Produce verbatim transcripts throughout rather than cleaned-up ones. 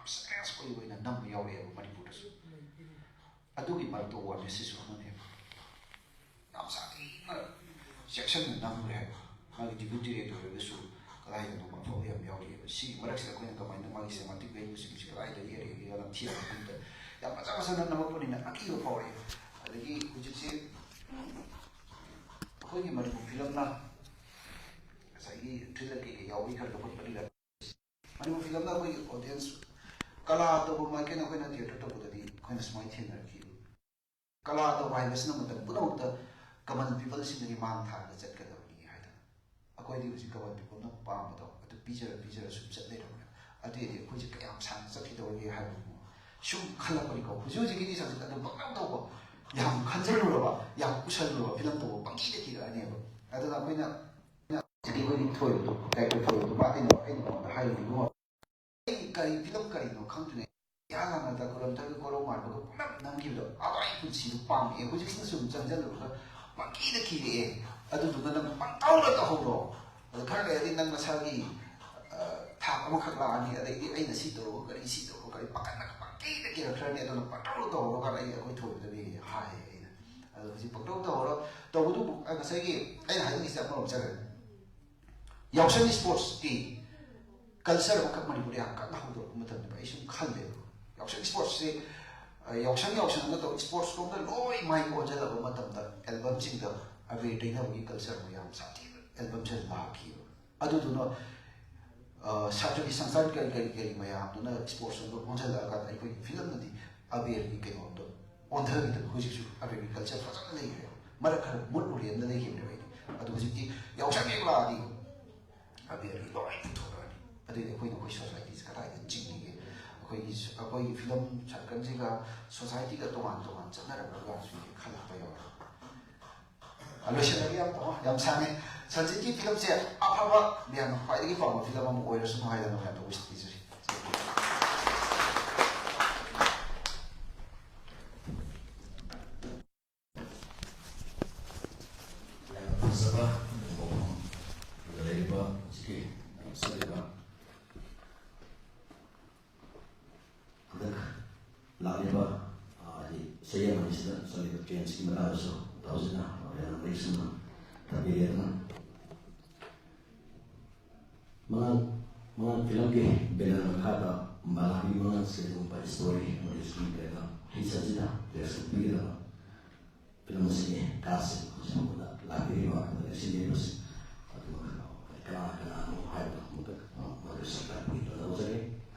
Success ꯑꯣꯏ ꯑꯣꯏꯅ ꯅꯝꯕ ꯌꯥꯎꯔꯛꯑꯦꯕ ꯃꯅꯤꯄꯨꯔꯗꯁꯨ꯫ ꯑꯗꯨꯒꯤ ꯃꯔꯛꯇ ꯑꯋꯥꯔꯅꯦꯁꯁꯤꯁꯨ ꯑꯃꯅꯦꯕ꯫ ꯌꯥꯝ ꯁꯥꯊꯤꯅ ꯆꯦꯛꯁꯤꯟꯅ ꯅꯝꯈ꯭ꯔꯦ ꯍꯥꯏꯕ꯫ ꯃꯥꯒꯤ ꯗꯤꯕ꯭ꯌꯨ ꯗꯤꯔꯦꯛꯇꯔ ꯑꯣꯏꯔꯒꯁꯨ ꯀꯗꯥꯏꯗꯅꯣ ꯑꯐꯕ ꯌꯥꯝ ꯌꯥꯎꯔꯤꯑꯕ꯫ ꯁꯤꯒꯤ ꯃꯔꯛꯁꯤꯗ ꯑꯩꯈꯣꯏꯅ ꯀꯃꯥꯏꯅ ꯃꯥꯒꯤ ꯁꯤꯅꯦꯃꯥꯇꯤꯛ ꯚꯦꯂꯨꯁꯤꯡꯁꯤ ꯀꯗꯥꯏꯗ ꯌꯦꯡꯉꯒꯦ ꯌꯥꯝ ꯊꯤꯔꯛꯄ ꯃꯇꯝꯗ ꯌꯥꯝ ꯐꯖ ꯐꯖꯅ ꯅꯝꯃꯛꯄꯅꯤꯅ ꯑꯀꯤꯕ ꯐꯥꯎꯔꯛꯑꯦ꯫ ꯑꯗꯒꯤ ꯍꯧꯖꯤꯛꯁꯦ ꯑꯩꯈꯣꯏꯒꯤ ꯃꯅꯤꯄꯨꯔ ꯐꯤꯂꯝꯅ ꯉꯁꯥꯏꯒꯤ ꯊ꯭ꯔꯤꯂꯔ ꯀꯩꯀꯩ ꯌꯥꯎꯕꯒꯤ ꯈꯔ ꯂꯧꯈꯠꯄꯅꯤꯅ ꯃꯅꯤꯄꯨꯔ ꯐꯤꯂꯝꯗ ꯑꯩꯈꯣꯏꯒꯤ ꯑꯣꯗꯤꯌꯦꯟꯁ ꯀꯂꯥ ꯇꯧꯕ ꯃꯥꯏꯀꯩꯅ ꯑꯩꯈꯣꯏꯅ ꯊꯤꯌꯦꯇꯔ ꯇꯧꯕꯗꯗꯤ ꯑꯩꯈꯣꯏꯅ ꯁꯨꯃꯥꯏꯅ ꯊꯦꯡꯅꯔꯛꯈꯤ꯫ ꯀꯂꯥ ꯇꯧꯕ ꯍꯥꯏꯕꯁꯤꯅ ꯃꯇꯝ ꯄꯨꯝꯅꯃꯛꯇ ꯀꯃꯟ ꯄꯤꯄꯜꯁꯤꯡꯗꯒꯤ ꯃꯥꯡ ꯊꯥꯔꯒ ꯆꯠꯀꯗꯕꯅꯤ ꯍꯥꯏꯗꯅ ꯑꯩꯈꯣꯏꯗꯤ ꯍꯧꯖꯤꯛ ꯀꯃꯟ ꯄꯤꯄꯜꯅ ꯄꯥꯝꯕꯗꯣ ꯑꯗꯨ ꯄꯤꯖꯔ ꯄꯤꯖꯔ ꯁꯨꯝ ꯆꯠ ꯂꯩꯔꯕꯅꯦ꯫ ꯑꯗꯨꯏꯗꯤ ꯑꯩꯈꯣꯏꯁꯦ ꯀꯌꯥꯝ ꯁꯥꯡꯅ ꯆꯠꯈꯤꯗꯧꯔꯤꯒꯦ ꯍꯥꯏꯕꯕꯨ ꯁꯨꯝ ꯈꯜꯂꯛꯄꯅꯤꯀꯣ꯫ ꯍꯧꯖꯤꯛ ꯍꯧꯖꯤꯛꯀꯤꯗꯤ ꯁꯛꯁꯦꯁ ꯑꯗꯨꯝ ꯄꯪꯇꯧ ꯇꯧꯕ, ꯌꯥꯝ ꯈꯟꯖꯜꯂꯨꯔꯕ, ꯌꯥꯝ ꯎꯁꯜꯂꯨꯔꯕ ꯐꯤꯂꯝ ꯇꯧꯕ ꯄꯪꯀꯤꯗ ꯀꯤꯔꯛꯑꯅꯦꯕ꯫ ꯑꯗꯨꯅ ꯑꯩꯈꯣꯏꯅ ꯍꯧꯖꯤꯛ ꯑꯩꯈꯣꯏꯒꯤ ꯊꯣꯏꯕꯗꯣ, ꯗꯥꯏꯔꯦꯛꯇꯔ ꯊꯣꯏꯕꯗꯣ, ꯃꯥ ꯑꯩꯅ ꯑꯩꯅ ꯃꯉꯣꯟꯗ ꯍꯥꯏꯔꯤꯅꯤ, "ꯏꯕꯨꯡꯉꯣ, ꯑꯩ ꯀꯔꯤ ꯐꯤꯂꯝ ꯀꯔꯤꯅꯣ ꯈꯪꯗ꯭ꯔꯤꯉꯩ ꯏꯍꯥꯟ ꯍꯥꯟꯅ ꯇꯥꯀꯨꯔꯝ ꯇꯥꯀꯨꯔ ꯀꯣꯔꯧ ꯃꯥꯟꯕꯒ ꯄꯨꯂꯞ ꯅꯝꯈꯤꯕꯗꯣ ꯑꯗꯣ ꯑꯩ ꯄꯨꯟꯁꯤꯗ ꯄꯥꯝꯃꯛꯑꯦ꯫ ꯍꯧꯖꯤꯛꯁꯤꯅ ꯁꯨꯝ ꯆꯪꯁꯤꯜꯂꯨꯔꯒ ꯄꯪꯀꯤꯗ ꯀꯤꯔꯛꯑꯦ꯫ ꯑꯗꯨꯗꯨꯅ ꯅꯪ ꯄꯪꯇꯧꯗ ꯇꯧꯍꯧꯔꯣ꯫ ꯑꯗꯣ ꯈꯔ ꯂꯩꯔꯗꯤ ꯅꯪ ꯅꯁꯥꯒꯤ, ꯑ, ꯊꯥꯛ ꯑꯃꯈꯛ ꯂꯥꯛꯑꯅꯤ꯫ ꯑꯗꯩꯗꯤ ꯑꯩꯅ ꯁꯤ ꯇꯧꯔꯒ ꯀꯔꯤ, ꯁꯤ ꯇꯧꯔꯒ ꯀꯔꯤ, ꯄꯥꯈꯠꯂꯒ ꯄꯪꯀꯤꯗ ꯀꯤꯔꯛꯈ꯭ꯔꯅꯤ꯫ ꯑꯗꯨꯅ ꯄꯪꯇꯧꯗ ꯇꯧꯍꯧꯔꯣ" ꯀꯥꯏꯅ ꯑꯩ ꯑꯩꯈꯣꯏ ꯊꯣꯏꯕꯗꯗꯤ ꯍꯥꯏꯌꯦ ꯑꯩꯅ꯫ ꯑꯗꯣ ꯍꯧꯖꯤꯛ ꯄꯪꯇꯧ ꯇꯧꯍꯧꯔꯣ꯫ ꯇꯧꯕꯗꯨꯕꯨ, ꯑ, ꯉꯁꯥꯏꯒꯤ ꯑꯩꯅ ꯍꯥꯏꯅꯤꯡꯉꯤꯁꯦ ꯑꯃꯔꯣꯝ ꯆꯠꯈ꯭ꯔꯦ꯫ ꯌꯥꯎꯁꯪ ꯏꯁꯄꯣꯔꯠꯁꯀꯤ ꯀꯜꯆꯔ ꯑꯃꯈꯛ ꯃꯅꯤꯄꯨꯔꯗ ꯌꯥꯝ ꯀꯟꯅ ꯍꯧꯗꯣꯔꯛꯄ ꯃꯇꯝꯗ ꯑꯩ ꯁꯨꯝ ꯈꯜꯂꯦꯕ꯫ ꯌꯥꯎꯁꯪ ꯏꯁꯄꯣꯔꯠꯁꯁꯦ, ꯑ, ꯌꯥꯎꯁꯪ ꯌꯥꯎꯁꯪ ꯑꯃ ꯇꯧ, ꯏꯁꯄꯣꯔꯠꯁ ꯂꯣꯝꯗ ꯂꯣꯏ ꯃꯥꯏ ꯑꯣꯟꯁꯤꯜꯂꯕ ꯃꯇꯝꯗ ꯑꯦꯜꯕꯝꯁꯤꯡꯗ ꯑꯕꯦꯔ ꯇꯩꯅꯕꯒꯤ ꯀꯜꯆꯔ ꯑꯃ ꯌꯥꯝ ꯁꯥꯊꯤꯅ ꯑꯦꯜꯕꯝꯁꯤꯗ ꯂꯥꯛꯈꯤꯕ꯫ ꯑꯗꯨꯗꯨꯅ, ꯑ, ꯁꯥꯇ꯭ꯔꯒꯤ ꯁꯪꯁꯊꯥꯟ ꯀꯔꯤ ꯀꯔꯤ ꯀꯔꯤ ꯃꯌꯥꯝꯗꯨꯅ ꯏꯁꯄꯣꯔꯠꯁ ꯂꯣꯝꯗ ꯑꯣꯟꯁꯤꯜꯂꯛꯑꯀꯥꯟꯗ ꯑꯩꯈꯣꯏꯒꯤ ꯐꯤꯂꯝꯅꯗꯤ ꯑꯕꯦꯔꯒꯤ ꯀꯩꯅꯣꯗꯣ ꯑꯣꯟꯊꯈꯤꯗꯅ ꯍꯧꯖꯤꯛꯁꯨ ꯑꯕꯦꯔꯒꯤ ꯀꯜꯆꯔ ꯐꯖꯅ ꯂꯩꯈ꯭ꯔꯦꯕ꯫ ꯃꯔꯛ ꯈꯔ ꯃꯨꯠꯂꯨꯔꯦꯅ ꯂꯩꯈꯤꯕꯅꯦꯕ ꯑꯩꯗꯤ꯫ ꯑꯗꯣ ꯍꯧꯖꯤꯛꯇꯤ ꯌꯥꯎꯁꯪ ꯍꯦꯛ ꯂꯥꯛꯑꯗꯤ ꯑꯕꯦꯔꯒꯤ ꯂꯣꯏ ꯄꯨꯊꯣꯔꯛꯑꯅꯤ꯫ ꯑꯗꯨꯏꯗꯤ ꯑꯩꯈꯣꯏꯅ ꯑꯩꯈꯣꯏ ꯁꯣꯁꯥꯏꯇꯤꯁꯦ ꯀꯗꯥꯏꯗ ꯆꯤꯡꯉꯤꯒꯦ? ꯑꯩꯈꯣꯏꯒꯤ, ꯑꯩꯈꯣꯏꯒꯤ ꯐꯤꯂꯝ ꯁꯥꯔꯀꯜꯁꯤꯒ ꯁꯣꯁꯥꯏꯇꯤꯒ ꯇꯣꯉꯥꯟ ꯇꯣꯉꯥꯟ ꯆꯠꯅꯔꯕ꯭ꯔꯥꯒꯁꯨ ꯈꯜꯂꯛꯄ ꯌꯥꯎꯔꯦ꯫ ꯑ, ꯂꯣꯏꯁꯤꯜꯂꯒꯦ ꯌꯥꯝ ꯇꯧ-, ꯌꯥꯝ ꯁꯥꯡꯉꯦ꯫ ꯁꯟꯖꯤꯠꯀꯤ ꯐꯤꯂꯝꯁꯦ ꯑꯐꯕ, ꯃꯌꯥꯝꯅ ꯈ꯭ꯋꯥꯏꯗꯒꯤ ꯄꯥꯝꯕ ꯐꯤꯂꯝ ꯑꯃ ꯑꯣꯏꯔꯁꯅꯨ ꯍꯥꯏꯗꯅ ꯃꯌꯥꯝꯗ wish ꯄꯤꯖꯔꯤ꯫ ꯌꯥꯝꯅ ꯐꯖꯕ ꯃꯐꯝ ꯑꯗꯨꯗ ꯂꯩꯔꯤꯕ ꯍꯧꯖꯤꯛꯀꯤ ꯁꯛꯂꯤꯕ ꯇ꯭ꯔꯦꯟꯁꯀꯤ ꯃꯇꯥꯡꯗꯁꯨ ꯇꯧꯁꯤꯅ ꯌꯥꯝꯅ ꯃꯌꯦꯛ ꯁꯦꯡꯅ ꯊꯝꯕꯤꯔꯦ꯫ ꯑꯗꯨꯅ ꯃꯉꯥꯜ ꯃꯉꯥꯜ ꯐꯤꯂꯝꯒꯤ ꯕꯦꯅꯔ ꯃꯈꯥꯗ ꯃꯂꯥꯕꯤ ꯃꯉꯥꯜ ꯁꯦꯜꯒꯨꯝꯕ ꯏꯁꯇꯣꯔꯤ ꯑꯃꯗꯤ ꯁ꯭ꯀ꯭ꯔꯤꯟ ꯄ꯭ꯂꯦꯗ ꯍꯩ ꯆꯠꯁꯤꯗ ꯄ꯭ꯔꯦꯁ ꯄꯤꯒꯗꯕ ꯐꯤꯂꯝ ꯑꯁꯤꯒꯤ ꯀꯥꯁꯁꯤꯡ ꯍꯧꯖꯤꯛ ꯃꯈꯣꯏꯗ ꯂꯥꯛꯄꯤꯔꯤꯕ ꯑꯗꯨꯒ ꯁꯤꯟꯕꯤꯔꯤꯕꯁꯤꯡ ꯑꯗꯨꯒ ꯀꯅꯥ ꯀꯅꯥꯅꯣ ꯍꯥꯏꯕꯗꯣ ꯑꯃꯨꯛꯇ ꯃꯗꯨ ꯁꯛꯇꯥꯛꯄꯤꯗꯨꯅ ꯂꯧꯖꯒꯦ꯫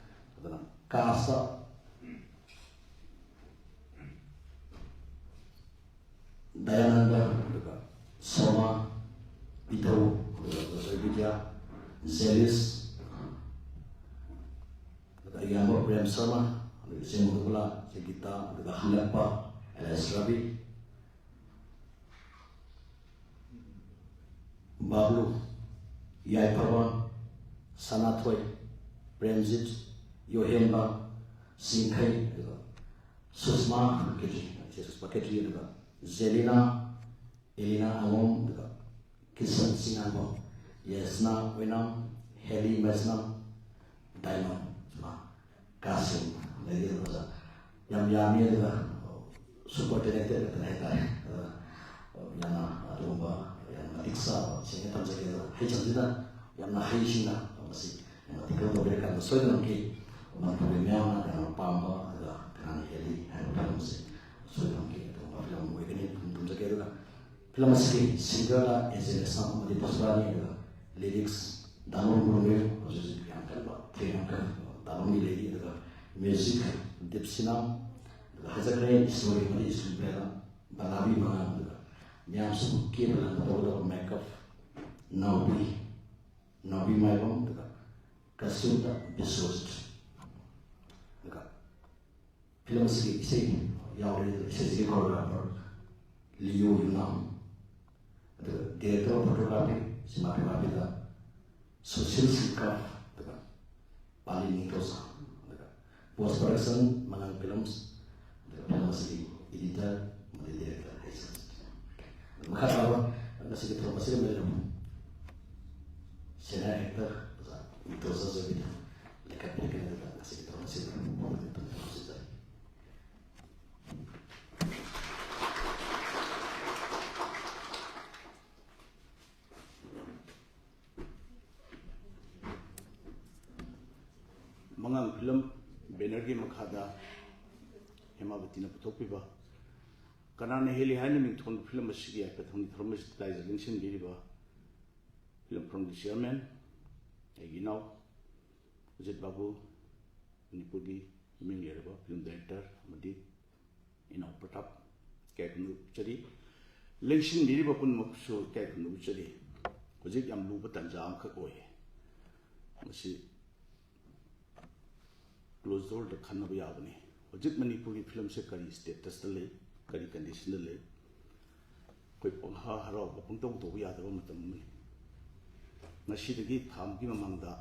ꯑꯗꯨꯅ ꯀꯥꯁꯇ ꯗꯌꯥꯅꯟꯗ, ꯑꯗꯨꯒ ꯁꯣꯃꯥ, ꯏꯙꯧ, ꯑꯗꯨꯒ ꯖꯣꯏ ꯕꯤꯗ꯭ꯌꯥ, ꯖꯦꯂꯤꯁ, ꯑꯗꯨꯒ ꯏꯌꯥꯝꯕ ꯄ꯭ꯔꯦꯝ ꯁꯔꯃ, ꯑꯗꯨꯒ ꯏꯆꯦ ꯃꯙꯨꯕꯂꯥ, ꯏꯆꯦ ꯒꯤꯇꯥ, ꯑꯗꯨꯒ ꯍꯜꯂꯛꯄ ꯑꯦꯜ ꯑꯦꯁ ꯔꯕꯤ, ꯕꯥꯕ꯭ꯂꯨ, ꯌꯥꯏꯐꯕ, ꯁꯅꯥꯊꯣꯏ, ꯄ꯭ꯔꯦꯝꯖꯤꯠ, ꯌꯣꯍꯦꯟꯕ, ꯆꯤꯡꯈꯩ, ꯑꯗꯨꯒ ꯁꯨꯁꯃꯥ ꯈꯦꯇ꯭ꯔꯤ, ꯏꯆꯦ ꯁꯨꯁꯃꯥ ꯈꯦꯇ꯭ꯔꯤ, ꯑꯗꯨꯒ ꯖꯦꯂꯤꯅꯥ, ꯑꯦꯂꯤꯅꯥ ꯑꯉꯣꯝ, ꯑꯗꯨꯒ ꯀꯤꯁꯟ ꯆꯤꯉꯥꯟꯕꯝ, ꯌꯦꯁꯅꯥ ꯑꯣꯏꯅꯥꯝ, ꯍꯦꯂꯤ ꯃꯩꯁꯅꯥꯝ, ꯗꯥꯏꯃꯟ, ꯁꯨꯃꯥ ꯀꯥꯁꯤꯝ ꯂꯩꯔꯤ꯫ ꯑꯗꯨꯒ ꯌꯥꯝ ꯌꯥꯝꯃꯤ꯫ ꯑꯗꯨꯒ ꯁꯨꯄꯔ ꯇꯦꯂꯦꯟꯇꯦꯠ ꯉꯥꯛꯇꯅꯤ ꯍꯥꯏꯇꯥꯔꯦ꯫ ꯑꯗꯨꯅ ꯌꯥꯝꯅ ꯑꯗꯨꯒꯨꯝꯕ ꯌꯥꯝ ꯃꯇꯤꯛ ꯆꯥꯕ ꯁꯦꯡꯅ ꯊꯝꯖꯒꯦ꯫ ꯑꯗꯨꯒ ꯍꯩ ꯆꯝꯁꯤꯅ ꯌꯥꯝꯅ ꯍꯩꯁꯤꯡꯅ ꯃꯁꯤ ꯌꯥꯝꯅ ꯊꯤꯒꯠ ꯇꯧꯕꯤꯔꯀꯥꯟꯗ ꯁꯣꯏꯗꯅꯃꯛꯀꯤ ꯃꯅꯤꯄꯨꯔꯒꯤ ꯃꯤꯌꯥꯝꯅ ꯀꯅꯥꯅ ꯄꯥꯝꯕ ꯑꯗꯨꯒ ꯀꯅꯥꯅ ꯍꯦꯜꯂꯤ ꯍꯥꯏꯕ ꯐꯤꯂꯝꯁꯦ ꯁꯣꯏꯗꯅꯃꯛꯀꯤ ꯑꯗꯨꯒꯨꯝꯕ ꯐꯤꯂꯝ ꯑꯃ ꯑꯣꯏꯒꯅꯤ ꯍꯥꯏꯅ ꯊꯝꯖꯒꯦ꯫ ꯑꯗꯨꯒ ꯐꯤꯂꯝ ꯑꯁꯤꯒꯤ ꯁꯤꯡꯒꯔꯅ ꯑꯦꯖꯦ ꯂꯩꯁꯅꯥꯝ ꯑꯃꯗꯤ ꯄꯨꯁꯄꯔꯥꯅꯤ, ꯑꯗꯨꯒ ꯂꯤꯔꯤꯛꯁ ꯗꯥꯂꯣꯝ ꯒꯨꯔꯃꯤꯜ, ꯍꯧꯖꯤꯛ ꯍꯧꯖꯤꯛ ꯌꯥꯝ ꯀꯟꯕ ꯊꯦꯡꯅ ꯀꯟꯕ ꯗꯥꯂꯣꯝꯒꯤ ꯂꯩꯔꯤ, ꯑꯗꯨꯒ ꯃ꯭ꯌꯨꯖꯤꯛ ꯗꯤꯞꯁꯤꯅꯥꯝ, ꯑꯗꯨꯒ ꯍꯥꯏꯖꯈ꯭ꯔꯦ ꯏꯁꯇꯣꯔꯤ ꯑꯃꯗꯤ ꯏꯁꯀ꯭ꯔꯤꯟ ꯄ꯭ꯂꯦꯗ ꯕꯂꯥꯕꯤ ꯃꯉꯥꯜ, ꯑꯗꯨꯒ ꯃꯌꯥꯝꯁꯨ ꯀꯦꯕ ꯂꯪꯕ ꯇꯧꯒꯗꯕ ꯃꯦꯀꯞ ꯅꯥꯎꯕꯤ, ꯅꯥꯎꯕꯤ ꯃꯥꯏꯕꯝ, ꯑꯗꯨꯒ ꯀꯁꯨꯟꯗ ꯕꯤꯁ꯭ꯋꯖꯤꯠ, ꯑꯗꯨꯒ ꯐꯤꯂꯝ ꯑꯁꯤꯒꯤ ꯏꯁꯩ ꯌꯥꯎꯔꯤ, ꯏꯁꯩꯁꯤꯒꯤ ꯀꯣꯔꯤꯌꯣꯒ꯭ꯔꯥꯐꯔ ꯂꯤꯌꯣ ꯌꯨꯅꯥꯝ, ꯑꯗꯨꯒ ꯗꯤꯔꯦꯛꯇꯔ ꯑꯣꯐ ꯐꯣꯇꯣꯒ꯭ꯔꯥꯐꯤ, ꯁꯤꯅꯦꯃꯥꯇꯣꯒ꯭ꯔꯥꯐꯤꯗ ꯁꯨꯁꯤꯜ ꯁꯤꯡꯀꯥꯔ, ꯑꯗꯨꯒ ꯄꯥꯂꯤ ꯅꯤꯡꯊꯧꯖꯥ, ꯑꯗꯨꯒ ꯄꯣꯁ ꯄ꯭ꯔꯗꯛꯁꯟ ꯃꯉꯥꯜ ꯐꯤꯂꯝꯁ, ꯑꯗꯨꯒ ꯐꯤꯂꯝ ꯑꯁꯤꯒꯤ ꯏꯗꯤꯇꯔ ꯑꯃꯗꯤ ꯗꯤꯔꯦꯛꯇꯔ ꯍꯩꯁꯟ꯫ ꯑꯗꯨ ꯃꯈꯥ ꯇꯥꯕ ꯉꯁꯤꯒꯤ ꯊꯧꯔꯝ ꯑꯁꯤꯒ ꯃꯔꯤ ꯂꯩꯅꯕ ꯁꯦꯅꯤꯌꯔ ꯑꯦꯛꯇꯔ ꯑꯣꯖꯥ ꯅꯤꯡꯊꯧꯖꯥ ꯖꯣꯏꯕꯤꯅ ꯂꯩꯈꯠꯄꯤꯔꯛꯀꯅꯤ꯫ ꯑꯗꯨꯒ ꯉꯁꯤꯒꯤ ꯊꯧꯔꯝ ꯑꯁꯤꯗ ꯄꯥꯎꯗꯝ ꯇꯝꯖꯔꯤ꯫ ꯃꯉꯥꯡ ꯐꯤꯂꯝ ꯕꯦꯅꯔꯒꯤ ꯃꯈꯥꯗ ꯍꯦꯃꯥꯕꯇꯤꯅ ꯄꯨꯊꯣꯛꯄꯤꯕ ꯀꯅꯥꯅ ꯍꯦꯜꯂꯤ ꯍꯥꯏꯅ ꯃꯤꯡꯊꯣꯟꯕ ꯐꯤꯂꯝ ꯑꯁꯤꯒꯤ ꯌꯥꯏꯐ ꯊꯧꯅꯤ ꯊꯧꯔꯝ ꯑꯁꯤꯗ ꯂꯥꯏꯖ ꯂꯦꯡꯁꯤꯟꯕꯤꯔꯤꯕ ꯐꯤꯂꯝ ꯐꯣꯔꯝꯒꯤ ꯆꯤꯌꯔꯃꯦꯟ, ꯑꯩꯒꯤ ꯏꯅꯥꯎ ꯑꯖꯤꯠ ꯕꯥꯕꯨ, ꯃꯅꯤꯄꯨꯔꯒꯤ ꯃꯃꯤꯡ ꯂꯩꯔꯕ ꯐꯤꯂꯝ ꯗꯥꯏꯔꯦꯛꯇꯔ ꯑꯃꯗꯤ ꯏꯅꯥꯎ ꯄ꯭ꯔꯇꯥꯞ ꯏꯀꯥꯏ ꯈꯨꯝꯅꯕ ꯎꯠꯆꯔꯤ꯫ ꯂꯦꯡꯁꯤꯟꯕꯤꯔꯤꯕ ꯄꯨꯝꯅꯃꯛꯁꯨ ꯏꯀꯥꯏ ꯈꯨꯝꯅꯕ ꯎꯠꯆꯔꯤ꯫ ꯍꯧꯖꯤꯛ ꯌꯥꯝ ꯂꯨꯕ ꯇꯥꯟꯖꯥ ꯑꯃꯈꯛ ꯑꯣꯏꯌꯦ꯫ ꯃꯁꯤ ꯀ꯭ꯂꯣꯖ ꯗꯣꯔꯗ ꯈꯟꯅꯕ ꯌꯥꯕꯅꯤ꯫ ꯍꯧꯖꯤꯛ ꯃꯅꯤꯄꯨꯔꯒꯤ ꯐꯤꯂꯝꯁꯦ ꯀꯔꯤ ꯁ꯭ꯇꯦꯇꯁꯇ ꯂꯩ, ꯀꯔꯤ ꯀꯟꯗꯤꯁꯟꯗ ꯂꯩ, ꯑꯩꯈꯣꯏ ꯄꯪꯍꯥ ꯍꯔꯥꯎꯕ ꯄꯪꯇꯧ ꯇꯧꯕ ꯌꯥꯗꯕ ꯃꯇꯝ ꯑꯃꯅꯤ꯫ ꯉꯁꯤꯗꯒꯤ ꯊꯥ ꯑꯃꯒꯤ ꯃꯃꯥꯡꯗ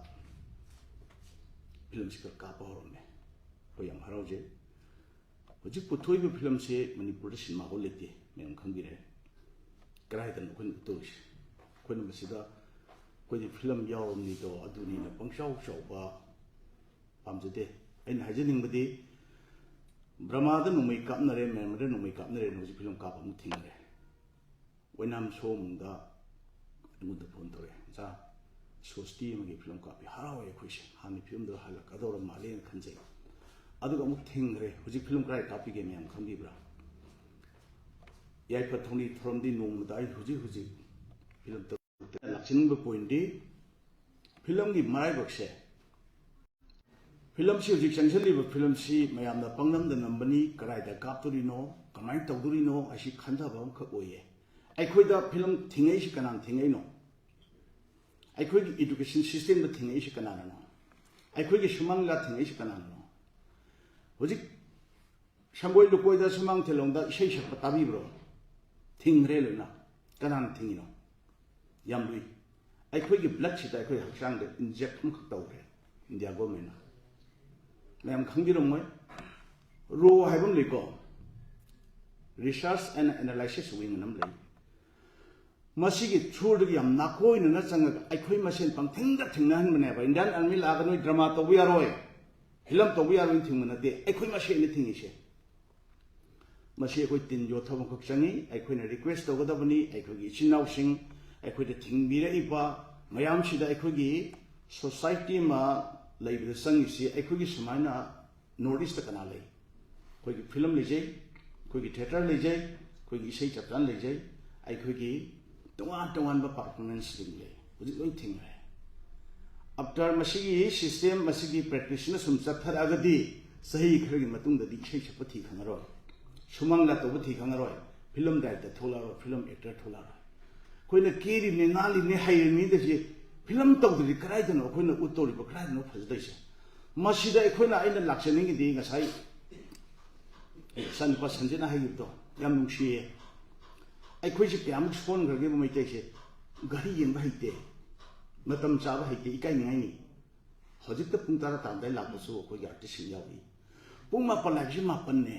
ꯐꯤꯂꯝꯁꯤ ꯈꯔ ꯀꯥꯞꯄ ꯍꯧꯔꯝꯃꯦ꯫ ꯑꯩꯈꯣꯏ ꯌꯥꯝ ꯍꯔꯥꯎꯖꯩ꯫ ꯍꯧꯖꯤꯛ ꯄꯨꯊꯣꯛꯏꯕ ꯐꯤꯂꯝꯁꯦ ꯃꯅꯤꯄꯨꯔꯗ ꯁꯤꯅꯦꯃꯥ ꯍꯣꯜ ꯂꯩꯇꯦ, ꯃꯌꯥꯝ ꯈꯪꯕꯤꯔꯦ꯫ ꯀꯗꯥꯏꯗꯅꯣ ꯑꯩꯈꯣꯏꯅ ꯎꯠꯇꯧꯔꯤꯁꯦ? ꯑꯩꯈꯣꯏꯅ ꯃꯁꯤꯗ ꯑꯩꯈꯣꯏꯗꯤ ꯐꯤꯂꯝ ꯌꯥꯎꯔꯝꯅꯤꯗꯣ ꯑꯗꯨꯅꯤꯅ ꯄꯪꯆꯥꯎ ꯆꯥꯎꯕ ꯄꯥꯝꯖꯗꯦ꯫ ꯑꯩꯅ ꯍꯥꯏꯖꯅꯤꯡꯕꯗꯤ ꯕ꯭ꯔꯃꯥꯗ ꯅꯣꯡꯃꯩ ꯀꯥꯞꯅꯔꯦ, ꯃꯌꯥꯟꯃꯥꯔꯗ ꯅꯣꯡꯃꯩ ꯀꯥꯞꯅꯔꯦꯅ ꯍꯧꯖꯤꯛ ꯐꯤꯂꯝ ꯀꯥꯞꯄ ꯑꯃꯨꯛ ꯊꯤꯡꯈ꯭ꯔꯦ꯫ ꯑꯣꯏꯅꯥꯝ ꯁꯣꯝꯗ ꯑꯩꯉꯣꯟꯗ ꯐꯣꯟ ꯇꯧꯔꯛꯑꯦ, "ꯑꯣꯖꯥ, ꯁꯣꯁꯇꯤ ꯑꯃꯒꯤ ꯐꯤꯂꯝ ꯀꯥꯞꯄꯤ, ꯍꯔꯥꯎꯋꯦ ꯑꯩꯈꯣꯏꯁꯦ, ꯍꯥꯟꯅ ꯐꯤꯂꯝꯗꯣ ꯍꯜꯂꯛꯀꯗꯧꯔ ꯃꯥꯜꯂꯦꯅ ꯈꯟꯖꯩ꯫ ꯑꯗꯨꯒ ꯑꯃꯨꯛ ꯊꯤꯡꯈ꯭ꯔꯦ꯫ ꯍꯧꯖꯤꯛ ꯐꯤꯂꯝ ꯀꯗꯥꯏ ꯀꯥꯞꯄꯤꯒꯦ ꯃꯌꯥꯝ ꯈꯪꯕꯤꯕ꯭ꯔꯥ?" ꯌꯥꯏꯐ ꯊꯧꯅꯤ ꯊꯧꯔꯝꯗꯤ ꯅꯣꯡꯃꯗ ꯑꯩ ꯍꯧꯖꯤꯛ ꯍꯧꯖꯤꯛ ꯐꯤꯂꯝ ꯇꯔꯨꯛ ꯂꯥꯛꯆꯅꯤꯡꯕ ꯄꯣꯏꯟꯗꯤ ꯐꯤꯂꯝꯒꯤ ꯃꯔꯥꯏꯕꯛꯁꯦ, ꯐꯤꯂꯝꯁꯤ ꯍꯧꯖꯤꯛ ꯆꯪꯁꯤꯜꯂꯤꯕ ꯐꯤꯂꯝꯁꯤ ꯃꯌꯥꯝꯅ ꯄꯪꯅꯝꯗ ꯅꯝꯕꯅꯤ, ꯀꯗꯥꯏꯗ ꯀꯥꯞꯇꯣꯔꯤꯅꯣ, ꯀꯃꯥꯏꯅ ꯇꯧꯗꯣꯔꯤꯅꯣ ꯍꯥꯏꯁꯤ ꯈꯟꯊꯕ ꯑꯃꯈꯛ ꯑꯣꯏꯌꯦ꯫ ꯑꯩꯈꯣꯏꯗ ꯐꯤꯂꯝ ꯊꯤꯡꯉꯛꯏꯁꯤ ꯀꯅꯥꯅ ꯊꯤꯡꯉꯛꯏꯅꯣ? ꯑꯩꯈꯣꯏꯒꯤ ꯏꯗꯨꯀꯦꯁꯟ ꯁꯤꯁꯇꯦꯝꯗ ꯊꯤꯡꯉꯛꯏꯁꯤ ꯀꯅꯥꯅꯅꯣ? ꯑꯩꯈꯣꯏꯒꯤ ꯁꯨꯃꯥꯡ ꯂꯤꯂꯥ ꯊꯤꯡꯉꯛꯏꯁꯤ ꯀꯅꯥꯅꯅꯣ? ꯍꯧꯖꯤꯛ ꯁꯪꯒꯣꯏ ꯂꯨꯀꯣꯏꯗ, ꯁꯨꯃꯥꯡ ꯊꯦꯂꯣꯡꯗ ꯏꯁꯩ ꯁꯛꯄ ꯇꯥꯕꯤꯕ꯭ꯔꯣ? ꯊꯤꯡꯈ꯭ꯔꯦ ꯂꯣꯏꯅ꯫ ꯀꯅꯥꯅ ꯊꯤꯡꯉꯤꯅꯣ? ꯌꯥꯝ ꯂꯨꯏ꯫ ꯑꯩꯈꯣꯏꯒꯤ ꯕ꯭ꯂꯠꯁꯤꯗ ꯑꯩꯈꯣꯏ ꯍꯛꯆꯥꯡꯗ ꯏꯟꯖꯦꯛ ꯑꯃꯈꯛ ꯇꯧꯈ꯭ꯔꯦ ꯏꯟꯗꯤꯌꯥ ꯒꯣꯔꯃꯦꯟꯅ꯫ ꯃꯌꯥꯝ ꯈꯪꯕꯤꯔꯝꯃꯣꯏ, ꯔꯣ ꯍꯥꯏꯕ ꯑꯃ ꯂꯩꯀꯣ, Research and Analysis Wing ꯑꯅ ꯑꯃ ꯂꯩ꯫ ꯃꯁꯤꯒꯤ ꯊ꯭ꯔꯨꯗꯒꯤ ꯌꯥꯝ ꯅꯥꯀꯣꯏꯅꯅ ꯆꯪꯉꯒ ꯑꯩꯈꯣꯏ ꯃꯁꯦꯟ ꯄꯪꯊꯤꯡꯗ ꯊꯤꯡꯅꯍꯟꯕꯅꯦꯕ꯫ ꯏꯟꯗꯤꯌꯥꯟ ꯑꯥꯔꯃꯤ ꯂꯥꯛꯑꯒ ꯅꯣꯏ ꯗ꯭ꯔꯃꯥ ꯇꯧꯕ ꯌꯥꯔꯣꯏ, ꯐꯤꯂꯝ ꯇꯧꯕ ꯌꯥꯔꯣꯏꯅ ꯊꯤꯡꯕ ꯅꯠꯇꯦ, ꯑꯩꯈꯣꯏ ꯃꯁꯦꯟꯅ ꯊꯤꯡꯉꯤꯁꯦ꯫ ꯃꯁꯤ ꯑꯩꯈꯣꯏ ꯇꯤꯟ ꯌꯣꯠꯊꯕ ꯑꯃꯈꯛ ꯆꯪꯉꯤ꯫ ꯑꯩꯈꯣꯏꯅ ꯔꯤꯀ꯭ꯋꯦꯁ ꯇꯧꯒꯗꯕꯅꯤ, ꯑꯩꯈꯣꯏꯒꯤ ꯏꯆꯤꯟ ꯏꯅꯥꯎꯁꯤꯡ, ꯑꯩꯈꯣꯏꯗ ꯊꯤꯡꯕꯤꯔꯛꯏꯕ ꯃꯌꯥꯝꯁꯤꯗ ꯑꯩꯈꯣꯏꯒꯤ ꯁꯣꯁꯥꯏꯇꯤ ꯑꯃ ꯂꯩꯕꯗ ꯆꯪꯉꯤꯁꯤ ꯑꯩꯈꯣꯏꯒꯤ ꯁꯨꯃꯥꯏꯅ ꯅꯣꯔꯠ ꯏꯁꯇ ꯀꯅꯥ ꯂꯩ? ꯑꯩꯈꯣꯏꯒꯤ ꯐꯤꯂꯝ ꯂꯩꯖꯩ, ꯑꯩꯈꯣꯏꯒꯤ ꯊꯤꯌꯦꯇꯔ ꯂꯩꯖꯩ, ꯑꯩꯈꯣꯏꯒꯤ ꯏꯁꯩ ꯆꯞꯆꯥꯟ ꯂꯩꯖꯩ, ꯑꯩꯈꯣꯏꯒꯤ ꯇꯣꯉꯥꯟ ꯇꯣꯉꯥꯟꯕ ꯄꯔꯐꯣꯔꯃꯦꯟꯁꯁꯤꯡ ꯂꯩ꯫ ꯍꯧꯖꯤꯛ ꯂꯣꯏ ꯊꯤꯡꯈ꯭ꯔꯦ꯫ ꯑꯞꯇꯔ ꯃꯁꯤꯒꯤ ꯁꯤꯁꯇꯦꯝ, ꯃꯁꯤꯒꯤ ꯄ꯭ꯔꯦꯛꯇꯤꯁꯅ ꯁꯨꯝ ꯆꯠꯊꯔꯛꯑꯒꯗꯤ ꯆꯍꯤ ꯈꯔꯒꯤ ꯃꯇꯨꯡꯗꯗꯤ ꯏꯁꯩ ꯁꯛꯄ ꯊꯤ ꯈꯪꯉꯔꯣꯏ, ꯁꯨꯃꯥꯡ ꯂꯥ ꯇꯧꯕ ꯊꯤ ꯈꯪꯉꯔꯣꯏ, ꯐꯤꯂꯝ ꯗꯥꯏꯔꯦꯛꯇꯔ ꯊꯣꯛꯂꯛꯑꯔꯣꯏ, ꯐꯤꯂꯝ ꯑꯦꯛꯇꯔ ꯊꯣꯛꯂꯛꯑꯔꯣꯏ꯫ ꯑꯩꯈꯣꯏꯅ ꯀꯦꯔꯤꯕꯅꯤ, ꯅꯥꯜꯂꯤꯕꯅꯤ, ꯍꯩꯔꯤꯕꯅꯤ ꯇꯧꯔꯤꯁꯦ ꯐꯤꯂꯝ ꯇꯧꯗ꯭ꯔꯗꯤ ꯀꯗꯥꯏꯗꯅꯣ ꯑꯩꯈꯣꯏꯅ ꯎꯠꯇꯧꯔꯤꯕ, ꯀꯗꯥꯏꯗꯅꯣ ꯐꯖꯗꯣꯏꯁꯦ? ꯃꯁꯤꯗ ꯑꯩꯈꯣꯏꯅ, ꯑꯩꯅ ꯂꯥꯛꯆꯅꯤꯡꯉꯤꯗꯤ ꯉꯁꯥꯏ ꯏꯆꯥꯅꯨꯄꯥ ꯁꯟꯖꯤꯠꯅ ꯍꯥꯏꯈꯤꯕꯗꯣ ꯌꯥꯝ ꯅꯨꯡꯁꯤꯌꯦ꯫ ꯑꯩꯈꯣꯏꯁꯦ ꯀꯌꯥꯃꯨꯛ ꯁꯣꯟꯈ꯭ꯔꯒꯦꯕ ꯃꯩꯇꯩꯁꯦ? ꯘꯔꯤ ꯌꯦꯡꯕ ꯍꯩꯇꯦ, ꯃꯇꯝ ꯆꯥꯕ ꯍꯩꯇꯦ, ꯏꯀꯥꯏꯅꯤꯡꯉꯥꯏꯅꯤ꯫ ꯍꯧꯖꯤꯛꯇ ꯄꯨꯡ ꯇꯔꯥ ꯇꯥꯔꯝꯗꯥꯏ ꯂꯥꯛꯄꯁꯨ ꯑꯩꯈꯣꯏꯒꯤ ꯑꯥꯔꯇꯤꯁꯁꯤꯡ ꯌꯥꯎꯔꯤ꯫ ꯄꯨꯡ ꯃꯥꯄꯟ ꯍꯥꯏꯕꯁꯤ ꯃꯥꯄꯟꯅꯦ꯫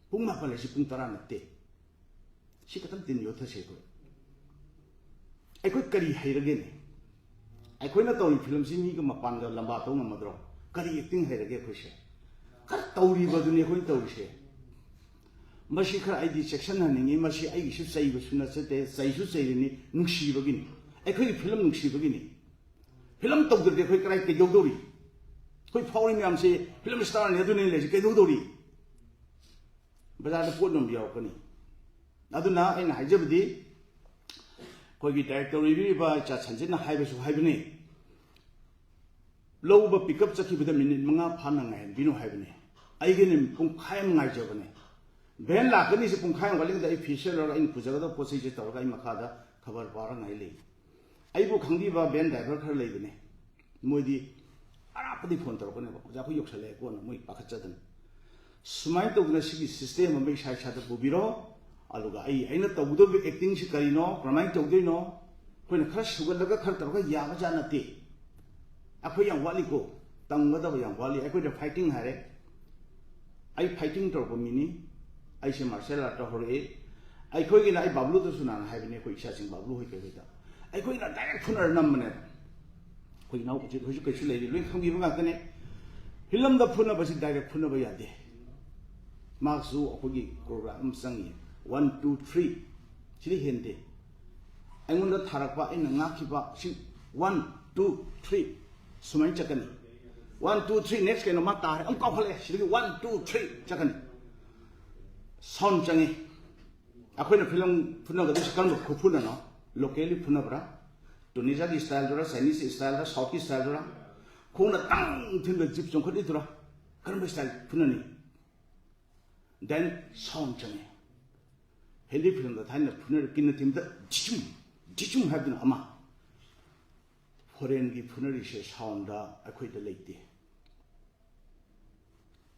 ꯄꯨꯡ ꯃꯥꯄꯟ ꯍꯥꯏꯁꯤ ꯄꯨꯡ ꯇꯔꯥ ꯅꯠꯇꯦ꯫ ꯁꯤ ꯈꯛꯇꯪ ꯇꯤꯟ ꯌꯣꯠꯊꯁꯦ ꯑꯩꯈꯣꯏ꯫ ꯑꯩꯈꯣꯏ ꯀꯔꯤ ꯍꯩꯔꯒꯦꯅꯦ? ꯑꯩꯈꯣꯏꯅ ꯇꯧꯔꯤ ꯐꯤꯂꯝꯁꯤ ꯃꯤꯒ ꯃꯄꯥꯟꯒ ꯂꯝꯕꯥ ꯇꯧ ꯉꯝꯃꯗ꯭ꯔꯣ? ꯀꯔꯤ ꯑꯦꯛꯇꯤꯡ ꯍꯩꯔꯒꯦ ꯑꯩꯈꯣꯏꯁꯦ? ꯈꯔ ꯇꯧꯔꯤꯕꯗꯨꯅꯤ ꯑꯩꯈꯣꯏꯅ ꯇꯧꯔꯤꯁꯦ꯫ ꯃꯁꯤ ꯈꯔ ꯑꯩꯗꯤ ꯆꯦꯛꯁꯤꯟꯍꯟꯅꯤꯡꯉꯤ꯫ ꯃꯁꯤ ꯑꯩꯒꯤꯁꯨ ꯆꯩꯕꯁꯨ ꯅꯠꯆꯗꯦ, ꯆꯩꯁꯨ ꯆꯩꯔꯤꯅꯤ, ꯅꯨꯡꯁꯤꯕꯒꯤꯅꯤ꯫ ꯑꯩꯈꯣꯏꯒꯤ ꯐꯤꯂꯝ ꯅꯨꯡꯁꯤꯕꯒꯤꯅꯤ꯫ ꯐꯤꯂꯝ ꯇꯧꯗ꯭ꯔꯗꯤ ꯑꯩꯈꯣꯏ ꯀꯗꯥꯏ ꯀꯩꯗꯧꯗꯧꯔꯤ? ꯑꯩꯈꯣꯏ ꯐꯥꯎꯔꯤ ꯃꯌꯥꯝꯁꯦ ꯐꯤꯂꯝ ꯏꯁꯇꯥꯔꯅꯤ ꯑꯗꯨꯅꯤ ꯂꯩꯔꯤꯁꯦ, ꯀꯩꯗꯧꯗꯧꯔꯤ? ꯕꯖꯥꯔꯗ ꯄꯣꯠ ꯌꯣꯟꯕ ꯌꯥꯎꯔꯛꯀꯅꯤ꯫ ꯑꯗꯨꯅ ꯑꯩꯅ ꯍꯥꯏꯖꯕꯗꯤ, ꯑꯩꯈꯣꯏꯒꯤ ꯗꯥꯏꯔꯦꯛꯇꯔ ꯑꯣꯏꯕꯤꯔꯤꯕ ꯏꯆꯥ ꯁꯟꯖꯤꯠꯅ ꯍꯥꯏꯕꯁꯨ ꯍꯥꯏꯕꯅꯤ, ꯂꯧꯕ ꯄꯤꯛꯑꯞ ꯆꯠꯈꯤꯕꯗ ꯃꯤꯅꯤꯠ ꯃꯉꯥ ꯐꯥꯅ ꯉꯥꯏꯍꯟꯕꯤꯅꯨ ꯍꯥꯏꯕꯅꯤ꯫ ꯑꯩꯒꯤꯅ ꯄꯨꯡꯈꯥꯏ ꯑꯃ ꯉꯥꯏꯖꯕꯅꯦ꯫ ꯚꯦꯟ ꯂꯥꯛꯀꯅꯤꯁꯦ ꯄꯨꯡꯈꯥꯏ ꯑꯃ ꯋꯥꯠꯂꯤꯉꯩꯗ ꯑꯩ ꯐꯤ ꯁꯦꯠꯂꯒ ꯑꯩꯅ ꯄꯨꯖꯒꯗꯕ ꯄꯣꯠ ꯆꯩꯁꯦ ꯇꯧꯔꯒ ꯑꯩ ꯃꯈꯥꯗ ꯈꯕꯔ ꯄꯥꯔ ꯉꯥꯏ ꯂꯩ꯫ ꯑꯩꯕꯨ ꯈꯪꯕꯤꯕ ꯚꯦꯟ ꯗ꯭ꯔꯥꯏꯚꯔ ꯈꯔ ꯂꯩꯕꯅꯦ, ꯃꯣꯏꯗꯤ ꯑꯔꯥꯞꯄꯗꯤ ꯐꯣꯟ ꯇꯧꯔꯛꯀꯅꯦꯕ, "ꯑꯣꯖꯥ, ꯑꯩꯈꯣꯏ ꯌꯧꯁꯜꯂꯛꯑꯦ" ꯀꯣꯟꯅ ꯃꯣꯏ ꯄꯥꯈꯠꯆꯗꯅ꯫ ꯁꯨꯃꯥꯏꯅ ꯇꯧꯗꯅ ꯁꯤꯒꯤ ꯁꯤꯁꯇꯦꯝ ꯑꯃ ꯏꯁꯥ ꯏꯁꯥꯗ ꯄꯨꯕꯤꯔꯣ꯫ ꯑꯗꯨꯒ ꯑꯩ, ꯑꯩꯅ ꯇꯧꯒꯗꯧꯔꯤꯕ ꯑꯦꯛꯇꯤꯡꯁꯤ ꯀꯔꯤꯅꯣ, ꯀꯔꯝꯍꯥꯏꯅ ꯇꯧꯗꯣꯏꯅꯣ, ꯑꯩꯈꯣꯏꯅ ꯈꯔ ꯁꯨꯒꯠꯂꯒ ꯈꯔ ꯇꯧꯔꯒ ꯌꯥꯕꯖꯥꯠ ꯅꯠꯇꯦ꯫ ꯑꯩꯈꯣꯏ ꯌꯥꯝ ꯋꯥꯠꯂꯤꯀꯣ, ꯇꯝꯒꯗꯕ ꯌꯥꯝ ꯋꯥꯠꯂꯤ꯫ ꯑꯩꯈꯣꯏꯗ ꯐꯥꯏꯇꯤꯡ ꯍꯥꯏꯔꯦ, ꯑꯩ ꯐꯥꯏꯇꯤꯡ ꯇꯧꯔꯛꯄ ꯃꯤꯅꯤ, ꯑꯩꯁꯦ ꯃꯥꯔꯁꯦꯜ ꯑꯥꯔꯠꯇ ꯍꯧꯔꯛꯏ꯫ ꯑꯩꯈꯣꯏꯒꯤꯅ, ꯑꯩ ꯕꯥꯕꯂꯨꯗꯁꯨ ꯅꯍꯥꯟ ꯍꯥꯏꯕꯅꯤ, ꯑꯩꯈꯣꯏ ꯏꯆꯥꯁꯤꯡ ꯕꯥꯕꯂꯨ ꯍꯣꯏ ꯀꯩꯍꯣꯏꯗ, ꯑꯩꯈꯣꯏꯅ ꯗꯥꯏꯔꯦꯛ ꯐꯨꯅꯔ ꯅꯝꯕꯅꯦꯕ꯫ ꯑꯩꯈꯣꯏ ꯏꯅꯥꯎ ꯍꯧꯖꯤꯛ, ꯍꯧꯖꯤꯛ ꯀꯩꯁꯨ ꯂꯩꯔꯤ, ꯂꯣꯏ ꯈꯪꯕꯤꯕ ꯉꯥꯛꯇꯅꯦ꯫ ꯐꯤꯂꯝꯗ ꯐꯨꯅꯕꯁꯤ ꯗꯥꯏꯔꯦꯛ ꯐꯨꯅꯕ ꯌꯥꯗꯦ꯫ ꯃꯍꯥꯛꯁꯨ ꯑꯩꯈꯣꯏꯒꯤ ꯀꯣꯔꯤꯌꯣꯒ꯭ꯔꯥꯐ ꯑꯃ ꯆꯪꯉꯤ, ꯋꯥꯟ ꯇꯨ ꯊ꯭ꯔꯤ, ꯁꯤꯗꯤ ꯍꯦꯟꯗꯦ꯫ ꯑꯩꯉꯣꯟꯗ ꯊꯥꯔꯛꯄ, ꯑꯩꯅ ꯉꯥꯛꯈꯤꯕ ꯁꯤ ꯋꯥꯟ ꯇꯨ ꯊ꯭ꯔꯤ꯫ ꯁꯨꯃꯥꯏꯅ ꯆꯠꯀꯅꯤ꯫ One, two, three, next ꯀꯩꯅꯣ ꯃꯥ ꯇꯥꯔꯦ, ꯑꯃꯨꯛ ꯀꯥꯎꯈꯠꯂꯛꯑꯦ, ꯁꯤꯗꯒꯤ one, two, three ꯆꯠꯀꯅꯤ꯫ Sound ꯆꯪꯉꯤ꯫ ꯑꯩꯈꯣꯏꯅ ꯐꯤꯂꯝ ꯐꯨꯅꯒꯗꯣꯏꯁꯦ ꯀꯔꯝꯕ ꯈꯨꯐꯨꯅꯅꯣ? Locally ꯐꯨꯅꯕ꯭ꯔꯥ? Tunisiaꯒꯤ styleꯗꯨꯔꯥ, Chineseꯀꯤ styleꯗꯨꯔꯥ, Southꯀꯤ styleꯗꯨꯔꯥ? ꯈꯣꯡꯅ ꯇꯪ ꯊꯤꯟꯕ ꯖꯤꯞ ꯆꯣꯡꯈꯠꯂꯤꯗꯨꯔꯥ? ꯀꯔꯝꯕ style ꯐꯨꯅꯅꯤ? Then sound ꯆꯪꯉꯤ꯫ ꯍꯤꯟꯗꯤ ꯐꯤꯂꯝꯗ ꯊꯥꯏꯅ ꯐꯨꯅꯔꯤ ꯀꯤꯟꯅ ꯊꯤꯟꯕꯗ ꯗꯤꯆꯨꯝ, ꯗꯤꯆꯨꯝ ꯍꯥꯏꯕꯗꯨꯅ ꯑꯃ꯫ Foreignꯒꯤ ꯐꯨꯅꯔꯤꯁꯦ soundꯗ ꯑꯩꯈꯣꯏꯗ ꯂꯩꯇꯦ꯫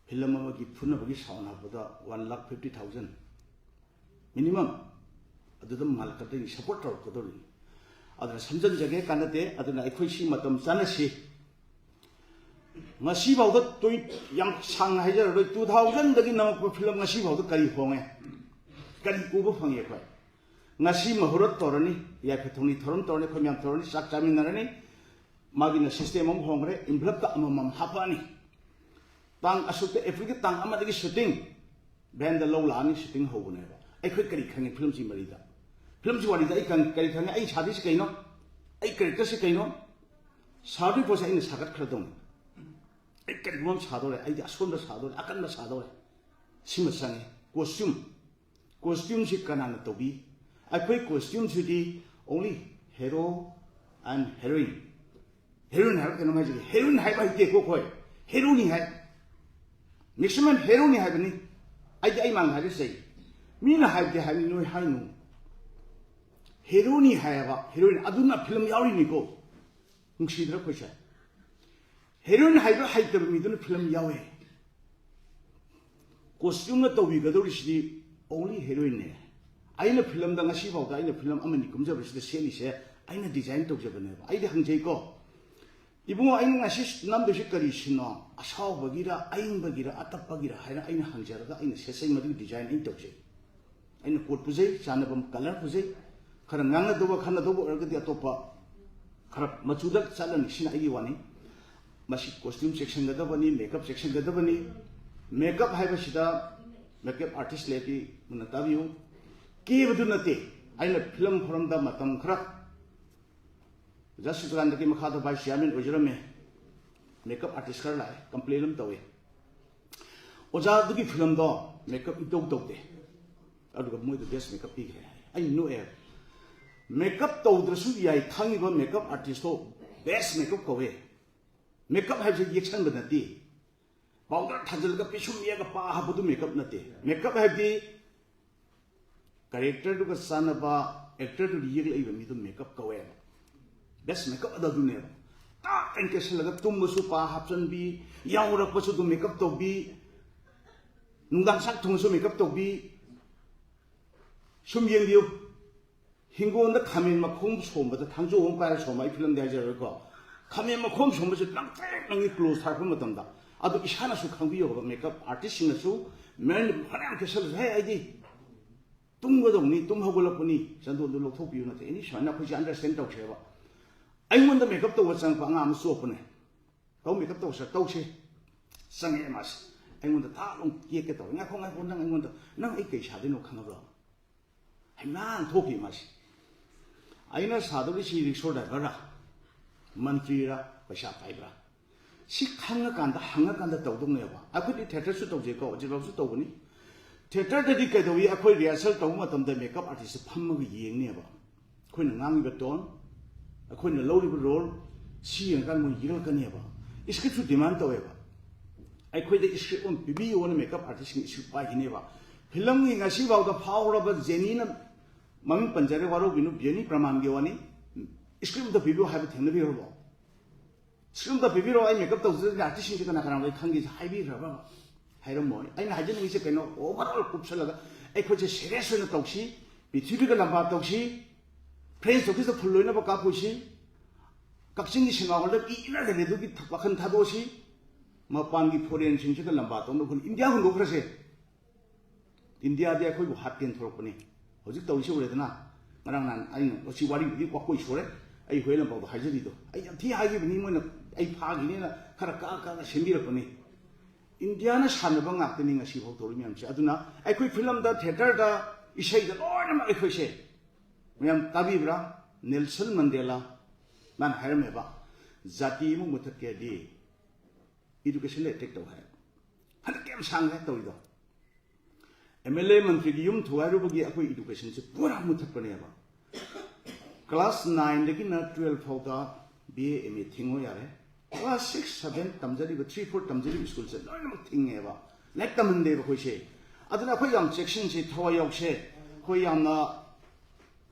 ꯐꯤꯂꯝ ꯑꯃꯒꯤ ꯐꯨꯅꯕꯒꯤ sound ꯍꯥꯞꯄꯗ one lakh fifty thousand minimum ꯑꯗꯨꯗ ꯃꯥꯂꯛꯀꯗꯣꯏꯅꯤ, support ꯇꯧꯔꯛꯀꯗꯧꯔꯤꯅꯤ꯫ ꯑꯗꯨꯅ ꯁꯝꯖꯟꯖꯒꯦ ꯀꯥꯟꯅꯗꯦ꯫ ꯑꯗꯨꯅ ꯑꯩꯈꯣꯏ ꯁꯤ ꯃꯇꯝ ꯆꯥꯅꯁꯤ꯫ ꯉꯁꯤꯐꯥꯎꯗ twenty, ꯌꯥꯝ ꯁꯥꯡꯅ ꯍꯥꯏꯖꯔꯔꯣꯏ, two thousandꯗꯒꯤ ꯅꯝꯃꯛꯄ ꯐꯤꯂꯝ ꯉꯁꯤꯐꯥꯎꯗ ꯀꯔꯤ ꯍꯣꯡꯉꯦ? ꯀꯔꯤ ꯎꯕ ꯐꯪꯉꯤ ꯑꯩꯈꯣꯏ? ꯉꯁꯤ ꯃꯍꯨꯔꯠ ꯇꯧꯔꯅꯤ, ꯌꯥꯏꯐ ꯊꯧꯅꯤ ꯊꯧꯔꯝ ꯇꯧꯔꯅꯤ, ꯑꯩꯈꯣꯏ ꯃꯌꯥꯝ ꯇꯧꯔꯅꯤ, ꯆꯥꯛ ꯆꯥꯃꯤꯟꯅꯔꯅꯤ꯫ ꯃꯥꯒꯤꯅ system ꯑꯃ ꯍꯣꯡꯈ꯭ꯔꯦ, envelopeꯇ ꯑꯃꯃꯝ ꯍꯥꯞꯄꯛꯑꯅꯤ꯫ ꯇꯥꯡ ꯑꯁꯨꯛꯇ, Aprilꯒꯤ ꯇꯥꯡ ꯑꯃꯗꯒꯤ shooting, vanꯗ ꯂꯧ ꯂꯥꯛꯑꯅꯤ, shooting ꯍꯧꯕꯅꯦꯕ꯫ ꯑꯩꯈꯣꯏ ꯀꯔꯤ ꯈꯪꯉꯤ ꯐꯤꯂꯝꯁꯤ ꯃꯔꯤꯗ? ꯐꯤꯂꯝꯁꯤ ꯋꯥꯔꯤꯗ ꯑꯩ ꯈꯪ-, ꯀꯔꯤ ꯈꯪꯉꯤ? ꯑꯩ ꯁꯥꯗꯣꯏꯁꯤ ꯀꯩꯅꯣ? ꯑꯩ characterꯁꯤ ꯀꯩꯅꯣ? ꯁꯥꯗꯣꯏ ꯄꯣꯠꯁꯦ ꯑꯩꯅ ꯁꯥꯒꯠꯈ꯭ꯔꯗꯧꯅꯤ꯫ ꯑꯩ ꯀꯔꯤꯒꯨꯝꯕ ꯑꯃ ꯁꯥꯗꯧꯔꯦ, ꯑꯩꯗꯤ ꯑꯁꯣꯟꯕ ꯁꯥꯗꯧꯔꯦ, ꯑꯀꯟꯕ ꯁꯥꯗꯧꯔꯦ꯫ ꯁꯤꯃ ꯆꯪꯉꯤ꯫ Costume, costumeꯁꯤ ꯀꯅꯥꯅ ꯇꯧꯕꯤ? ꯑꯩꯈꯣꯏ costumeꯁꯤꯗꯤ only hero and heroine꯫ Heroine ꯍꯥꯏꯕ ꯀꯩꯅꯣꯝ ꯍꯥꯏꯖꯒꯦ꯫ Heroine ꯍꯥꯏꯕ ꯍꯩꯇꯦꯀꯣ ꯑꯩꯈꯣꯏ꯫ Heroine ꯍꯥꯏ꯫ Maximum heroine ꯍꯥꯏꯕꯅꯤ꯫ ꯑꯩꯗꯤ ꯑꯩ ꯃꯥꯡ ꯍꯥꯏꯕ ꯆꯩ꯫ ꯃꯤꯅ ꯍꯥꯏꯕꯗꯤ ꯍꯥꯏꯕꯅꯤ, ꯅꯣꯏ ꯍꯥꯏꯅꯨ꯫ Heroine ꯍꯥꯏꯌꯦꯕ, heroine꯫ ꯑꯗꯨꯅ ꯐꯤꯂꯝ ꯌꯥꯎꯔꯤꯅꯤꯀꯣ꯫ ꯅꯨꯡꯁꯤꯗ꯭ꯔꯥ ꯑꯩꯈꯣꯏꯁꯦ? Heroine ꯍꯥꯏꯕ ꯍꯩꯇꯕ ꯃꯤꯗꯨꯅ ꯐꯤꯂꯝ ꯌꯥꯎꯋꯦ꯫ Costumeꯅ ꯇꯧꯕꯤꯒꯗꯧꯔꯤꯁꯤꯗꯤ only heroineꯅꯦ꯫ ꯑꯩꯅ ꯐꯤꯂꯝꯗ, ꯉꯁꯤꯐꯥꯎꯗ ꯑꯩꯅ ꯐꯤꯂꯝ ꯑꯃꯅꯤ ꯀꯨꯝꯖꯕꯁꯤꯗ ꯁꯦꯠꯂꯤꯁꯦ ꯑꯩꯅ design ꯇꯧꯖꯕꯅꯦꯕ꯫ ꯑꯩꯗꯤ ꯍꯪꯖꯩꯀꯣ, "ꯏꯕꯨꯡꯉꯣ, ꯑꯩꯅ ꯉꯁꯤ ꯅꯝꯗꯣꯏꯁꯤ ꯀꯔꯤ ꯁꯤꯟꯅꯣ? ꯑꯁꯥꯎꯕꯒꯤꯔ, ꯑꯏꯪꯕꯒꯤꯔ, ꯑꯇꯞꯄꯒꯤꯔ?" ꯍꯥꯏꯅ ꯑꯩꯅ ꯍꯪꯖꯔꯒ ꯑꯩꯅ ꯁꯦꯠꯆꯩ, ꯃꯗꯨꯒꯤ design ꯑꯩꯅ ꯇꯧꯖꯩ꯫ ꯑꯩꯅ ꯀꯣꯠ ꯄꯨꯖꯩ, ꯆꯥꯟꯅꯕ colour ꯄꯨꯖꯩ, ꯈꯔ ꯉꯥꯡꯅꯗꯧꯕ ꯈꯟꯅꯗꯧꯕ ꯑꯣꯏꯔꯒꯗꯤ ꯑꯇꯣꯞꯄ ꯈꯔ ꯃꯆꯨꯗ ꯆꯠꯂꯅꯤ, ꯁꯤꯅ ꯑꯩꯒꯤ ꯋꯥꯅꯤ꯫ ꯃꯁꯤ costume ꯆꯦꯛꯁꯤꯟꯒꯗꯕꯅꯤ, makeup ꯆꯦꯛꯁꯤꯟꯒꯗꯕꯅꯤ꯫ Makeup ꯍꯥꯏꯕꯁꯤꯗ makeup artist ꯂꯩꯔꯗꯤ ꯃꯨꯟꯅ ꯇꯥꯕꯤꯌꯨ꯫ ꯀꯦꯕꯗꯨ ꯅꯠꯇꯦ, ꯑꯩꯅ ꯐꯤꯂꯝ ꯐꯣꯔꯝꯗ ꯃꯇꯝ ꯈꯔ ꯑꯣꯖꯥ ꯁꯨꯖꯀꯥꯟꯇꯒꯤ ꯃꯈꯥꯗ vice chairman ꯑꯣꯏꯖꯔꯝꯃꯦ꯫ ꯃꯦꯀꯞ ꯑꯥꯔꯇꯤꯁ ꯈꯔ ꯂꯥꯛꯑꯦ, ꯀꯝꯄ꯭ꯂꯦꯟ ꯑꯃ ꯇꯧꯋꯦ, "ꯑꯣꯖꯥ, ꯑꯗꯨꯒꯤ ꯐꯤꯂꯝꯗꯣ ꯃꯦꯀꯞ ꯏꯇꯧ ꯇꯧꯗꯦ, ꯑꯗꯨꯒ ꯃꯣꯏꯗ ꯕꯦꯁ ꯃꯦꯀꯞ ꯄꯤꯈ꯭ꯔꯦ" ꯍꯥꯏ꯫ ꯑꯩ ꯅꯣꯛꯑꯦ꯫ ꯃꯦꯀꯞ ꯇꯧꯗ꯭ꯔꯁꯨ ꯌꯥꯏ, ꯈꯪꯉꯤꯕ ꯃꯦꯀꯞ ꯑꯥꯔꯇꯤꯁꯇꯣ ꯕꯦꯁ ꯃꯦꯀꯞ ꯀꯧꯋꯦ꯫ ꯃꯦꯀꯞ ꯍꯥꯏꯕꯁꯤ ꯌꯦꯛꯁꯟꯕ ꯅꯠꯇꯦ꯫ ꯄꯥꯎꯗꯔ ꯊꯥꯖꯤꯜꯂꯒ ꯄꯤꯁꯨꯝ ꯌꯦꯛꯑꯒ ꯄꯥ ꯍꯥꯞꯄꯗꯨ ꯃꯦꯀꯞ ꯅꯠꯇꯦ꯫ ꯃꯦꯀꯞ ꯍꯥꯏꯕꯗꯤ ꯀꯦꯔꯦꯛꯇꯔꯗꯨꯒ ꯆꯥꯟꯅꯕ ꯑꯦꯛꯇꯔꯗꯨꯅ ꯌꯦꯛꯂꯛꯏꯕ ꯃꯤꯗꯨ ꯃꯦꯀꯞ ꯀꯧꯋꯦꯕ꯫ ꯕꯦꯁ ꯃꯦꯀꯞ ꯑꯗꯨ ꯑꯗꯨꯅꯦꯕ꯫ ꯇꯥꯛ ꯍꯥꯏꯅ ꯀꯦꯁꯜꯂꯒ ꯇꯨꯝꯕꯁꯨ ꯄꯥ ꯍꯥꯞꯆꯟꯕꯤ, ꯌꯥꯎꯔꯛꯄꯁꯨ ꯑꯗꯨꯝ ꯃꯦꯀꯞ ꯇꯧꯕꯤ, ꯅꯨꯡꯗꯥꯡ ꯆꯥꯛ ꯊꯣꯡꯉꯁꯨ ꯃꯦꯀꯞ ꯇꯧꯕꯤ꯫ ꯁꯨꯝ ꯌꯦꯡꯕꯤꯌꯨ, ꯍꯤꯡꯒꯣꯜꯗ ꯈꯥꯃꯦꯟ ꯃꯈꯣꯡ ꯁꯣꯝꯕꯗ ꯊꯥꯡꯖꯧ ꯑꯃ ꯄꯥꯏꯔ ꯁꯣꯝꯕ, ꯑꯩ ꯐꯤꯂꯝꯗꯤ ꯍꯥꯏꯖꯔꯣꯏꯀꯣ, ꯈꯥꯃꯦꯟ ꯃꯈꯣꯡ ꯁꯣꯝꯕꯁꯤ ꯂꯪꯇ꯭ꯔꯤꯛ ꯂꯪꯉꯤ ꯀ꯭ꯂꯣꯖ ꯊꯥꯔꯛꯄ ꯃꯇꯝꯗ꯫ ꯑꯗꯨ ꯏꯁꯥꯅꯁꯨ ꯈꯪꯕꯤꯌꯣꯕ, ꯃꯦꯀꯞ ꯑꯥꯔꯇꯤꯁꯁꯤꯡꯅꯁꯨ ꯃꯦꯟ ꯐꯅꯌꯥꯝ ꯀꯦꯁꯜꯂꯁꯨ, "ꯍꯦ, ꯑꯩꯗꯤ ꯇꯨꯝꯒꯗꯧꯅꯤ, ꯇꯨꯝ ꯍꯧꯒꯠꯂꯛꯄꯅꯤ, ꯆꯟꯗꯣꯟꯗꯨ ꯂꯧꯊꯣꯛꯄꯤꯌꯨ" ꯅꯠꯇꯦ꯫ ꯑꯦꯅꯤ ꯁꯨꯃꯥꯏꯅ ꯑꯩꯈꯣꯏꯁꯦ ꯑꯟꯗꯔꯁꯇꯦꯟ ꯇꯧꯁꯦꯕ꯫ ꯑꯩꯉꯣꯟꯗ ꯃꯦꯀꯞ ꯇꯧꯕ ꯆꯪꯉꯛꯄ ꯑꯉꯥꯡ ꯑꯃ ꯆꯣꯞꯄꯅꯦ, "ꯀꯧ, ꯃꯦꯀꯞ ꯇꯧꯁꯦ, ꯇꯧꯁꯦ"꯫ ꯆꯪꯉꯛꯑꯦ ꯃꯥꯁꯦ꯫ ꯑꯩꯉꯣꯟꯗ ꯊꯥꯛ ꯂꯥꯎ ꯀꯦꯛꯀꯦ ꯇꯧꯔꯦ꯫ "ꯉꯥꯏꯈꯣ, ꯉꯥꯏꯈꯣ, ꯅꯪ ꯑꯩꯉꯣꯟꯗ, ꯅꯪ ꯑꯩ ꯀꯩ ꯁꯥꯗꯣꯏꯅꯣ ꯈꯪꯉꯕ꯭ꯔꯣ?" ꯍꯩꯃꯥ ꯊꯣꯛꯈꯤ ꯃꯥꯁꯦ꯫ ꯑꯩꯅ ꯁꯥꯗꯧꯔꯤꯁꯤ ꯔꯤꯛꯁꯣ ꯗ꯭ꯔꯥꯏꯚꯔꯔꯥ, ꯃꯟꯇ꯭ꯔꯤꯔꯥ, ꯄꯩꯁꯥ ꯄꯥꯏꯕ꯭ꯔꯥ? ꯁꯤ ꯈꯪꯉꯀꯥꯟꯗ, ꯍꯪꯉꯀꯥꯟꯗ ꯇꯧꯗꯧꯅꯦꯕ꯫ ꯑꯩꯈꯣꯏꯗꯤ ꯊꯤꯌꯦꯇꯔꯁꯨ ꯇꯧꯖꯩꯀꯣ, ꯖꯤꯕꯥꯎꯁꯨ ꯇꯧꯕꯅꯤ꯫ ꯊꯤꯌꯦꯇꯔꯗꯗꯤ ꯀꯩꯗꯧꯏ? ꯑꯩꯈꯣꯏ ꯔꯤꯍꯔꯁꯦꯜ ꯇꯧꯕ ꯃꯇꯝꯗ ꯃꯦꯀꯞ ꯑꯥꯔꯇꯤꯁꯁꯦ ꯐꯝꯃꯒ ꯌꯦꯡꯅꯦꯕ꯫ ꯑꯩꯈꯣꯏꯅ ꯉꯥꯡꯉꯤꯕ ꯇꯣꯟ, ꯑꯩꯈꯣꯏꯅ ꯂꯧꯔꯤꯕ ꯔꯣꯜ, ꯁꯤ ꯌꯦꯡꯉꯀꯥꯟꯗ ꯃꯣꯏ ꯌꯦꯛꯂꯛꯀꯅꯦꯕ꯫ ꯏꯁꯀ꯭ꯔꯤꯞꯁꯨ ꯗꯤꯃꯥꯟ ꯇꯧꯋꯦꯕ꯫ ꯑꯩꯈꯣꯏꯗ ꯏꯁꯀ꯭ꯔꯤꯞ ꯑꯃ ꯄꯤꯕꯤꯌꯣꯅ ꯃꯦꯀꯞ ꯑꯥꯔꯇꯤꯁꯁꯤꯡ ꯏꯁꯀ꯭ꯔꯤꯞ ꯄꯥꯏꯈꯤꯅꯦꯕ꯫ ꯐꯤꯂꯝꯒꯤ ꯉꯁꯤ ꯐꯥꯎꯗ ꯐꯥꯎꯔꯕ ꯖꯦꯅꯤꯅ ꯃꯃꯤꯡ ꯄꯟꯖꯔꯦ, ꯋꯥꯔꯧꯕꯤꯅꯨ, ꯖꯦꯅꯤ ꯄ꯭ꯔꯃꯥꯟꯒꯤ ꯋꯥꯅꯤ, ꯏꯁꯀ꯭ꯔꯤꯞ ꯑꯝꯇ ꯄꯤꯕꯤꯌꯨ ꯍꯥꯏꯕ ꯊꯦꯡꯅꯕꯤꯔꯕꯣ? "ꯁꯤ ꯑꯝꯇ ꯄꯤꯕꯤꯔꯛꯑꯣ, ꯑꯩ ꯃꯦꯀꯞ ꯇꯧꯖꯗꯣꯏꯅꯦ, ꯑꯥꯔꯇꯤꯁꯁꯤꯡꯁꯦ ꯀꯅꯥ ꯀꯅꯥꯅꯣ ꯑꯩ ꯈꯪꯒꯦꯁꯦ" ꯍꯥꯏꯕꯤꯈ꯭ꯔꯕ? ꯍꯥꯏꯔꯝꯃꯣꯏ꯫ ꯑꯩꯅ ꯍꯥꯏꯖꯅꯤꯡꯉꯤꯁꯦ ꯀꯩꯅꯣ, ꯑꯣꯚꯔ ꯑꯣꯜ ꯀꯨꯞꯁꯜꯂꯒ ꯑꯩꯈꯣꯏꯁꯦ ꯁꯦꯔꯤꯌꯁ ꯑꯣꯏꯅ ꯇꯧꯁꯤ, ꯄ꯭ꯔꯤꯊꯤꯕꯤꯒ ꯂꯝꯕꯥ ꯇꯧꯁꯤ, ꯐ꯭ꯔꯦꯟꯁ ꯇꯣꯀꯤꯁꯇ ꯐꯨꯜ ꯂꯣꯏꯅꯕ ꯀꯥꯞꯄꯨꯁꯤ, ꯀꯛꯆꯤꯡꯒꯤ ꯁꯤꯅꯦꯃꯥ ꯍꯣꯜꯗ ꯀꯤꯅ ꯂꯩꯔꯦ ꯑꯗꯨꯒꯤ ꯋꯥꯈꯜ ꯊꯥꯗꯣꯛꯑꯁꯤ, ꯃꯄꯥꯟꯒꯤ ꯐꯣꯔꯦꯟꯁꯤꯡꯁꯤꯒ ꯂꯝꯕꯥ ꯇꯧꯅꯕ ꯍꯣꯠꯅ-, ꯏꯟꯗꯤꯌꯥ ꯍꯨꯟꯗꯣꯛꯈ꯭ꯔꯁꯦ꯫ ꯏꯟꯗꯤꯌꯥꯗꯤ ꯑꯩꯈꯣꯏꯕꯨ ꯍꯥꯠꯀꯦꯅ ꯊꯣꯛꯂꯛꯄꯅꯤ꯫ ꯍꯧꯖꯤꯛ ꯇꯧꯔꯤꯁꯤ ꯎꯔꯦꯗꯅ, ꯉꯔꯥꯡ ꯅꯍꯥꯟ ꯑꯩꯅ ꯉꯁꯤ ꯋꯥꯔꯤꯕꯨꯗꯤ ꯋꯥꯀꯣꯏ ꯁꯣꯔꯦ, ꯑꯩ ꯍꯨꯌꯦꯟ ꯂꯝꯄꯥꯎꯗ ꯍꯥꯏꯖꯔꯤꯗꯣ, ꯑꯩ ꯌꯥꯝ ꯊꯤ ꯍꯥꯏꯈꯤꯕꯅꯤ, ꯃꯣꯏꯅ ꯑꯩ ꯐꯥꯈꯤꯅꯦꯅ ꯈꯔ ꯀꯛꯑ ꯀꯛꯑ ꯁꯦꯝꯕꯤꯔꯛꯄꯅꯤ꯫ ꯏꯟꯗꯤꯌꯥꯅ ꯁꯥꯟꯅꯕ ꯉꯥꯛꯇꯅꯤ ꯉꯁꯤ ꯐꯥꯎ ꯇꯧꯔꯤ ꯃꯌꯥꯝꯁꯦ꯫ ꯑꯗꯨꯅ ꯑꯩꯈꯣꯏ ꯐꯤꯂꯝꯗ, ꯊꯤꯌꯦꯇꯔꯗ, ꯏꯁꯩꯗ ꯂꯣꯏꯅꯃꯛ ꯑꯩꯈꯣꯏꯁꯦ, ꯃꯌꯥꯝ ꯇꯥꯕꯤꯕ꯭ꯔꯥ? ꯅꯦꯜꯁꯟ ꯃꯟꯗꯦꯂꯥ ꯃꯥꯅ ꯍꯥꯏꯔꯝꯃꯦꯕ, "ꯖꯥꯇꯤ ꯑꯃ ꯃꯨꯊꯠꯀꯦꯗꯤ ꯏꯗꯨꯀꯦꯁꯟꯗ ꯑꯦꯇꯦꯛ ꯇꯧ ꯍꯥꯏ꯫ ꯍꯟꯗꯛ ꯌꯥꯝ ꯁꯥꯡꯅ ꯇꯧꯔꯤꯗꯣ꯫ ꯑꯦꯝ ꯑꯦꯜ ꯑꯦ ꯃꯟꯇ꯭ꯔꯤꯒꯤ ꯌꯨꯝ ꯊꯨꯒꯥꯏꯔꯨꯕꯒꯤ ꯑꯩꯈꯣꯏ ꯏꯗꯨꯀꯦꯁꯟꯁꯦ ꯄꯨꯔꯥ ꯃꯨꯊꯠꯄꯅꯦꯕ꯫ ꯀ꯭ꯂꯥꯁ ꯅꯥꯏꯟꯗꯒꯤꯅ ꯇꯨꯌꯦꯜꯐ ꯐꯥꯎꯗ ꯕꯤ ꯑꯦ ꯑꯦꯝ ꯑꯦ ꯊꯤꯡꯉꯣ ꯌꯥꯔꯦ꯫ ꯀ꯭ꯂꯥꯁ ꯁꯤꯛꯁ ꯁꯚꯦꯟ ꯇꯝꯖꯔꯤꯕ, ꯊ꯭ꯔꯤ ꯐꯣꯔ ꯇꯝꯖꯔꯤꯕ ꯁ꯭ꯀꯨꯜꯁꯦ ꯂꯣꯏꯅꯃꯛ ꯊꯤꯡꯉꯦꯕ꯫ ꯂꯥꯏꯔꯤꯛ ꯇꯝꯍꯟꯗꯦꯕ ꯑꯩꯈꯣꯏꯁꯦ꯫ ꯑꯗꯨꯅ ꯑꯩꯈꯣꯏ ꯌꯥꯝ ꯆꯦꯛꯁꯤꯟꯁꯤ, ꯊꯋꯥꯏ ꯌꯥꯎꯁꯦ꯫ ꯑꯩꯈꯣꯏ ꯌꯥꯝꯅ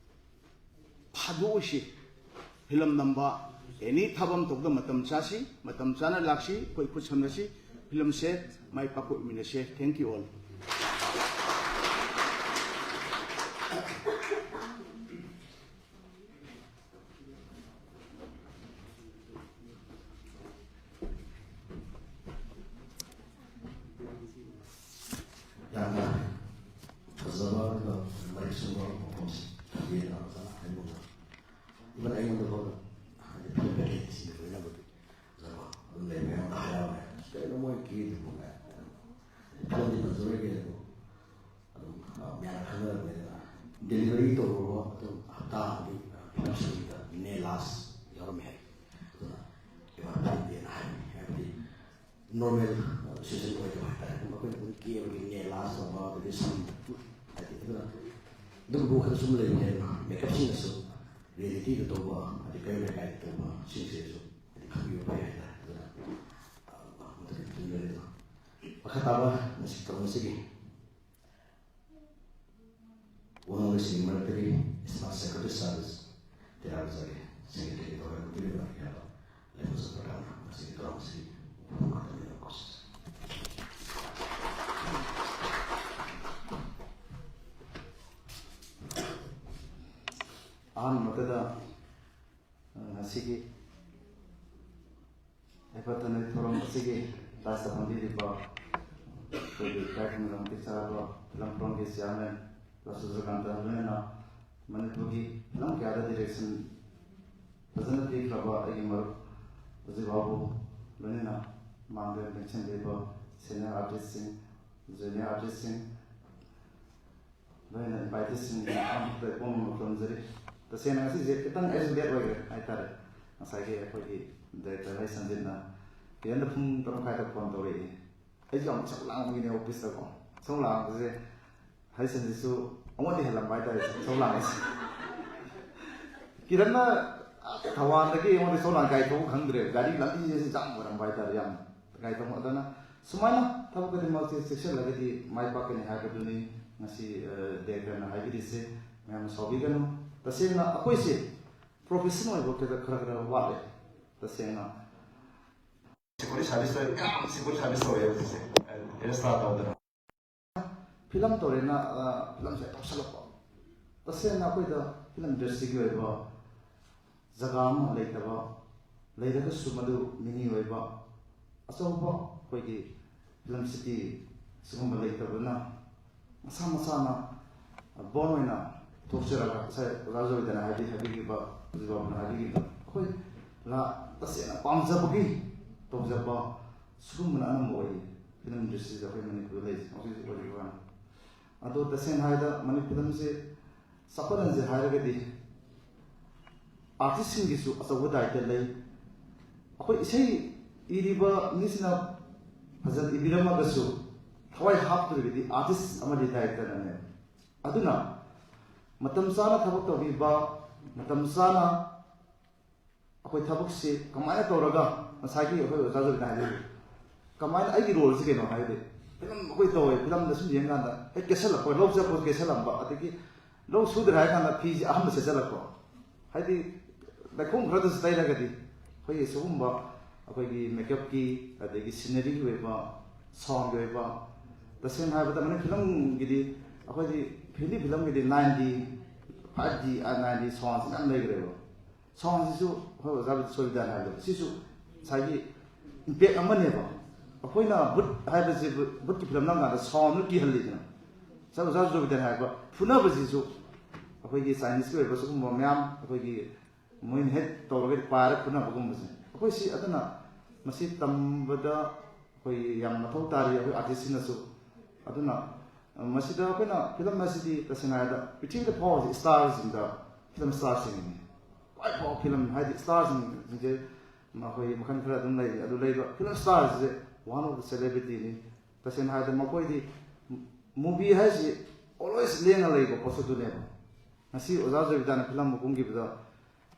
ꯊꯥꯗꯣꯛꯑꯣꯏꯁꯤ꯫ ꯐꯤꯂꯝ ꯅꯝꯕ, ꯑꯦꯅꯤ ꯊꯕꯛ ꯑꯃ ꯇꯧꯕꯗ ꯃꯇꯝ ꯆꯥꯁꯤ, ꯃꯇꯝ ꯆꯥꯅ ꯂꯥꯛꯁꯤ, ꯑꯩꯈꯣꯏ ꯈꯨꯠ ꯁꯝꯅꯁꯤ, ꯐꯤꯂꯝꯁꯦ ꯃꯥꯏ ꯄꯥꯛꯄ ꯑꯣꯏꯃꯤꯟꯅꯁꯦ꯫ Thank you all. ꯌꯥꯝꯅ ꯐꯖꯕ ꯑꯗꯨꯒ ꯃꯔꯤꯛ ꯆꯨꯝꯕ ꯃꯐꯝꯁꯤ ꯌꯦꯡꯉꯒ ꯐꯖꯅ ꯍꯥꯏꯕ ꯉꯝꯃꯤ꯫ ꯏꯚꯟ ꯑꯩꯉꯣꯟꯗ ꯐꯥꯎꯗ ꯍꯥꯏꯗꯤ ꯐꯤꯂꯝ ꯄꯦꯀꯦꯖꯁꯤꯡꯗ ꯂꯣꯏꯅꯕꯗꯤ ꯐꯖꯕ ꯑꯗꯨꯝ ꯂꯩꯕ ꯌꯥꯝꯅ ꯍꯔꯥꯎꯔꯦ꯫ ꯀꯩꯅꯣ ꯃꯣꯏ ꯀꯦꯗꯨꯕꯨ ꯀꯥꯏ꯫ ꯐꯤꯂꯝꯗꯤ ꯐꯖꯔꯣꯏ ꯀꯩꯅꯣ꯫ ꯑꯗꯨꯝ, ꯑ, ꯃꯌꯥꯝꯅ ꯈꯪꯅꯔꯕꯅꯤꯅ ꯗꯦꯂꯤꯚꯔꯤ ꯇꯧꯔꯨꯔꯕ ꯑꯗꯨꯝ ꯍꯞꯇꯥ ꯑꯃꯒꯤ, ꯑ, ꯐꯤꯂꯝ ꯁꯤꯡꯗ ꯅꯦ ꯂꯥꯁ ꯌꯥꯎꯔꯝꯃꯦ ꯍꯥꯏ꯫ ꯑꯗꯨꯅ ꯏꯃꯥ ꯐꯤꯂꯝꯗꯦꯅ ꯍꯥꯏꯕꯅꯤ꯫ ꯍꯥꯏꯕꯗꯤ ꯅꯣꯔꯃꯦꯜ, ꯑ, ꯁꯤꯖꯟ ꯑꯣꯏꯗꯕ ꯍꯥꯏꯇꯥꯔꯦ꯫ ꯑꯗꯨꯝ ꯑꯩꯈꯣꯏꯅ ꯑꯗꯨꯝ ꯀꯦꯕꯒꯤ ꯅꯦ ꯂꯥꯁ ꯇꯧꯕ, ꯑꯗꯒꯤ ꯁꯝ ꯍꯥꯏꯗꯤ ꯑꯗꯨꯅ ꯑꯗꯨꯒꯨꯝꯕ ꯋꯥꯈꯜ ꯁꯨꯝ ꯂꯩꯕꯅꯦ꯫ ꯑꯗꯨꯅ ꯃꯦꯀꯞꯁꯤꯡꯅꯁꯨ ꯔꯤꯌꯦꯂꯤꯇꯤꯗ ꯇꯧꯕ, ꯍꯥꯏꯗꯤ ꯀꯩꯔꯣꯜ ꯂꯩꯀꯥꯏꯗ ꯇꯧꯕ ꯁꯤꯡꯁꯤꯁꯨ ꯍꯥꯏꯗꯤ ꯈꯪꯕꯤꯕ ꯐꯩ ꯍꯥꯏꯇꯥꯔꯦ꯫ ꯑꯗꯨꯅ, ꯑ, ꯃꯗꯨꯒꯤ ꯃꯇꯨꯡꯗ ꯂꯩꯕ ꯃꯈꯥ ꯇꯥꯕ ꯉꯁꯤ ꯊꯧꯔꯝ ꯑꯁꯤꯒꯤ ꯋꯥꯉꯥꯡꯂꯣꯏꯁꯤꯡꯒꯤ ꯃꯔꯛꯇꯒꯤ ꯏꯁꯃꯥꯔꯠ ꯁꯦꯀ꯭ꯌꯨꯔꯤꯇꯤ ꯁꯥꯔꯚꯤꯁ ꯇꯦꯔꯥ ꯕꯖꯥꯔꯒꯤ ꯁꯦꯀ꯭ꯔꯦꯇꯔꯤꯒꯤ ꯊꯧꯔꯝ ꯄꯤꯔꯤꯕ ꯏꯌꯥꯝꯕ ꯂꯩꯃꯁꯨ ꯄ꯭ꯔꯙꯥꯟꯅ ꯉꯁꯤꯒꯤ ꯊꯧꯔꯝ ꯑꯁꯤ ꯋꯥꯐꯝ ꯈꯛꯇꯅꯤ꯫ ꯑꯍꯥꯟꯕ ꯃꯛꯇꯗ, ꯑ, ꯉꯁꯤꯒꯤ ꯍꯩꯐꯠꯇꯅ ꯊꯧꯔꯝ ꯑꯁꯤꯒꯤ ꯗꯥꯏꯁꯇ ꯐꯝꯕꯤꯔꯤꯕ ꯑꯩꯈꯣꯏꯒꯤ ꯏꯀꯥꯏ ꯈꯨꯝꯅꯕ ꯃꯇꯤꯛ ꯆꯥꯔꯕ ꯐꯤꯂꯝ ꯐꯣꯔꯝꯒꯤ ꯆꯤꯌꯥꯔꯃꯦꯟ ꯔꯥꯁꯨ ꯖꯀꯥꯟꯇ, ꯂꯣꯏꯅꯅ ꯃꯅꯤꯄꯨꯔꯒꯤ ꯐꯤꯂꯝ ꯀꯌꯥꯗ ꯗꯤꯔꯦꯛꯁꯟ ꯐꯖꯅ ꯄꯤꯈ꯭ꯔꯕ ꯑꯩꯒꯤ ꯃꯔꯨꯞ ꯍꯧꯖꯤꯛ ꯐꯥꯎꯕ ꯂꯣꯏꯅꯅ ꯃꯥꯡꯗ ꯂꯦꯡꯁꯤꯟꯕꯤꯔꯤꯕ ꯁꯦꯅꯤꯌꯔ ꯑꯥꯔꯇꯤꯁꯁꯤꯡ, ꯖꯨꯅꯤꯌꯔ ꯑꯥꯔꯇꯤꯁꯁꯤꯡ, ꯂꯣꯏꯅ ꯏꯟꯚꯥꯏꯇꯤꯁꯁꯤꯡ ꯃꯌꯥꯝ ꯑꯃ ꯈꯨꯔꯨꯝꯖꯔꯤ꯫ ꯇꯁꯦꯡꯅ ꯉꯁꯤꯁꯦ ꯈꯤꯇꯪ ꯑꯩꯁꯨ ꯂꯦꯠ ꯑꯣꯏꯈ꯭ꯔꯦ ꯍꯥꯏꯇꯥꯔꯦ꯫ ꯉꯁꯥꯏꯒꯤ ꯑꯩꯈꯣꯏꯒꯤ ꯗꯥꯏꯔꯦꯛꯇꯔ ꯍꯩ ꯁꯟꯖꯤꯠꯅ ꯀꯤꯔꯟꯗ ꯄꯨꯡ ꯇꯔꯨꯛ ꯃꯈꯥꯏꯗ ꯐꯣꯟ ꯇꯧꯔꯛꯑꯦ꯫ ꯑꯩꯁꯨ ꯌꯥꯝ ꯏꯁꯧ ꯂꯥꯡꯕꯒꯤꯅꯦ ꯑꯣꯐꯤꯁꯇꯀꯣ꯫ ꯏꯁꯧ ꯂꯥꯡꯕꯁꯦ ꯍꯔꯤꯆꯟꯗꯤꯁꯨ ꯑꯩꯉꯣꯟꯗ ꯍꯦꯜꯂꯝꯕ ꯍꯥꯏꯇꯥꯔꯦ ꯏꯁꯧ ꯂꯥꯡꯕꯁꯦ꯫ ꯀꯤꯔꯟꯅ ꯊꯧꯕꯥꯜꯗꯒꯤ ꯑꯩꯉꯣꯟꯗ ꯏꯁꯧ ꯂꯥꯡ ꯒꯥꯔꯤ ꯊꯧꯕ ꯈꯪꯗ꯭ꯔꯦ꯫ ꯒꯥꯔꯤ ꯂꯝꯕꯤꯁꯦ ꯖꯥꯝ ꯑꯣꯏꯔꯝꯕ ꯍꯥꯏꯇꯥꯔꯦ ꯌꯥꯝ꯫ ꯒꯥꯔꯤ ꯊꯧꯕ ꯑꯗꯨꯅ ꯁꯨꯃꯥꯏꯅ ꯊꯕꯛ ꯈꯨꯗꯤꯡꯃꯛꯁꯦ ꯆꯦꯛꯁꯤꯜꯂꯒꯗꯤ ꯃꯥꯏ ꯄꯥꯛꯀꯅꯤ ꯍꯥꯏꯕꯗꯨꯅꯤ ꯉꯁꯤ ꯗꯥꯏꯔꯦꯛꯇꯔꯅ ꯍꯥꯏꯕꯤꯔꯤꯁꯦ꯫ ꯃꯌꯥꯝꯅ ꯁꯥꯎꯕꯤꯒꯅꯨ꯫ ꯇꯁꯦꯡꯅ ꯑꯩꯈꯣꯏꯁꯦ ꯄ꯭ꯔꯣꯐꯦꯁꯟ ꯑꯣꯏꯕ ꯈꯔ ꯈꯔ ꯈꯔ ꯋꯥꯠꯂꯦ꯫ ꯇꯁꯦꯡꯅ ꯁꯦꯀ꯭ꯌꯨꯔꯤꯇꯤ ꯁꯥꯔꯚꯤꯁ ꯇꯧꯋꯦ, ꯌꯥꯝ ꯁꯦꯀ꯭ꯌꯨꯔꯤꯇꯤ ꯁꯥꯔꯚꯤꯁ ꯇꯧꯋꯦ ꯍꯧꯖꯤꯛꯁꯦ꯫ ꯑꯦꯔꯦꯁꯇꯥ ꯇꯧꯗꯅ꯫ ꯐꯤꯂꯝ ꯇꯧꯔꯦꯅ ꯐꯤꯂꯝꯁꯦ ꯇꯧꯁꯜꯂꯛꯄ꯫ ꯇꯁꯦꯡꯅ ꯑꯩꯈꯣꯏꯗ ꯐꯤꯂꯝ ꯏꯟꯗꯁꯇ꯭ꯔꯤꯒꯤ ꯑꯣꯏꯕ ꯖꯒꯥ ꯑꯃ ꯂꯩꯇꯕ, ꯂꯩꯔꯒꯁꯨ ꯃꯗꯨ ꯃꯤꯅꯤ ꯑꯣꯏꯕ ꯑꯆꯧꯕ ꯑꯩꯈꯣꯏꯒꯤ ꯐꯤꯂꯝ ꯁꯤꯇꯤ ꯁꯤꯒꯨꯝꯕ ꯂꯩꯇꯕꯅ ꯃꯁꯥ ꯃꯁꯥꯅ ꯕꯣꯟ ꯑꯣꯏꯅ ꯄꯨꯊꯣꯛꯆꯔꯒ ꯉꯁꯥꯏ ꯑꯣꯖꯥ ꯖꯣꯏꯗꯅ ꯍꯥꯏꯕꯤ ꯍꯥꯏꯕꯤꯈꯤꯕ, ꯍꯧꯖꯤꯛ ꯕꯥꯕꯨꯅ ꯍꯥꯏꯕꯤꯈꯤꯕ ꯑꯩꯈꯣꯏ ꯂꯥ ꯇꯁꯦꯡꯅ ꯄꯥꯝꯖꯕꯒꯤ ꯇꯧꯖꯕ ꯁꯤꯒꯨꯝꯕꯅ ꯑꯅꯝꯕ ꯑꯣꯏꯌꯦ꯫ ꯐꯤꯂꯝ ꯏꯟꯗꯁꯇ꯭ꯔꯤꯗ ꯑꯩꯈꯣꯏ ꯃꯅꯤꯄꯨꯔꯗ ꯂꯩꯔꯤꯁꯦ ꯍꯧꯖꯤꯛ ꯍꯧꯖꯤꯛ ꯑꯣꯏꯔꯤꯕ ꯀꯥꯟꯗ꯫ ꯑꯗꯣ ꯇꯁꯦꯡꯅ ꯍꯥꯏꯔꯕꯗ ꯃꯅꯤꯄꯨꯔ ꯐꯤꯂꯝꯁꯦ ꯆꯥꯎꯈꯠꯍꯟꯁꯦ ꯍꯥꯏꯔꯒꯗꯤ ꯑꯥꯔꯇꯤꯁꯁꯤꯡꯒꯤꯁꯨ ꯑꯆꯧꯕ ꯗꯥꯏꯇ ꯂꯩ꯫ ꯑꯩꯈꯣꯏ ꯏꯁꯩ ꯏꯔꯤꯕ ꯃꯤꯁꯤꯅ ꯐꯖꯅ ꯏꯕꯤꯔꯝꯃꯒꯁꯨ ꯊꯋꯥꯏ ꯍꯥꯞꯇ꯭ꯔꯒꯗꯤ ꯑꯥꯔꯇꯤꯁ ꯑꯃꯗꯤ ꯗꯥꯏꯔꯦꯛꯇꯔꯅꯦꯕ꯫ ꯑꯗꯨꯅ ꯃꯇꯝ ꯆꯥꯅ ꯊꯕꯛ ꯇꯧꯕꯤꯕ, ꯃꯇꯝ ꯆꯥꯅ ꯑꯩꯈꯣꯏ ꯊꯕꯛꯁꯤ ꯀꯃꯥꯏꯅ ꯇꯧꯔꯒ ꯉꯁꯥꯏꯒꯤ ꯑꯩꯈꯣꯏ ꯑꯣꯖꯥ ꯖꯣꯏꯅ ꯍꯥꯏꯕꯤꯌꯨ, ꯀꯃꯥꯏꯅ ꯑꯩꯒꯤ ꯔꯣꯜꯁꯤ ꯀꯩꯅꯣ ꯍꯥꯏꯔꯗꯤ ꯐꯤꯂꯝ ꯑꯩꯈꯣꯏ ꯇꯧꯋꯦ, ꯐꯤꯂꯝꯗ ꯁꯨꯝ ꯌꯦꯡꯀꯥꯟꯗ ꯍꯦꯛ ꯀꯦꯁꯜꯂꯛꯄ, ꯂꯧ ꯆꯠꯄ ꯀꯦꯁꯜꯂꯝꯕ, ꯑꯗꯒꯤ ꯂꯧ ꯁꯨꯗ꯭ꯔꯦ ꯍꯥꯏꯔ ꯀꯥꯟꯗ ꯐꯤꯁꯦ ꯑꯍꯟꯕ ꯁꯦꯠꯆꯜꯂꯛꯄ, ꯍꯥꯏꯗꯤ ꯂꯩꯈꯣꯝ ꯈꯔꯗꯁꯨ ꯇꯩꯔꯒꯗꯤ ꯑꯩꯈꯣꯏꯒꯤ ꯁꯤꯒꯨꯝꯕ ꯑꯩꯈꯣꯏꯒꯤ ꯃꯦꯀꯞꯀꯤ ꯑꯗꯒꯤ ꯁꯤꯅꯔꯤꯒꯤ ꯑꯣꯏꯕ ꯁꯥꯎꯟꯒꯤ ꯑꯣꯏꯕ ꯇꯁꯦꯡꯅ ꯍꯥꯏꯔꯕꯗ ꯃꯅꯤ ꯐꯤꯂꯝꯒꯤꯗꯤ ꯑꯩꯈꯣꯏꯗꯤ ꯍꯤꯟꯗꯤ ꯐꯤꯂꯝꯒꯤꯗꯤ ꯅꯥꯏꯟ ꯗꯤ, ꯐꯥꯏꯚ ꯗꯤ, ꯅꯥꯏꯟ ꯗꯤ ꯁꯥꯎꯟꯁꯤ ꯃꯌꯥꯝ ꯂꯩꯈ꯭ꯔꯦꯕ꯫ ꯁꯥꯎꯟꯁꯤꯁꯨ ꯑꯩꯈꯣꯏ ꯑꯣꯖꯥ ꯁꯣꯏꯕꯤꯗꯥꯅ ꯍꯥꯏꯕꯗꯣ ꯁꯤꯁꯨ ꯉꯁꯥꯏꯒꯤ ꯏꯝꯄꯦꯛ ꯑꯃꯅꯦꯕ꯫ ꯑꯩꯈꯣꯏꯅ ꯕꯨꯠ ꯍꯥꯏꯕꯁꯤ ꯕꯨꯠꯀꯤ ꯐꯤꯂꯝ ꯅꯝꯀꯥꯟꯗ ꯁꯥꯎꯟꯗꯨ ꯀꯤꯍꯜꯂꯤꯗꯅ꯫ ꯉꯁꯥꯏ ꯑꯣꯖꯥ ꯁꯣꯏꯕꯤꯗꯥꯅ ꯍꯥꯏꯕ ꯐꯨꯅꯕꯁꯤꯁꯨ ꯑꯩꯈꯣꯏꯒꯤ ꯆꯥꯏꯅꯤꯁꯀꯤ ꯑꯣꯏꯕ ꯁꯤꯒꯨꯝꯕ ꯃꯌꯥꯝ ꯑꯩꯈꯣꯏꯒꯤ ꯃꯣꯏꯅ ꯍꯦꯛ ꯇꯧꯔꯒꯗꯤ ꯄꯥꯏꯔ ꯐꯨꯅꯕꯒꯨꯝꯕꯁꯦ ꯑꯩꯈꯣꯏ ꯁꯤ ꯑꯗꯨꯅ ꯃꯁꯤ ꯇꯝꯕꯗ ꯑꯩꯈꯣꯏ ꯌꯥꯝ ꯃꯊꯧ ꯇꯥꯔꯤ ꯑꯩꯈꯣꯏ ꯑꯥꯔꯇꯤꯁꯁꯤꯡꯅꯁꯨ꯫ ꯑꯗꯨꯅ ꯃꯁꯤꯗ ꯑꯩꯈꯣꯏꯅ ꯐꯤꯂꯝ ꯑꯁꯤꯗꯤ ꯇꯁꯦꯡꯅ ꯍꯥꯏꯔꯕꯗ ꯄ꯭ꯔꯤꯊꯤꯕꯤꯗ ꯐꯥꯎꯔꯤꯁꯦ ꯏꯁꯇꯥꯔꯁꯤꯡꯗ ꯐꯤꯂꯝ ꯏꯁꯇꯥꯔꯁꯤꯡꯅꯤ꯫ ꯈ꯭ꯋꯥꯏ ꯐꯥꯎꯕ ꯐꯤꯂꯝ ꯍꯥꯏꯗꯤ ꯏꯁꯇꯥꯔꯁꯤꯡꯁꯦ ꯃꯈꯣꯏ ꯃꯈꯜ ꯈꯔ ꯑꯗꯨꯝ ꯂꯩꯔꯤ꯫ ꯑꯗꯨ ꯂꯩꯕ ꯐꯤꯂꯝ ꯁ꯭ꯇꯥꯔꯁꯦ one of the celebrityꯅꯤ꯫ ꯇꯁꯦꯡꯅ ꯍꯥꯏꯔꯕꯗ ꯃꯈꯣꯏꯗꯤ movie ꯍꯥꯏꯁꯤ always ꯂꯦꯡꯉ ꯂꯩꯕ ꯄꯣꯠꯁꯛꯇꯨꯅꯦꯕ꯫ ꯉꯁꯤ ꯑꯣꯖꯥ ꯖꯣꯏꯕꯤꯇꯥꯅ ꯐꯤꯂꯝ ꯑꯃ ꯀꯨꯝꯈꯤꯕꯗ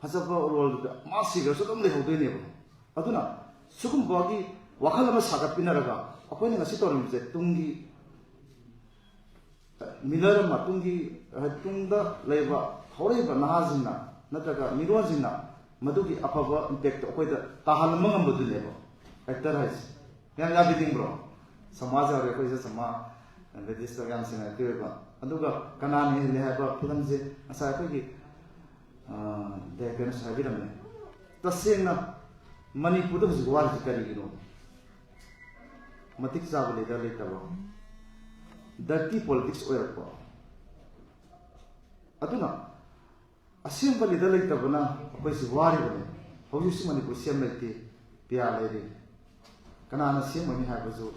ꯐꯖꯕ ꯔꯣꯜꯗꯨꯗ ꯃꯥ ꯁꯤꯈ꯭ꯔꯁꯨ ꯑꯗꯨꯝ ꯂꯩꯍꯧꯗꯣꯏꯅꯦꯕ꯫ ꯑꯗꯨꯅ ꯁꯤꯒꯨꯝꯕꯒꯤ ꯋꯥꯈꯜ ꯑꯃ ꯁꯥꯒꯠꯄꯤꯅꯔꯒ ꯑꯩꯈꯣꯏꯅ ꯉꯁꯤ ꯇꯧꯔꯝꯃꯤꯁꯦ ꯇꯨꯡꯒꯤ ꯃꯤꯅꯔ ꯃꯇꯨꯡꯒꯤ ꯇꯨꯡꯗ ꯂꯩꯕ ꯍꯧꯔꯛꯏꯕ ꯅꯍꯥꯁꯤꯡꯅ ꯅꯠꯇ꯭ꯔꯒ ꯃꯤꯔꯣꯟꯁꯤꯡꯅ ꯃꯗꯨꯒꯤ ꯑꯐꯕ ꯏꯝꯄꯦꯛꯇꯣ ꯑꯩꯈꯣꯏꯗ ꯇꯥꯍꯜꯂꯝꯕ ꯉꯝꯕꯗꯨꯅꯦꯕ ꯑꯦꯛꯇꯔ ꯍꯥꯏꯁꯦ꯫ ꯌꯥꯝ ꯌꯥꯕꯤꯅꯤꯡꯕ꯭ꯔꯣ? ꯁꯃꯥꯖ ꯌꯥꯎꯔꯦ ꯑꯩꯈꯣꯏꯁꯦ ꯁꯃꯥ ꯂꯦꯗꯤꯁꯇ ꯌꯥꯝ ꯁꯦꯡꯅ ꯑꯦꯛꯇꯤꯚ ꯑꯣꯏꯕ꯫ ꯑꯗꯨꯒ ꯀꯅꯥꯅ ꯍꯦꯜꯂꯤ ꯍꯥꯏꯕ ꯐꯤꯂꯝꯁꯦ ꯉꯁꯥꯏ ꯑꯩꯈꯣꯏꯒꯤ ꯗꯥꯏꯔꯦꯛꯇꯔꯅꯁꯨ ꯍꯥꯏꯕꯤꯔꯝꯃꯦ꯫ ꯇꯁꯦꯡꯅ ꯃꯅꯤꯄꯨꯔꯗ ꯍꯧꯖꯤꯛ ꯋꯥꯔꯤꯁꯤ ꯀꯔꯤꯒꯤꯅꯣ? ꯃꯇꯤꯛ ꯆꯥꯕ ꯂꯤꯗꯔ ꯂꯩꯇꯕ, ꯗꯔꯇꯤ ꯄꯣꯂꯤꯇꯤꯛꯁ ꯑꯣꯏꯔꯛꯄ꯫ ꯑꯗꯨꯅ ꯑꯁꯦꯡꯕ ꯂꯤꯗꯔ ꯂꯩꯇꯕꯅ ꯑꯩꯈꯣꯏꯁꯤ ꯋꯥꯔꯤꯕꯅꯤ꯫ ꯍꯧꯖꯤꯛꯁꯨ ꯃꯅꯤꯄꯨꯔ ꯁꯤ ꯑꯦꯝ ꯂꯩꯇꯦ, ꯄꯤ ꯑꯥꯔ ꯂꯩꯔꯤ꯫ ꯀꯅꯥꯅ ꯁꯤ ꯑꯦꯝ ꯑꯣꯏꯅꯤ ꯍꯥꯏꯕꯁꯨ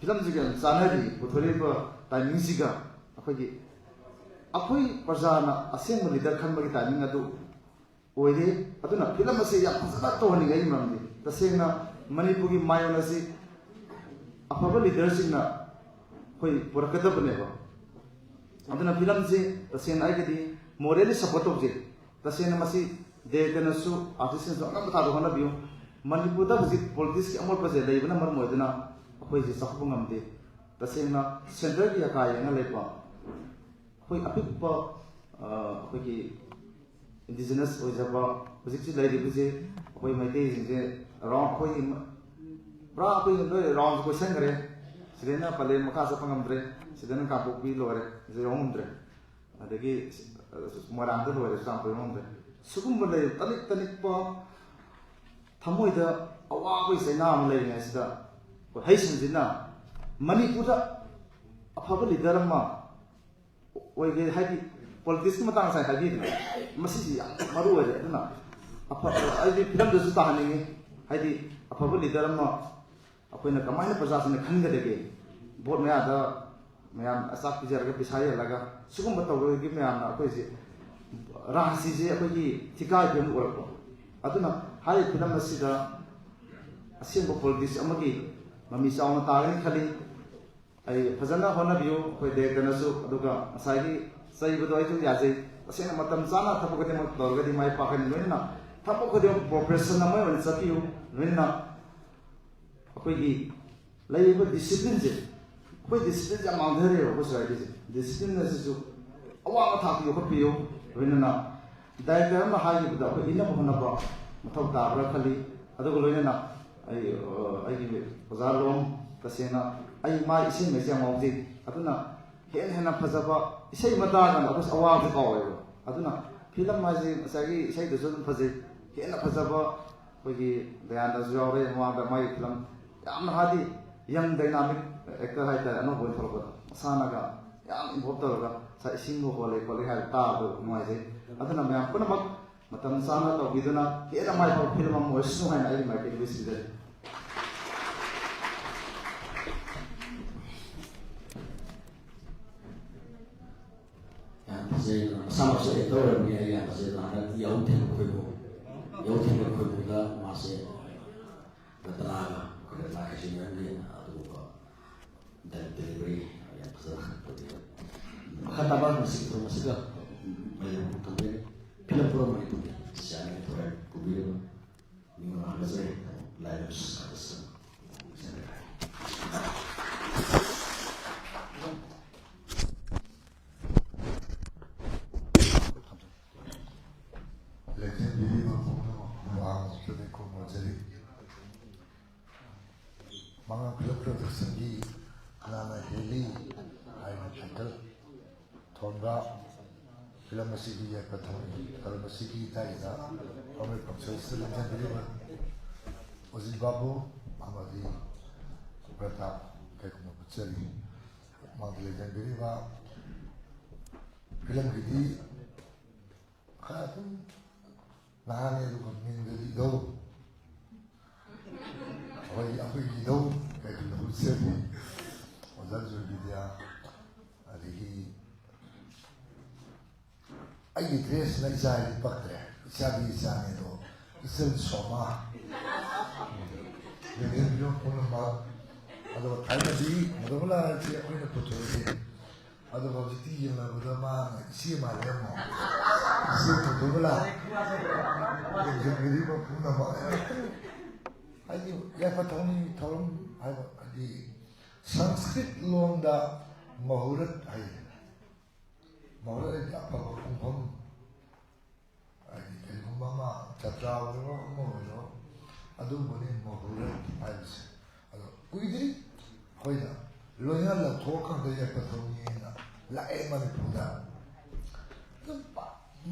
ꯐꯤꯂꯝꯁꯤꯒ ꯌꯥꯝ ꯆꯥꯟꯅꯔꯤ꯫ ꯄꯨꯊꯣꯔꯛꯏꯕ ꯇꯥꯏꯃꯤꯡꯁꯤꯒ ꯑꯩꯈꯣꯏꯒꯤ ꯑꯩꯈꯣꯏ ꯄ꯭ꯔꯖꯥꯅ ꯑꯁꯦꯡꯕ ꯂꯤꯗꯔ ꯈꯟꯕꯒꯤ ꯇꯥꯏꯃꯤꯡ ꯑꯗꯨ ꯑꯣꯏꯔꯦ꯫ ꯑꯗꯨꯅ ꯐꯤꯂꯝ ꯑꯁꯤ ꯌꯥꯝ ꯐꯖꯅ ꯇꯧꯍꯟꯅꯤꯡꯉꯦ꯫ ꯑꯩꯒꯤ ꯃꯔꯝꯗꯤ ꯇꯁꯦꯡꯅ ꯃꯅꯤꯄꯨꯔꯒꯤ ꯃꯥꯌꯣꯟ ꯑꯁꯤ ꯑꯐꯕ ꯂꯤꯗꯔꯁꯤꯡꯅ ꯑꯩꯈꯣꯏ ꯄꯨꯔꯛꯀꯗꯕꯅꯦꯕ꯫ ꯑꯗꯨꯅ ꯐꯤꯂꯝꯁꯤ ꯇꯁꯦꯡꯅ ꯑꯩꯒꯤꯗꯤ ꯃꯣꯔꯦꯜꯂꯤ ꯁꯞꯄꯣꯔꯠ ꯇꯧꯖꯩ꯫ ꯇꯁꯦꯡꯅ ꯃꯁꯤ ꯗꯥꯏꯔꯦꯛꯇꯔꯅꯁꯨ ꯑꯥꯔꯇꯤꯁꯁꯤꯡꯅꯁꯨ ꯑꯉꯝꯕ ꯊꯥꯛꯇ ꯍꯣꯠꯅꯕꯤꯌꯨ꯫ ꯃꯅꯤꯄꯨꯔꯗ ꯍꯧꯖꯤꯛ ꯄꯣꯂꯤꯇꯤꯛꯁꯀꯤ ꯑꯃꯣꯠꯄꯁꯦ ꯂꯩꯕꯅ ꯃꯔꯝ ꯑꯣꯏꯗꯨꯅ ꯑꯩꯈꯣꯏꯁꯦ ꯆꯥꯎꯈꯠꯄ ꯉꯝꯗꯦ꯫ ꯇꯁꯦꯡꯅ ꯁꯦꯟꯇꯔꯒꯤ ꯑꯀꯥ ꯑꯌꯦꯡꯅ ꯂꯩꯕ ꯑꯩꯈꯣꯏ ꯑꯄꯤꯛꯄ, ꯑ, ꯑꯩꯈꯣꯏꯒꯤ ꯏꯟꯗꯤꯖꯤꯅꯁ ꯑꯣꯏꯖꯕ ꯍꯧꯖꯤꯛꯁꯤ ꯂꯩꯔꯤꯕꯁꯤ ꯑꯩꯈꯣꯏ ꯃꯩꯇꯩꯁꯤꯡꯁꯦ ꯑꯦꯔꯥꯎꯟ ꯑꯩꯈꯣꯏꯒꯤ ꯃ-, ꯄꯨꯔꯥ ꯑꯩꯈꯣꯏ ꯂꯣꯏ ꯑꯦꯔꯥꯎꯟ ꯀꯣꯏꯁꯟꯈ꯭ꯔꯦ꯫ ꯁꯤꯗꯩꯅ ꯄꯂꯦꯟ ꯃꯈꯥ ꯆꯠꯄ ꯉꯝꯗ꯭ꯔꯦ, ꯁꯤꯗꯅ ꯀꯥꯡꯄꯣꯛꯄꯤ ꯂꯣꯏꯔꯦ, ꯁꯤꯗ ꯌꯧ ꯉꯝꯗ꯭ꯔꯦ, ꯑꯗꯒꯤ ꯁꯤ-, ꯑ, ꯃꯣꯏꯔꯥꯡꯗ ꯂꯣꯏꯔꯦ, ꯆꯨꯔꯆꯥꯟꯄꯨꯔ ꯌꯧ ꯉꯝꯗ꯭ꯔꯦ꯫ ꯁꯤꯒꯨꯝꯕ ꯂꯩ ꯇꯅꯤꯛ ꯇꯅꯤꯛꯄ ꯊꯃꯣꯏꯗ ꯑꯋꯥꯕꯒꯤ ꯆꯩꯅꯥ ꯑꯃ ꯂꯩꯔꯤꯉꯩꯁꯤꯗ ꯑꯩꯈꯣꯏ ꯍꯩꯁꯤꯡꯁꯤꯅ ꯃꯅꯤꯄꯨꯔꯗ ꯑꯐꯕ ꯂꯤꯗꯔ ꯑꯃ ꯑꯣꯏꯒꯦ ꯍꯥꯏꯗꯤ ꯄꯣꯂꯤꯇꯤꯛꯁꯀꯤ ꯃꯇꯥꯡ ꯉꯁꯥꯏ ꯍꯥꯏꯕꯤꯗꯅ ꯃꯁꯤꯁꯤ ꯌꯥꯝ ꯃꯔꯨ ꯑꯣꯏꯔꯦ꯫ ꯑꯗꯨꯅ ꯑꯐ-, ꯑꯩꯗꯤ ꯐꯤꯂꯝꯗꯁꯨ ꯇꯥꯍꯟꯅꯤꯡꯉꯤ꯫ ꯍꯥꯏꯗꯤ ꯑꯐꯕ ꯂꯤꯗꯔ ꯑꯃ ꯑꯩꯈꯣꯏꯅ ꯀꯃꯥꯏꯅ ꯄ꯭ꯔꯖꯥꯁꯤꯡꯅ ꯈꯟꯒꯗꯒꯦ? ꯚꯣꯠ ꯃꯌꯥꯗ ꯃꯌꯥꯝ ꯑꯆꯥꯛ ꯄꯤꯖꯔꯒ ꯄꯩꯁꯥ ꯌꯦꯜꯂꯒ ꯁꯤꯒꯨꯝꯕ ꯇꯧꯕꯒꯤ ꯃꯌꯥꯝꯅ ꯑꯩꯈꯣꯏꯁꯦ ꯔꯥꯖꯅꯤꯁꯦ ꯑꯩꯈꯣꯏꯒꯤ ꯊꯤꯀꯥꯏ ꯐꯤꯕꯝ ꯑꯣꯏꯔꯛꯄ꯫ ꯑꯗꯨꯅ ꯍꯥꯏꯔꯤꯕ ꯐꯤꯂꯝ ꯑꯁꯤꯗ ꯑꯁꯦꯡꯕ ꯄꯣꯂꯤꯇꯤꯛꯁ ꯑꯃꯒꯤ ꯃꯃꯤ ꯆꯥꯎꯅ ꯇꯥꯒꯅꯤ ꯈꯜꯂꯤ꯫ ꯑꯩ ꯐꯖꯅ ꯍꯣꯠꯅꯕꯤꯌꯨ ꯑꯩꯈꯣꯏ ꯗꯥꯏꯔꯦꯛꯇꯔꯅꯁꯨ꯫ ꯑꯗꯨꯒ ꯉꯁꯥꯏꯒꯤ ꯆꯩꯕꯗꯣ ꯑꯩꯁꯨ ꯌꯥꯖꯩ꯫ ꯇꯁꯦꯡꯅ ꯃꯇꯝ ꯆꯥꯅ ꯊꯕꯛ ꯈꯨꯗꯤꯡꯃꯛ ꯇꯧꯔꯒꯗꯤ ꯃꯥꯏ ꯄꯥꯛꯀꯅꯤ꯫ ꯂꯣꯏꯅꯅ ꯊꯕꯛ ꯈꯨꯗꯤꯡꯃꯛ ꯄ꯭ꯔꯣꯐꯦꯁꯟ ꯑꯃ ꯑꯣꯏꯅ ꯆꯠꯄꯤꯌꯨ꯫ ꯂꯣꯏꯅꯅ ꯑꯩꯈꯣꯏꯒꯤ ꯂꯩꯔꯤꯕ ꯗꯤꯁꯤꯄ꯭ꯂꯤꯟꯁꯦ, ꯑꯩꯈꯣꯏ ꯗꯤꯁꯤꯄ꯭ꯂꯤꯟꯁꯦ ꯌꯥꯝ ꯃꯥꯡꯊꯔꯦꯕ ꯑꯩꯈꯣꯏ ꯁꯣꯁꯥꯏꯇꯤꯁꯦ꯫ ꯗꯤꯁꯤꯄ꯭ꯂꯤꯟ ꯑꯁꯤꯁꯨ ꯑꯋꯥꯡꯕ ꯊꯥꯛꯇ ꯌꯣꯛꯈꯠꯄꯤꯌꯨ꯫ ꯂꯣꯏꯅꯅ ꯗꯥꯏꯔꯦꯛꯇꯔ ꯑꯃꯅ ꯍꯥꯏꯈꯤꯕꯗ ꯑꯩꯈꯣꯏ ꯏꯟꯅꯕ ꯍꯣꯠꯅꯕ ꯃꯊꯧ ꯇꯥꯕ꯭ꯔꯥ ꯈꯜꯂꯤ꯫ ꯑꯗꯨꯒ ꯂꯣꯏꯅꯅ ꯑꯩ, ꯑ, ꯑꯩꯒꯤ ꯑꯣꯖꯥ ꯂꯣꯝ, ꯇꯁꯦꯡꯅ ꯑꯩ ꯃꯥ ꯏꯁꯩ ꯃꯩꯁꯦ ꯌꯥꯝ ꯉꯥꯎꯖꯩ꯫ ꯑꯗꯨꯅ ꯍꯦꯟꯅ ꯍꯦꯟꯅ ꯐꯖꯕ ꯏꯁꯩ ꯑꯃ ꯇꯥꯔꯀꯥꯟꯗ ꯑꯩꯈꯣꯏꯁꯨ ꯑꯋꯥꯕꯁꯦ ꯀꯥꯎꯋꯦꯕ꯫ ꯑꯗꯨꯅ ꯐꯤꯂꯝ ꯍꯥꯏꯁꯦ ꯉꯁꯥꯏꯒꯤ ꯏꯁꯩꯗꯨꯁꯨ ꯑꯗꯨꯝ ꯐꯖꯩ꯫ ꯍꯦꯟꯅ ꯐꯖꯕ ꯑꯩꯈꯣꯏꯒꯤ ꯗꯌꯥꯅꯟꯗꯁꯨ ꯌꯥꯎꯔꯦ ꯃꯃꯥꯡꯗ ꯃꯥꯒꯤ ꯐꯤꯂꯝ ꯌꯥꯝꯅ ꯍꯥꯏꯗꯤ ꯌꯪ ꯗꯥꯏꯅꯥꯃꯤꯛ ꯑꯦꯛꯇꯔ ꯍꯥꯏꯇꯥꯔꯦ, ꯑꯅꯧꯕ ꯑꯣꯏꯅ ꯊꯣꯛꯂꯛꯄꯗꯣ, ꯃꯁꯥꯅꯒ ꯌꯥꯝ ꯏꯟꯚꯣꯜꯕ ꯇꯧꯔꯒ ꯉꯁꯥꯏ ꯏꯁꯤꯡꯕꯨ ꯍꯣꯜꯂꯦ ꯈꯣꯠꯂꯦ ꯍꯥꯏꯕ ꯇꯥꯕꯗ ꯅꯨꯡꯉꯥꯏꯖꯩ꯫ ꯑꯗꯨꯅ ꯃꯌꯥꯝ ꯄꯨꯝꯅꯃꯛ ꯃꯇꯝ ꯆꯥꯅ ꯇꯧꯕꯤꯗꯨꯅ ꯍꯦꯟꯅ ꯃꯥꯏ ꯄꯥꯛꯄ ꯐꯤꯂꯝ ꯑꯃ ꯑꯣꯏꯁꯅꯨ ꯍꯥꯏꯅ ꯑꯩꯒꯤ ꯃꯥꯏꯀꯩꯗꯒꯤ ꯋꯤꯁ ꯄꯤꯖꯔꯤ꯫ ꯌꯥꯝ ꯐꯖꯩ꯫ ꯃꯁꯥꯃꯛꯁꯨ ꯑꯦꯛꯇꯔ ꯑꯣꯏꯔꯕꯅꯤ꯫ ꯑꯩ ꯌꯥꯝ ꯐꯖꯩ꯫ ꯑꯗꯣ ꯍꯟꯗꯛ ꯌꯥꯍꯧ ꯊꯦꯡꯕ ꯈꯣꯏꯃꯨ, ꯌꯥꯍꯧ ꯊꯦꯡꯕ ꯈꯣꯏꯃꯨꯗ ꯃꯥꯁꯦ ꯔꯇꯅꯥꯒ ꯑꯩꯈꯣꯏ ꯔꯇꯅꯥ ꯈꯩꯁꯤꯟꯅꯔꯝꯒꯦꯅ ꯑꯗꯨꯒꯨꯝꯕ ꯗꯦꯂꯤꯚꯔꯤ ꯌꯥꯝ ꯐꯖꯅ ꯇꯧꯕꯤꯔꯦ꯫ ꯃꯈꯥ ꯇꯥꯕ ꯉꯁꯤꯒꯤ ꯊꯧꯔꯝ ꯑꯁꯤꯗ ꯃꯌꯥꯝ ꯇꯧꯖꯔꯤ꯫ ꯐꯤꯂꯝ ꯄꯨꯝꯅꯃꯛ ꯃꯅꯤꯄꯨꯔꯒꯤ ꯆꯤꯆꯥꯅ ꯊꯧꯔꯝ ꯄꯨꯕꯤꯔꯤꯕ ꯃꯤꯉꯣꯟꯗ ꯍꯥꯏꯖꯔꯤ꯫ ꯂꯥꯏꯔꯤꯛ ꯁꯥꯕꯁꯤꯡ ꯂꯦꯡꯖꯦꯟꯕꯤꯔꯤꯕ ꯄꯨꯝꯅꯃꯛꯄꯨ ꯑꯍꯥꯟꯕꯗ ꯈꯨꯔꯨꯝꯖꯔꯤ꯫ ꯃꯉꯥ ꯐꯤꯂꯝ ꯄ꯭ꯔꯗꯛꯁꯟꯒꯤ ꯀꯅꯥꯅ ꯍꯦꯜꯂꯤ ꯍꯥꯏꯅ ꯇꯥꯏꯇꯜ ꯊꯣꯟꯕ ꯐꯤꯂꯝ ꯑꯁꯤꯒꯤ ꯌꯥꯏꯐ ꯊꯧꯔꯝ, ꯐꯤꯂꯝ ꯑꯁꯤꯒꯤ ꯗꯥꯏꯔꯦꯛꯇꯔ ꯍꯣꯅꯔꯦꯕꯜ ꯄ꯭ꯔꯣꯐꯦꯁꯔ ꯂꯦꯡꯖꯦꯟꯕꯤꯔꯤꯕ ꯑꯣꯖꯤꯠ ꯕꯥꯕꯨ ꯑꯃꯗꯤ ꯁꯨꯕ꯭ꯔꯇꯥ ꯀꯩꯒꯨꯝꯕ ꯎꯠꯆꯔꯤ꯫ ꯃꯥꯒꯤ ꯂꯦꯡꯖꯦꯟꯕꯤꯔꯤꯕ ꯐꯤꯂꯝꯒꯤꯗꯤ ꯈꯔ ꯑꯗꯨꯝ ꯅꯍꯥꯅꯤ, ꯑꯗꯨꯒ ꯃꯤꯡꯗꯗꯤ ꯏꯙꯧ, ꯑꯩꯈꯣꯏ, ꯑꯩꯈꯣꯏꯒꯤ ꯏꯙꯧ ꯀꯩꯒꯨꯝꯕ ꯎꯠꯆꯔꯤ꯫ ꯑꯣꯖꯥ ꯖꯣꯏꯕꯤꯗ꯭ꯌꯥ, ꯑꯗꯒꯤ ꯑꯩꯒꯤ ꯗ꯭ꯔꯦꯁꯅ ꯏꯆꯥ ꯍꯥꯏꯗꯤ ꯄꯛꯇ꯭ꯔꯦ꯫ ꯏꯆꯥꯗꯤ ꯏꯆꯥꯅꯤ, ꯑꯗꯣ ꯏꯆꯜ ꯁꯣꯃꯥ, ꯂꯦꯡꯖꯦꯜ ꯄꯨꯝꯅꯃꯛ꯫ ꯑꯗꯣ ꯊꯥꯏꯅꯗꯤ ꯃꯗꯨꯃ ꯂꯥꯏꯔꯤꯛꯁꯦ ꯑꯩꯈꯣꯏꯅ ꯄꯨꯊꯣꯛꯏ꯫ ꯑꯗꯣ ꯍꯧꯖꯤꯛꯇꯤ ꯌꯦꯡꯂꯕꯗ ꯃꯥꯅ ꯏꯆꯦ ꯃꯥꯜꯂꯦ ꯑꯃꯨꯛ꯫ ꯏꯆꯦ ꯃꯗꯨꯃ ꯂꯥꯏ꯫ ꯂꯦꯡꯖꯦꯜꯒꯤꯗꯤ ꯄꯨꯝꯅꯃꯛ꯫ ꯍꯥꯏꯗꯤ ꯌꯥꯏꯐ ꯊꯧꯅꯤ ꯊꯧꯔꯝ ꯍꯥꯏꯕ ꯍꯥꯏꯗꯤ ꯁꯪꯁꯀ꯭ꯔꯤꯠ ꯂꯣꯟꯗ ꯃꯍꯨꯔꯠ ꯍꯥꯏꯌꯦ꯫ ꯃꯍꯨꯔꯠ ꯍꯥꯏꯗꯤ ꯑꯐꯕ ꯄꯨꯡꯐꯝ꯫ ꯍꯥꯏꯗꯤ ꯀꯔꯤꯒꯨꯝꯕ ꯑꯃ ꯖꯇ꯭ꯔꯥ ꯑꯣꯏꯔꯣ ꯑꯃ ꯑꯣꯏꯔꯣ, ꯑꯗꯨꯕꯨꯅꯤ ꯃꯍꯨꯔꯠ ꯍꯥꯏꯕꯁꯦ꯫ ꯑꯗꯣ ꯀꯨꯏꯗ꯭ꯔꯤ ꯑꯩꯈꯣꯏꯅ ꯂꯣꯏꯅ ꯂꯧꯊꯣꯛꯑꯀꯥꯟꯗ ꯌꯥꯏꯐ ꯊꯧꯅꯤꯅ ꯂꯥꯛꯑꯦ ꯃꯅꯤꯄꯨꯔꯗ꯫ ꯑꯗꯨꯝ ꯄꯥ-,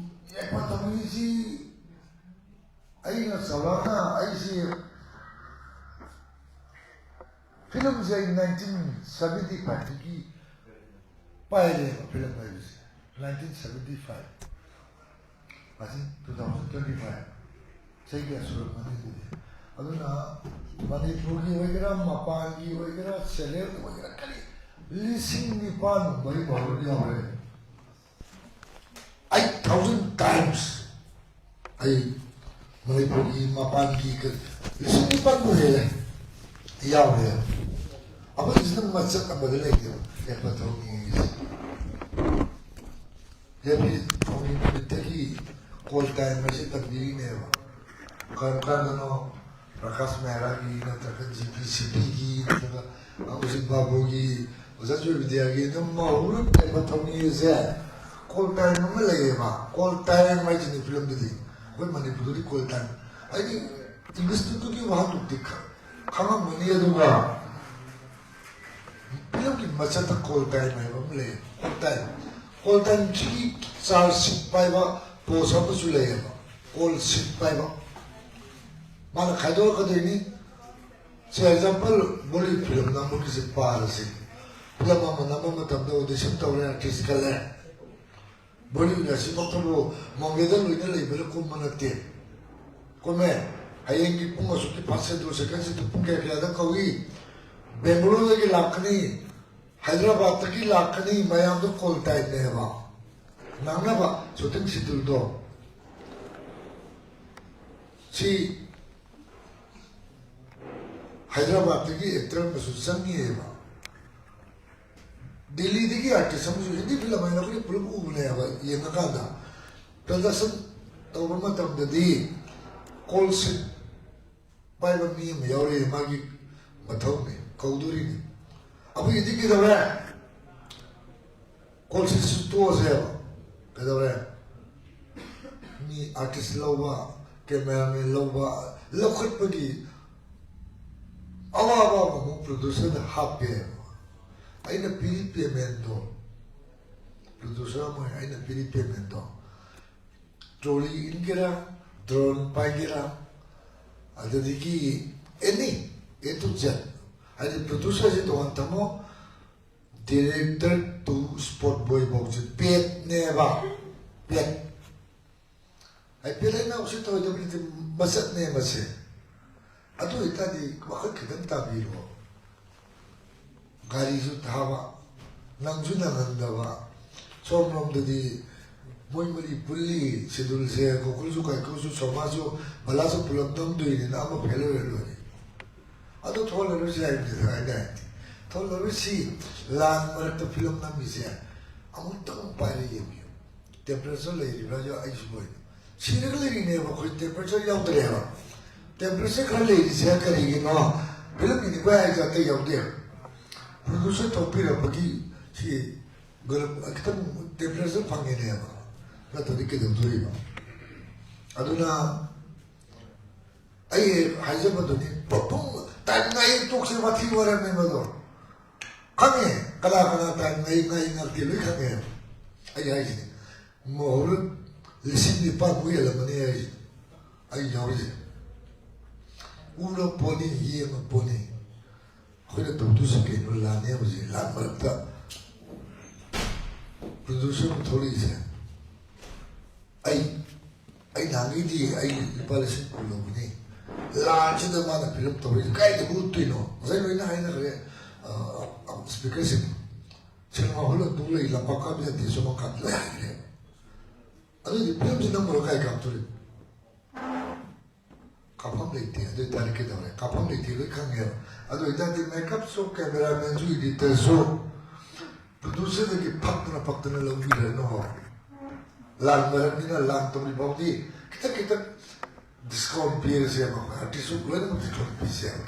ꯌꯥꯏꯐ ꯊꯧꯅꯤꯁꯤ ꯑꯩꯅ ꯆꯥꯎꯔꯥꯛꯅ ꯑꯩꯁꯤ ꯐꯤꯂꯝꯁꯦ ꯑꯩ ꯅꯥꯏꯟꯇꯤꯟ ꯁꯕꯦꯟꯇꯤ ꯐꯥꯏꯚꯇꯒꯤ ꯄꯥꯏꯔꯦꯕ꯫ ꯐꯤꯂꯝ ꯍꯥꯏꯕꯁꯦ ꯅꯥꯏꯟꯇꯤꯟ ꯁꯕꯦꯟꯇꯤ ꯐꯥꯏꯚ, ꯍꯧꯖꯤꯛ ꯇꯨ ꯊꯥꯎꯖꯟ ꯇ꯭ꯋꯦꯟꯇꯤ ꯐꯥꯏꯚ, ꯆꯍꯤ ꯀꯌꯥ ꯁꯨꯔꯝꯃꯅꯤ ꯑꯗꯨꯗꯤ꯫ ꯑꯗꯨꯅ ꯃꯅꯤꯄꯨꯔꯒꯤ ꯑꯣꯏꯒꯦꯔꯥ, ꯃꯄꯥꯟꯒꯤ ꯑꯣꯏꯒꯦꯔꯥ, ꯁꯦꯟꯇ꯭ꯔꯦꯜꯒꯤ ꯑꯣꯏꯒꯦꯔꯥ, ꯀꯔꯤ ꯂꯤꯁꯤꯡ ꯅꯤꯄꯥꯟ ꯃꯨꯝꯕꯥꯏ ꯐꯥꯎꯕ ꯌꯥꯎꯔꯦ꯫ Eight thousand times ꯑꯩ ꯃꯅꯤꯄꯨꯔꯒꯤ ꯃꯄꯥꯟꯒꯤ ꯀ-, ꯂꯤꯁꯤꯡ ꯅꯤꯄꯥꯟꯕꯨ ꯍꯦꯜꯂꯦ ꯌꯥꯎꯔꯦ꯫ ꯑꯩꯈꯣꯏꯒꯤꯁꯤꯅ ꯃꯆꯠ ꯑꯃꯗ ꯂꯩꯇꯦꯕ, ꯌꯥꯏꯐ ꯊꯧꯅꯤꯁꯦ꯫ ꯌꯥꯏꯐ ꯊꯧꯅꯤ ꯅꯨꯃꯤꯠꯇꯒꯤ ꯀꯣꯜ ꯇꯥꯏꯝ ꯑꯁꯤ ꯇꯝꯕꯤꯔꯤꯅꯦꯕ꯫ ꯀꯔꯝ ꯀꯥꯟꯗꯅꯣ ꯄ꯭ꯔꯀꯥꯁ ꯃꯦꯍꯔꯥꯒꯤ ꯅꯠꯇ꯭ꯔꯒ ꯖꯤ ꯄꯤ ꯁꯤꯄꯤꯒꯤ ꯅꯠꯇ꯭ꯔꯒ ꯍꯧꯖꯤꯛ ꯕꯥꯕꯨꯒꯤ, ꯑꯣꯖꯥ ꯖꯣꯏ ꯕꯤꯗ꯭ꯌꯥꯒꯤ ꯑꯗꯨꯝ ꯃꯍꯨꯔꯠ ꯌꯥꯏꯐ ꯊꯧꯅꯤꯁꯦ ꯀꯣꯜ ꯇꯥꯏꯝ ꯑꯃ ꯂꯩꯌꯦꯕ꯫ ꯀꯣꯜ ꯇꯥꯏꯝ ꯍꯥꯏꯁꯤꯅꯤ ꯐꯤꯂꯝꯗꯨꯗꯤ꯫ ꯑꯩꯈꯣꯏ ꯃꯅꯤꯄꯨꯔꯗꯗꯤ ꯀꯣꯜ ꯇꯥꯏꯝ ꯍꯥꯏꯗꯤ ꯏꯪꯂꯤꯁꯇꯨꯒꯤ ꯋꯥꯍꯟꯊꯣꯛꯇꯤ ꯈ-, ꯈꯪꯉꯝꯒꯅꯤ, ꯑꯗꯨꯒ ꯐꯤꯂꯝꯒꯤ ꯃꯆꯠꯇ ꯀꯣꯜ ꯇꯥꯏꯝ ꯍꯥꯏꯕ ꯑꯃ ꯂꯩ꯫ ꯀꯣꯜ ꯇꯥꯏꯝ, ꯀꯣꯜ ꯇꯥꯏꯝꯁꯤꯒꯤ ꯆꯥꯔꯖ ꯁꯤꯠ ꯄꯥꯏꯕ ꯄꯣꯁ ꯑꯃꯁꯨ ꯂꯩꯌꯦꯕ꯫ ꯀꯣꯜ ꯁꯤꯠ ꯄꯥꯏꯕ ꯃꯥꯅ ꯈꯥꯏꯗꯣꯔꯛꯀꯗꯣꯏꯅꯤ꯫ ꯁꯦ, example, volley film ꯅꯝꯕꯒꯤꯁꯦ Parsi. Film ꯑꯃ ꯅꯝꯕ ꯃꯇꯝꯗ ꯑꯣꯗꯤꯁꯟ ꯇꯧꯔꯦ, ꯑꯥꯔꯇꯤꯁ ꯈꯜꯂꯦ꯫ ꯕꯣꯂꯤꯋꯨꯗ ꯑꯁꯤꯃꯛꯇꯕꯨ ꯃꯣꯡꯒꯦꯗ ꯂꯣꯏꯅ ꯂꯩꯕꯗ ꯀꯨꯝꯕ ꯅꯠꯇꯦ꯫ ꯀꯨꯝꯃꯦ꯫ ꯍꯌꯦꯡꯒꯤ ꯄꯨꯡ ꯑꯁꯨꯛꯀꯤ ꯐꯥꯔꯁ ꯁꯦꯗꯨꯜ, ꯁꯦꯀꯦꯟ ꯁꯦꯗꯨꯜ ꯄꯨꯡ ꯀꯌꯥ ꯀꯌꯥꯗ ꯀꯧꯏ? ꯕꯦꯡꯒꯂꯣꯔꯗꯒꯤ ꯂꯥꯛꯀꯅꯤ, ꯍꯥꯏꯗ꯭ꯔꯕꯥꯗꯇꯒꯤ ꯂꯥꯛꯀꯅꯤ, ꯃꯌꯥꯝꯗꯣ ꯀꯣꯜ ꯇꯥꯏꯝꯅꯦꯕ꯫ ꯉꯥꯡꯅꯕ ꯁꯨꯇꯤꯡ ꯁꯦꯗꯨꯜꯗꯣ꯫ ꯁꯤ ꯍꯥꯏꯗ꯭ꯔꯕꯥꯗꯇꯒꯤ ꯑꯦꯛꯇꯔ ꯑꯃꯁꯨ ꯆꯪꯉꯤꯑꯕ꯫ ꯗꯤꯜꯂꯤꯗꯒꯤ ꯑꯥꯔꯇꯤꯁ ꯑꯃꯁꯨ, ꯍꯤꯟꯗꯤ ꯐꯤꯂꯝ ꯍꯥꯏꯅ ꯑꯩꯈꯣꯏꯅ ꯄꯨꯂꯞ ꯎꯕꯅꯦꯕ꯫ ꯌꯦꯡꯉꯀꯥꯟꯗ ꯄ꯭ꯔꯗꯛꯁꯟ ꯇꯧꯕ ꯃꯇꯝꯗꯗꯤ ꯀꯣꯜ ꯁꯤꯠ ꯄꯥꯏꯕ ꯃꯤ ꯑꯃ ꯌꯥꯎꯔꯤ, ꯃꯥꯒꯤ ꯃꯊꯧꯅꯤ, ꯀꯧꯗꯣꯔꯤꯅꯤ꯫ ꯑꯩꯈꯣꯏꯒꯤꯗꯤ ꯀꯩꯗꯧꯔꯦ? ꯀꯣꯜꯁꯤꯁꯨ ꯇꯣꯛꯑꯁꯦꯕ꯫ ꯀꯩꯗꯧꯔꯦ? ꯃꯤ ꯑꯥꯔꯇꯤꯁ ꯂꯧꯕ, ꯀꯦꯃꯦꯔꯥꯃꯦꯟ ꯂꯧꯕ, ꯂꯧꯈꯠꯄꯒꯤ ꯑꯋꯥꯕ ꯑꯃꯃꯨꯛ ꯄ꯭ꯔꯣꯗ꯭ꯌꯨꯁꯔꯗ ꯍꯥꯞꯄꯦꯕ꯫ ꯑꯩꯅ ꯄꯤꯔꯤ ꯄꯦꯃꯦꯟꯗꯣ, ꯄ꯭ꯔꯣꯗ꯭ꯌꯨꯁꯔ ꯑꯃ ꯑꯣꯏꯅ ꯑꯩꯅ ꯄꯤꯔꯤ ꯄꯦꯃꯦꯟꯗꯣ, ꯇ꯭ꯔꯣꯂꯤ ꯏꯟꯒꯦꯔꯥ, ꯗ꯭ꯔꯣꯟ ꯄꯥꯏꯒꯦꯔꯥ, ꯑꯗꯨꯗꯒꯤ ꯑꯦꯅꯤ, ꯑꯦ ꯇꯨ ꯖꯦꯠ, ꯍꯥꯏꯗꯤ ꯄ꯭ꯔꯣꯗ꯭ꯌꯨꯁꯔꯁꯦ ꯇꯣꯉꯥꯟ ꯊꯝꯃꯣ, ꯗꯤꯔꯦꯛꯇꯔ ꯇꯨ ꯁ꯭ꯄꯣꯠ ꯕꯣꯏ ꯐꯥꯎꯁꯦ ꯄꯦꯠꯅꯦꯕ꯫ ꯄꯦꯠ꯫ ꯍꯥꯏ ꯄꯦꯠ ꯍꯥꯏꯅ ꯎꯁꯤꯠ ꯊꯑꯣꯏꯗꯕ ꯅꯠꯇꯦ, ꯃꯆꯠꯅꯦ ꯃꯁꯦ꯫ ꯑꯗꯨ ꯑꯣꯏꯇꯥꯔꯗꯤ ꯋꯥꯈꯜ ꯈꯤꯇꯪ ꯇꯥꯕꯤꯔꯣ꯫ ꯒꯥꯔꯤꯁꯨ ꯊꯥꯕ, ꯅꯪꯁꯨ ꯅꯪꯍꯟꯗꯕ꯫ ꯁꯣꯝꯂꯣꯝꯗꯗꯤ ꯃꯣꯏ ꯃꯔꯤ ꯄꯨꯜꯂꯤ, ꯁꯦꯗꯨꯜꯁꯦ, ꯒꯣꯀꯨꯜꯁꯨ, ꯀꯥꯏꯀꯨꯁꯨ, ꯁꯣꯃꯥꯁꯨ, ꯕꯂꯥꯁꯨ ꯄꯨꯂꯞ ꯅꯝꯗꯣꯏꯅꯤꯅ ꯑꯃ ꯐꯦꯜ ꯑꯣꯏꯔ ꯂꯣꯏꯔꯦ꯫ ꯑꯗꯨ ꯊꯣꯛꯍꯜꯂꯔꯣꯏꯁꯦ ꯍꯥꯏꯕꯅꯤꯗ ꯑꯩꯅ ꯍꯥꯏꯗꯤ꯫ ꯊꯣꯛꯍꯜꯂꯔꯣꯏꯁꯤ꯫ ꯂꯥꯟ ꯃꯔꯛꯇ ꯐꯤꯂꯝ ꯅꯝꯃꯤꯁꯦ ꯑꯃꯨꯛꯇꯪ ꯄꯥꯏꯔ ꯌꯦꯡꯕꯤꯌꯨ꯫ ꯇꯦꯝꯄꯔꯦꯆꯔ ꯂꯩꯔꯤꯕ꯭ꯔꯥ? ꯑꯩꯁꯨ ꯂꯣꯏꯅ ꯁꯤꯔꯒ ꯂꯩꯔꯤꯅꯦꯕ ꯑꯩꯈꯣꯏ꯫ ꯇꯦꯝꯄꯔꯦꯆꯔ ꯌꯥꯎꯗ꯭ꯔꯦꯕ꯫ ꯇꯦꯝꯄꯔꯦꯆꯔ ꯈꯔ ꯂꯩꯔꯤꯁꯦ ꯀꯔꯤꯒꯤꯅꯣ? ꯐꯤꯂꯝꯒꯤ ꯅꯤꯡꯈꯥꯏ ꯍꯥꯏꯁꯦ ꯑꯇꯩ ꯌꯥꯎꯗꯦ꯫ ꯄ꯭ꯔꯣꯗ꯭ꯌꯨꯁꯔ ꯊꯣꯛꯄꯤꯔꯛꯄꯒꯤ ꯁꯤ ꯒꯔꯝ ꯈꯤꯇꯪ ꯇꯦꯝꯄꯔꯦꯆꯔ ꯐꯪꯉꯤꯅꯦꯕ, ꯅꯠꯇ꯭ꯔꯗꯤ ꯀꯩꯗꯧꯗꯣꯔꯤꯕ? ꯑꯗꯨꯅ ꯑꯩ ꯍꯥꯏꯖꯕꯗꯨꯅꯤ, ꯄꯨꯡ ꯇꯥꯏꯝ ꯉꯥꯏ ꯇꯣꯛꯁꯦ, ꯋꯥꯊꯤ ꯋꯥꯔꯦꯝꯅꯦ ꯃꯗꯣ꯫ ꯈꯪꯉꯦ, ꯀꯅꯥ ꯀꯅꯥ ꯇꯥꯏꯝ ꯉꯥꯏ ꯉꯥꯏ ꯉꯥꯛꯇꯦ ꯂꯣꯏ ꯈꯪꯉꯦ꯫ ꯑꯩ ꯍꯥꯏꯁꯤꯅꯦ, ꯃꯍꯨꯔ ꯂꯤꯁꯤꯡ ꯅꯤꯄꯥꯟꯃꯨꯛ ꯍꯦꯜꯂꯝꯃꯅꯤ ꯍꯥꯏꯁꯦ ꯑꯩ ꯌꯥꯎꯔꯤꯁꯦ꯫ ꯎꯔ ꯄꯣꯠꯅꯤ, ꯌꯦꯡꯉ ꯄꯣꯠꯅꯤ꯫ ꯑꯩꯈꯣꯏꯅ ꯇꯧꯗꯣꯏꯁꯤ ꯀꯩꯅꯣ? ꯂꯥꯟꯅꯦ ꯍꯧꯖꯤꯛ, ꯂꯥꯟ ꯃꯔꯛꯇ ꯄ꯭ꯔꯣꯗ꯭ꯌꯨꯁꯔ ꯑꯃ ꯊꯣꯛꯂꯛꯏꯁꯦ꯫ ꯑꯩ ꯑꯩ ꯅꯍꯥꯟꯒꯩꯗꯤ ꯑꯩ ꯂꯨꯄꯥ ꯂꯤꯁꯤꯡ ꯀꯨꯟ ꯂꯧꯕꯅꯤ, ꯂꯥꯟꯁꯤꯗ ꯃꯥꯅ ꯐꯤꯂꯝ ꯇꯧꯔꯛꯏꯁꯦ ꯀꯥꯏꯗꯕꯨ ꯎꯠꯇꯣꯏꯅꯣ? ꯉꯁꯥꯏ ꯂꯣꯏꯅ ꯍꯥꯏꯅꯈ꯭ꯔꯦ꯫ ꯁ꯭ꯄꯤꯀꯔꯁꯤꯡ, ꯁꯤꯅꯦꯃꯥ ꯍꯣꯜ ꯑꯗꯨ ꯂꯩ, ꯂꯝꯄꯥꯛ ꯀꯥꯞꯄ ꯌꯥꯗꯦ, ꯁꯣꯝ ꯀꯥꯞꯄ ꯂꯣꯏ ꯍꯥꯏꯈ꯭ꯔꯦ꯫ ꯑꯗꯨꯗꯤ ꯐꯤꯂꯝꯁꯤ ꯅꯝꯃꯒ ꯀꯥꯏ ꯀꯥꯞꯇꯣꯔꯤꯕ? ꯀꯥꯞꯐꯝ ꯂꯩꯇꯦ꯫ ꯑꯗꯨ ꯑꯣꯏꯇꯥꯔꯗꯤ ꯀꯩꯗꯧꯔꯦ? ꯀꯥꯞꯐꯝ ꯂꯩꯇꯦ, ꯂꯣꯏ ꯈꯪꯉꯦꯕ꯫ ꯑꯗꯨ ꯑꯣꯏꯇꯥꯔꯗꯤ ꯃꯦꯀꯞꯁꯨ, ꯀꯦꯃꯦꯔꯥꯃꯦꯟꯁꯨ, ꯏꯗꯤꯇꯔꯁꯨ ꯄ꯭ꯔꯣꯗ꯭ꯌꯨꯁꯔꯗꯒꯤ ꯐꯛꯇꯅ ꯐꯛꯇꯅ ꯂꯧꯕꯤꯔꯅꯨ꯫ ꯂꯥꯟ ꯃꯔꯝꯅꯤꯅ ꯂꯥꯟ ꯇꯧꯔꯤ ꯐꯥꯎꯗꯤ ꯈꯤꯇꯪ ꯈꯤꯇꯪ ꯗꯤꯁꯀꯥꯎꯟ ꯄꯤꯔꯁꯦꯕ꯫ ꯑꯩꯈꯣꯏ ꯑꯥꯔꯇꯤꯁꯁꯨ ꯂꯣꯏꯅꯃꯛ ꯗꯤꯁꯀꯥꯎꯟ ꯄꯤꯁꯦꯕ꯫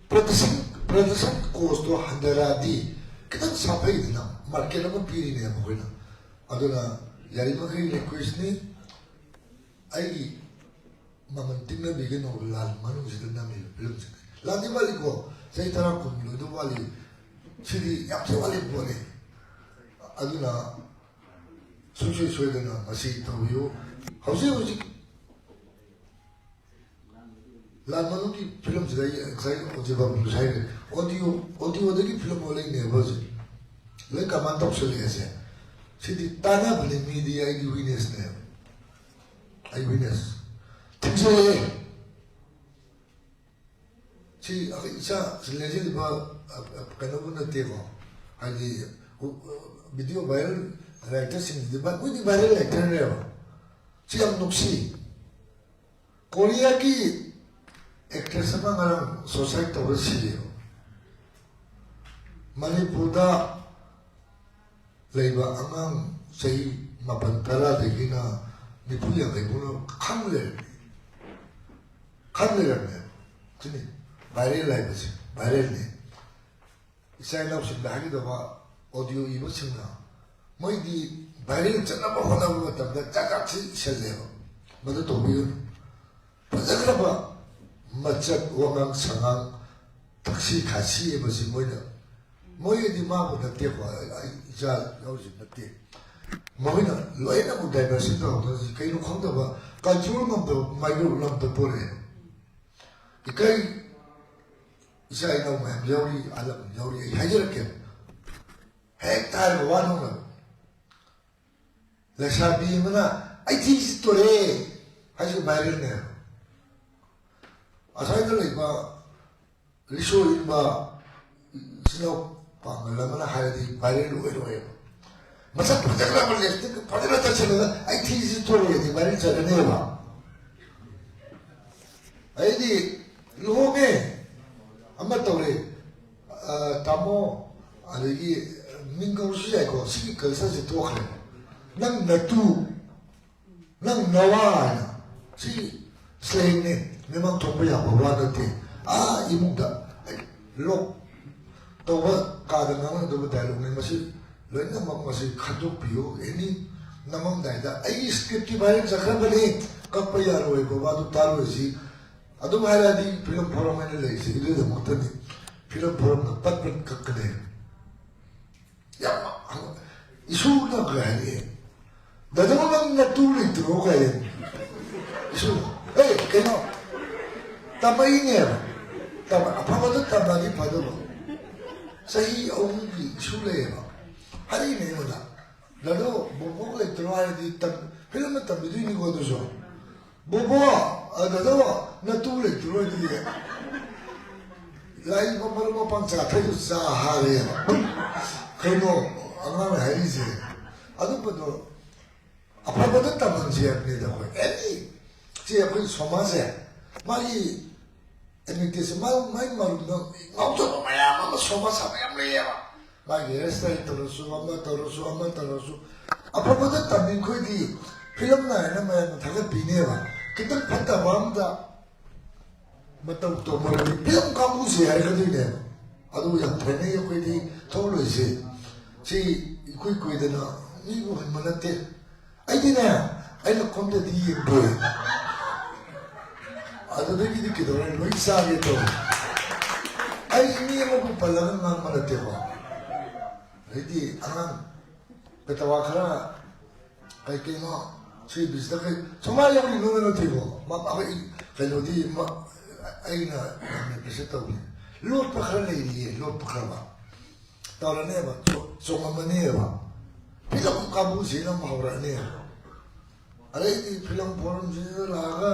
ꯄ꯭ꯔꯗꯛꯁꯟ ꯄ꯭ꯔꯗꯛꯁꯟ ꯀꯣꯁꯇꯣ ꯍꯟꯊꯔꯛꯑꯗꯤ ꯈꯤꯇꯪ ꯁꯥꯐꯩꯗꯅ, ꯃꯥꯔꯀꯦꯠ ꯑꯃ ꯄꯤꯔꯤꯅꯦꯕ ꯑꯩꯈꯣꯏꯅ꯫ ꯑꯗꯨꯅ ꯌꯥꯔꯤꯃꯈꯩ ꯔꯤꯀ꯭ꯋꯦꯁꯅꯤ, ꯑꯩꯒꯤ ꯃꯃꯜ ꯇꯤꯛꯅꯕꯤꯒꯅꯣ꯫ ꯂꯥꯟ ꯃꯅꯨꯡꯁꯤꯗ ꯅꯝꯃꯤꯕ ꯐꯤꯂꯝꯁꯤꯡꯁꯦ ꯂꯥꯟꯗꯤ ꯋꯥꯠꯂꯤꯀꯣ, ꯆꯍꯤ ꯇꯔꯥ ꯀꯨꯟ ꯂꯣꯏꯗꯧ ꯋꯥꯠꯂꯤ꯫ ꯁꯤꯗꯤ ꯌꯥꯝ ꯊꯤ ꯋꯥꯠꯂꯤꯕ ꯄꯣꯠꯅꯤ꯫ ꯑꯗꯨꯅ ꯁꯨꯡꯁꯣꯏ ꯁꯣꯏꯗꯅ ꯃꯁꯤ ꯇꯧꯕꯤꯌꯨ꯫ ꯍꯧꯖꯤꯛ ꯍꯧꯖꯤꯛ ꯂꯥꯟ ꯃꯅꯨꯡꯒꯤ ꯐꯤꯂꯝꯁꯤꯗ ꯑꯩ ꯉꯁꯥꯏ ꯑꯣꯖꯤꯕꯥꯕꯨꯁꯨ ꯍꯥꯏꯈ꯭ꯔꯦ, ꯑꯣꯗꯤꯑꯣ ꯑꯣꯗꯤꯑꯣꯗꯒꯤ ꯐꯤꯂꯝ ꯑꯣꯜꯂꯛꯏꯅꯦꯕ ꯍꯧꯖꯤꯛ꯫ ꯂꯣꯏ ꯀꯃꯥꯏꯅ ꯇꯧꯁꯜꯂꯛꯑꯦꯁꯦ? ꯁꯤꯗꯤ ꯇꯥꯟꯅꯕꯅꯤ, ꯃꯤꯗꯤ ꯑꯩꯒꯤ ꯋꯤꯛꯅꯦꯁꯅꯦꯕ꯫ ꯑꯩ ꯋꯤꯛꯅꯦꯁ ꯊꯤꯡꯖꯤꯜꯂꯛꯑꯦ꯫ ꯁꯤ ꯑꯩꯈꯣꯏ ꯏꯆꯥ ꯂꯦꯡꯖꯜꯂꯤꯕ, ꯑ, ꯑ, ꯀꯩꯅꯣꯕꯨ ꯅꯠꯇꯦꯀꯣ, ꯍꯥꯏꯗꯤ ꯚꯤꯗꯤꯑꯣ ꯚꯥꯏꯔꯦꯜ ꯔꯥꯏꯇꯔꯁꯤꯡꯁꯤꯗꯤ ꯚꯥꯏ, ꯃꯣꯏꯗꯤ ꯚꯥꯏꯔꯦꯜ ꯔꯥꯏꯇꯔꯅꯦꯕ꯫ ꯁꯤ ꯌꯥꯝ ꯅꯨꯡꯁꯤ꯫ ꯀꯣꯔꯤꯌꯥꯒꯤ ꯑꯦꯛꯇ꯭ꯔꯦꯁ ꯑꯃ ꯉꯔꯥꯡ ꯁꯨꯁꯥꯏꯠ ꯇꯧꯔ ꯁꯤꯔꯦꯕ꯫ ꯃꯅꯤꯄꯨꯔꯗ ꯂꯩꯕ ꯑꯉꯥꯡ ꯆꯍꯤ ꯃꯥꯄꯟ ꯇꯔꯥꯗꯒꯤꯅ ꯅꯤꯐꯨ ꯌꯥꯡꯈꯩ ꯐꯥꯎꯅ ꯈꯪ ꯂꯩꯔꯝꯃꯤ꯫ ꯈꯪ ꯂꯩꯔꯝꯃꯦ꯫ ꯁꯤꯅꯤ ꯚꯥꯏꯔꯦꯜ ꯍꯥꯏꯕꯁꯦ, ꯚꯥꯏꯔꯦꯜꯅꯤ꯫ ꯏꯆꯥ ꯏꯅꯥꯎꯁꯤꯡꯗ ꯍꯥꯏꯒꯗꯕ, ꯑꯣꯗꯤꯑꯣ ꯏꯕꯁꯤꯡꯅ ꯃꯣꯏꯗꯤ ꯚꯥꯏꯔꯦꯜ ꯆꯠꯅꯕ ꯍꯣꯠꯅꯕ ꯃꯇꯝꯗ ꯖꯥꯠ ꯖꯥꯠ ꯊꯤ ꯏꯁꯜꯂꯦꯕ꯫ ꯃꯗꯨ ꯇꯧꯕꯤꯒꯅꯨ꯫ ꯐꯖꯈ꯭ꯔꯕ ꯃꯆꯠ, ꯋꯥꯉꯥꯡ ꯁꯉꯥꯡ, ꯊꯛꯁꯤ ꯈꯥꯁꯤ ꯍꯥꯏꯕꯁꯤ ꯃꯣꯏꯅ, ꯃꯣꯏꯒꯤꯗꯤ ꯃꯥꯕꯨ ꯅꯠꯇꯦꯀꯣ, ꯑꯩ, ꯑꯩ ꯏꯆꯥ ꯌꯥꯎꯔꯤꯁꯨ ꯅꯠꯇꯦ꯫ ꯃꯈꯣꯏꯅ ꯂꯣꯏꯅꯃꯛ ꯗꯥꯏꯚꯔꯁꯟ ꯇꯧꯔꯛꯄꯁꯤ ꯀꯩꯅꯣ ꯈꯪꯗꯕ, ꯀꯟꯇ꯭ꯔꯣꯜ ꯉꯝꯗꯕ ꯃꯥꯏꯀ꯭ꯔꯣ ꯂꯝꯗ ꯄꯣꯔꯛꯑꯦ꯫ ꯏꯀꯥꯏ, ꯏꯆꯥ ꯏꯅꯥꯎ ꯃꯌꯥꯝ ꯌꯥꯎꯔꯤ, ꯑꯍꯜ ꯂꯃꯟ ꯌꯥꯎꯔꯤ, ꯑꯩ ꯍꯥꯏꯖꯔꯛꯀꯦ꯫ ꯍꯦꯛ ꯍꯥꯏꯔꯒ ꯋꯥ ꯅꯧꯅ ꯂꯩꯁꯥꯕꯤ ꯑꯃꯅ "ꯑꯩ ꯊꯤꯁꯤ ꯇꯣꯔꯦ" ꯍꯥꯏꯁꯨ ꯚꯥꯏꯔꯦꯜꯅꯦ꯫ ꯑꯁ꯭ꯋꯥꯏꯗ ꯂꯩꯕ ꯔꯤꯁꯣ ꯏꯟꯕ ꯏꯆꯤꯜ ꯏꯅꯥꯎ ꯄꯥꯡꯒꯜ ꯑꯃꯅ ꯍꯥꯏꯔꯗꯤ ꯚꯥꯏꯔꯦꯜ ꯑꯣꯏꯔꯣꯏꯕ꯫ ꯃꯁꯛ ꯐꯖꯈ꯭ꯔꯕ ꯂꯤꯞꯁꯇꯤꯛ ꯐꯖꯅ ꯇꯩꯁꯜꯂꯒ "ꯑꯩ ꯊꯤꯁꯤ ꯇꯣꯔꯦꯗꯤ" ꯚꯥꯏꯔꯦꯜ ꯆꯠꯀꯅꯦꯕ꯫ ꯑꯩꯗꯤ ꯂꯨꯍꯣꯡꯉꯦ, ꯑꯃ ꯇꯧꯔꯦ, ꯑ, ꯇꯥꯃꯣ, ꯑꯗꯒꯤ ꯃꯤꯡ ꯀꯧꯔꯁꯨ ꯌꯥꯏꯀꯣ, ꯁꯤꯒꯤ culture ꯁꯦ ꯇꯣꯛꯈ꯭ꯔꯦ꯫ "ꯅꯪ ꯅꯇꯨ, ꯅꯪ ꯅꯋꯥ" ꯍꯥꯏꯅ, ꯁꯤ slang ꯅꯦ, ꯃꯤꯃꯥꯡ ꯊꯣꯛꯄ ꯌꯥꯕ ꯋꯥ ꯅꯠꯇꯦ꯫ ꯑꯥ ꯏꯃꯨꯡꯗ ꯑꯩ ꯂꯣꯛ ꯇꯧꯕ ꯀꯥꯗ ꯉꯥꯡꯅꯗꯕ dialogue ꯅꯦ꯫ ꯃꯁꯤ ꯂꯣꯏꯅꯃꯛ ꯃꯁꯤ ꯈꯟꯗꯣꯛꯄꯤꯌꯨ꯫ ꯑꯦꯅꯤ ꯅꯝꯃꯝꯗꯥꯏꯗ ꯑꯩꯒꯤ script ꯇꯤ viral ꯆꯠꯈ꯭ꯔꯕꯅꯤ, ꯀꯛꯄ ꯌꯥꯔꯣꯏ, ꯕꯕꯥꯗꯨ ꯇꯥꯔꯣꯏꯁꯤ꯫ ꯑꯗꯨꯝ ꯍꯥꯏꯔꯛꯑꯗꯤ ꯐꯤꯂꯝ ꯐꯣꯔꯝ ꯍꯥꯏꯅ ꯂꯩꯔꯤꯁꯦ ꯑꯗꯨꯒꯤꯗꯃꯛꯇꯅꯤ꯫ ꯐꯤꯂꯝ ꯐꯣꯔꯝꯅ ꯄꯠ ꯄꯠ ꯀꯛꯀꯅꯤ꯫ ꯌꯥꯝ ꯏꯁꯨꯅ ꯀꯩ ꯍꯥꯏꯔꯛꯑꯦ, "ꯗꯥꯗꯥ, ꯅꯪ ꯅꯇꯨ ꯂꯩꯇ꯭ꯔꯣ?" ꯀꯥꯏ꯫ ꯏꯁꯨ, ꯑꯦ, ꯀꯩꯅꯣ, ꯇꯝꯃꯛꯏꯅꯦꯕ꯫ ꯇꯝꯃ-, ꯑꯐꯕꯗ ꯇꯝꯃꯗꯤ ꯐꯗꯧꯕ꯫ ꯆꯍꯤ ꯑꯍꯨꯝꯒꯤ ꯏꯁꯨ ꯂꯩꯌꯦꯕ꯫ ꯍꯥꯏꯔꯛꯏꯅꯦ ꯑꯩꯉꯣꯟꯗ, "ꯗꯥꯗꯥ, ꯕꯣꯕꯣꯛ ꯂꯩꯇ꯭ꯔꯣ?" ꯍꯥꯏꯔꯗꯤ ꯇꯝ-, ꯐꯤꯂꯝꯗ ꯇꯝꯕꯤꯗꯣꯏꯅꯤꯀꯣ ꯑꯗꯨꯁꯨ꯫ "ꯕꯣꯕꯣ, ꯑ, ꯗꯥꯗꯥ, ꯅꯇꯨ ꯂꯩꯇ꯭ꯔꯣ?" ꯑꯗꯨꯗꯤ ꯂꯥꯏꯔꯤꯛ ꯃꯔꯨꯞ ꯃꯄꯥꯡ ꯆꯥꯊꯩꯗꯨ ꯆꯥ ꯍꯥꯔꯦꯅ꯫ ꯀꯩꯅꯣ ꯑꯉꯥꯡꯅ ꯍꯥꯏꯔꯤꯁꯦ? ꯑꯗꯨꯝꯕꯗꯣ ꯑꯐꯕꯗ ꯇꯝꯍꯟꯁꯤ ꯍꯥꯏꯕꯅꯤꯗ ꯑꯩꯈꯣꯏ꯫ ꯑꯦꯅꯤ ꯁꯤ ꯑꯩꯈꯣꯏ ꯁꯃꯥꯖꯁꯦ, ꯃꯥꯒꯤ ꯑꯦꯃꯤꯇꯦꯁ ꯃꯥ-, ꯃꯥꯏ ꯃꯔꯨꯝꯗ ꯉꯥꯎꯖꯕ ꯃꯌꯥꯝ ꯑꯃ ꯁꯃꯥꯖ ꯃꯌꯥꯝ ꯂꯩꯌꯦꯕ꯫ ꯃꯥꯒꯤ hairstyle ꯇꯧꯔꯁꯨ, ꯑꯃ ꯇꯧꯔꯁꯨ, ꯑꯃ ꯇꯧꯔꯁꯨ, ꯑꯐꯕꯗ ꯇꯝꯃꯤꯈꯣꯏꯗꯤ ꯐꯤꯂꯝ ꯅꯥꯏꯅ ꯃꯌꯥꯝꯅ ꯊꯥꯒꯠꯄꯤꯅꯦꯕ꯫ ꯈꯤꯇꯪ ꯐꯠꯇꯕ ꯑꯝꯗ ꯃꯇꯧ ꯇꯧꯕꯗꯤ ꯐꯤꯂꯝ ꯀꯥꯡꯕꯨꯁꯦ ꯍꯥꯏꯔꯛꯀꯗꯣꯏꯅꯦꯕ꯫ ꯑꯗꯨ ꯌꯥꯝ ꯐꯅꯩ ꯑꯩꯈꯣꯏꯗꯤ ꯊꯣꯛꯂꯣꯏꯁꯦ꯫ ꯁꯤ ꯏꯀꯨꯏ ꯀꯨꯏꯗꯅ ꯃꯤꯕꯨ ꯍꯟꯕ ꯅꯠꯇꯦ꯫ ꯑꯩꯗꯤꯅꯦ, ꯑꯩꯅ ꯀꯣꯝꯗꯗꯤ ꯌꯦꯡꯗꯦ꯫ ꯑꯗꯨꯗꯒꯤꯗꯤ ꯀꯩꯗꯧꯔꯦ? ꯂꯣꯏ ꯆꯥꯒꯦ ꯇꯧꯋꯦ꯫ ꯑꯩ ꯃꯤ ꯑꯃꯕꯨ ꯄꯜꯂꯒ ꯉꯥꯡꯕ ꯅꯠꯇꯦꯀꯣ꯫ ꯑꯗꯩꯗꯤ ꯑꯉꯥꯡ ꯄꯦꯇꯋꯥ ꯈꯔ ꯀꯩ ꯀꯩꯅꯣ ꯁꯤ ꯕꯤꯁꯤꯗ ꯀꯩ ꯁꯨꯃꯥꯏꯅ ꯌꯥꯎꯔꯤ ꯅꯣꯏꯅ ꯅꯠꯇꯦꯀꯣ꯫ ꯃ-, ꯑꯩꯈꯣꯏ ꯀꯩꯅꯣꯗꯤ ꯃ-, ꯑꯩꯅ ꯌꯥꯝꯅ appreciate ꯇꯧꯕꯅꯤ꯫ ꯂꯣꯠꯄ ꯈꯔ ꯂꯩꯔꯤꯌꯦ, ꯂꯣꯠꯄ ꯈꯔ ꯑꯃ꯫ ꯇꯧꯔꯅꯦꯕ, ꯆꯣ-, ꯆꯣꯡꯉꯝꯃꯅꯦꯕ꯫ ꯐꯤꯂꯝ ꯀꯥꯡꯕꯨꯁꯤꯅ ꯑꯃꯨꯛ ꯍꯧꯔꯛꯑꯅꯦꯕ꯫ ꯑꯗꯩꯗꯤ ꯐꯤꯂꯝ ꯐꯣꯔꯝꯁꯤꯗ ꯂꯥꯛꯑꯒ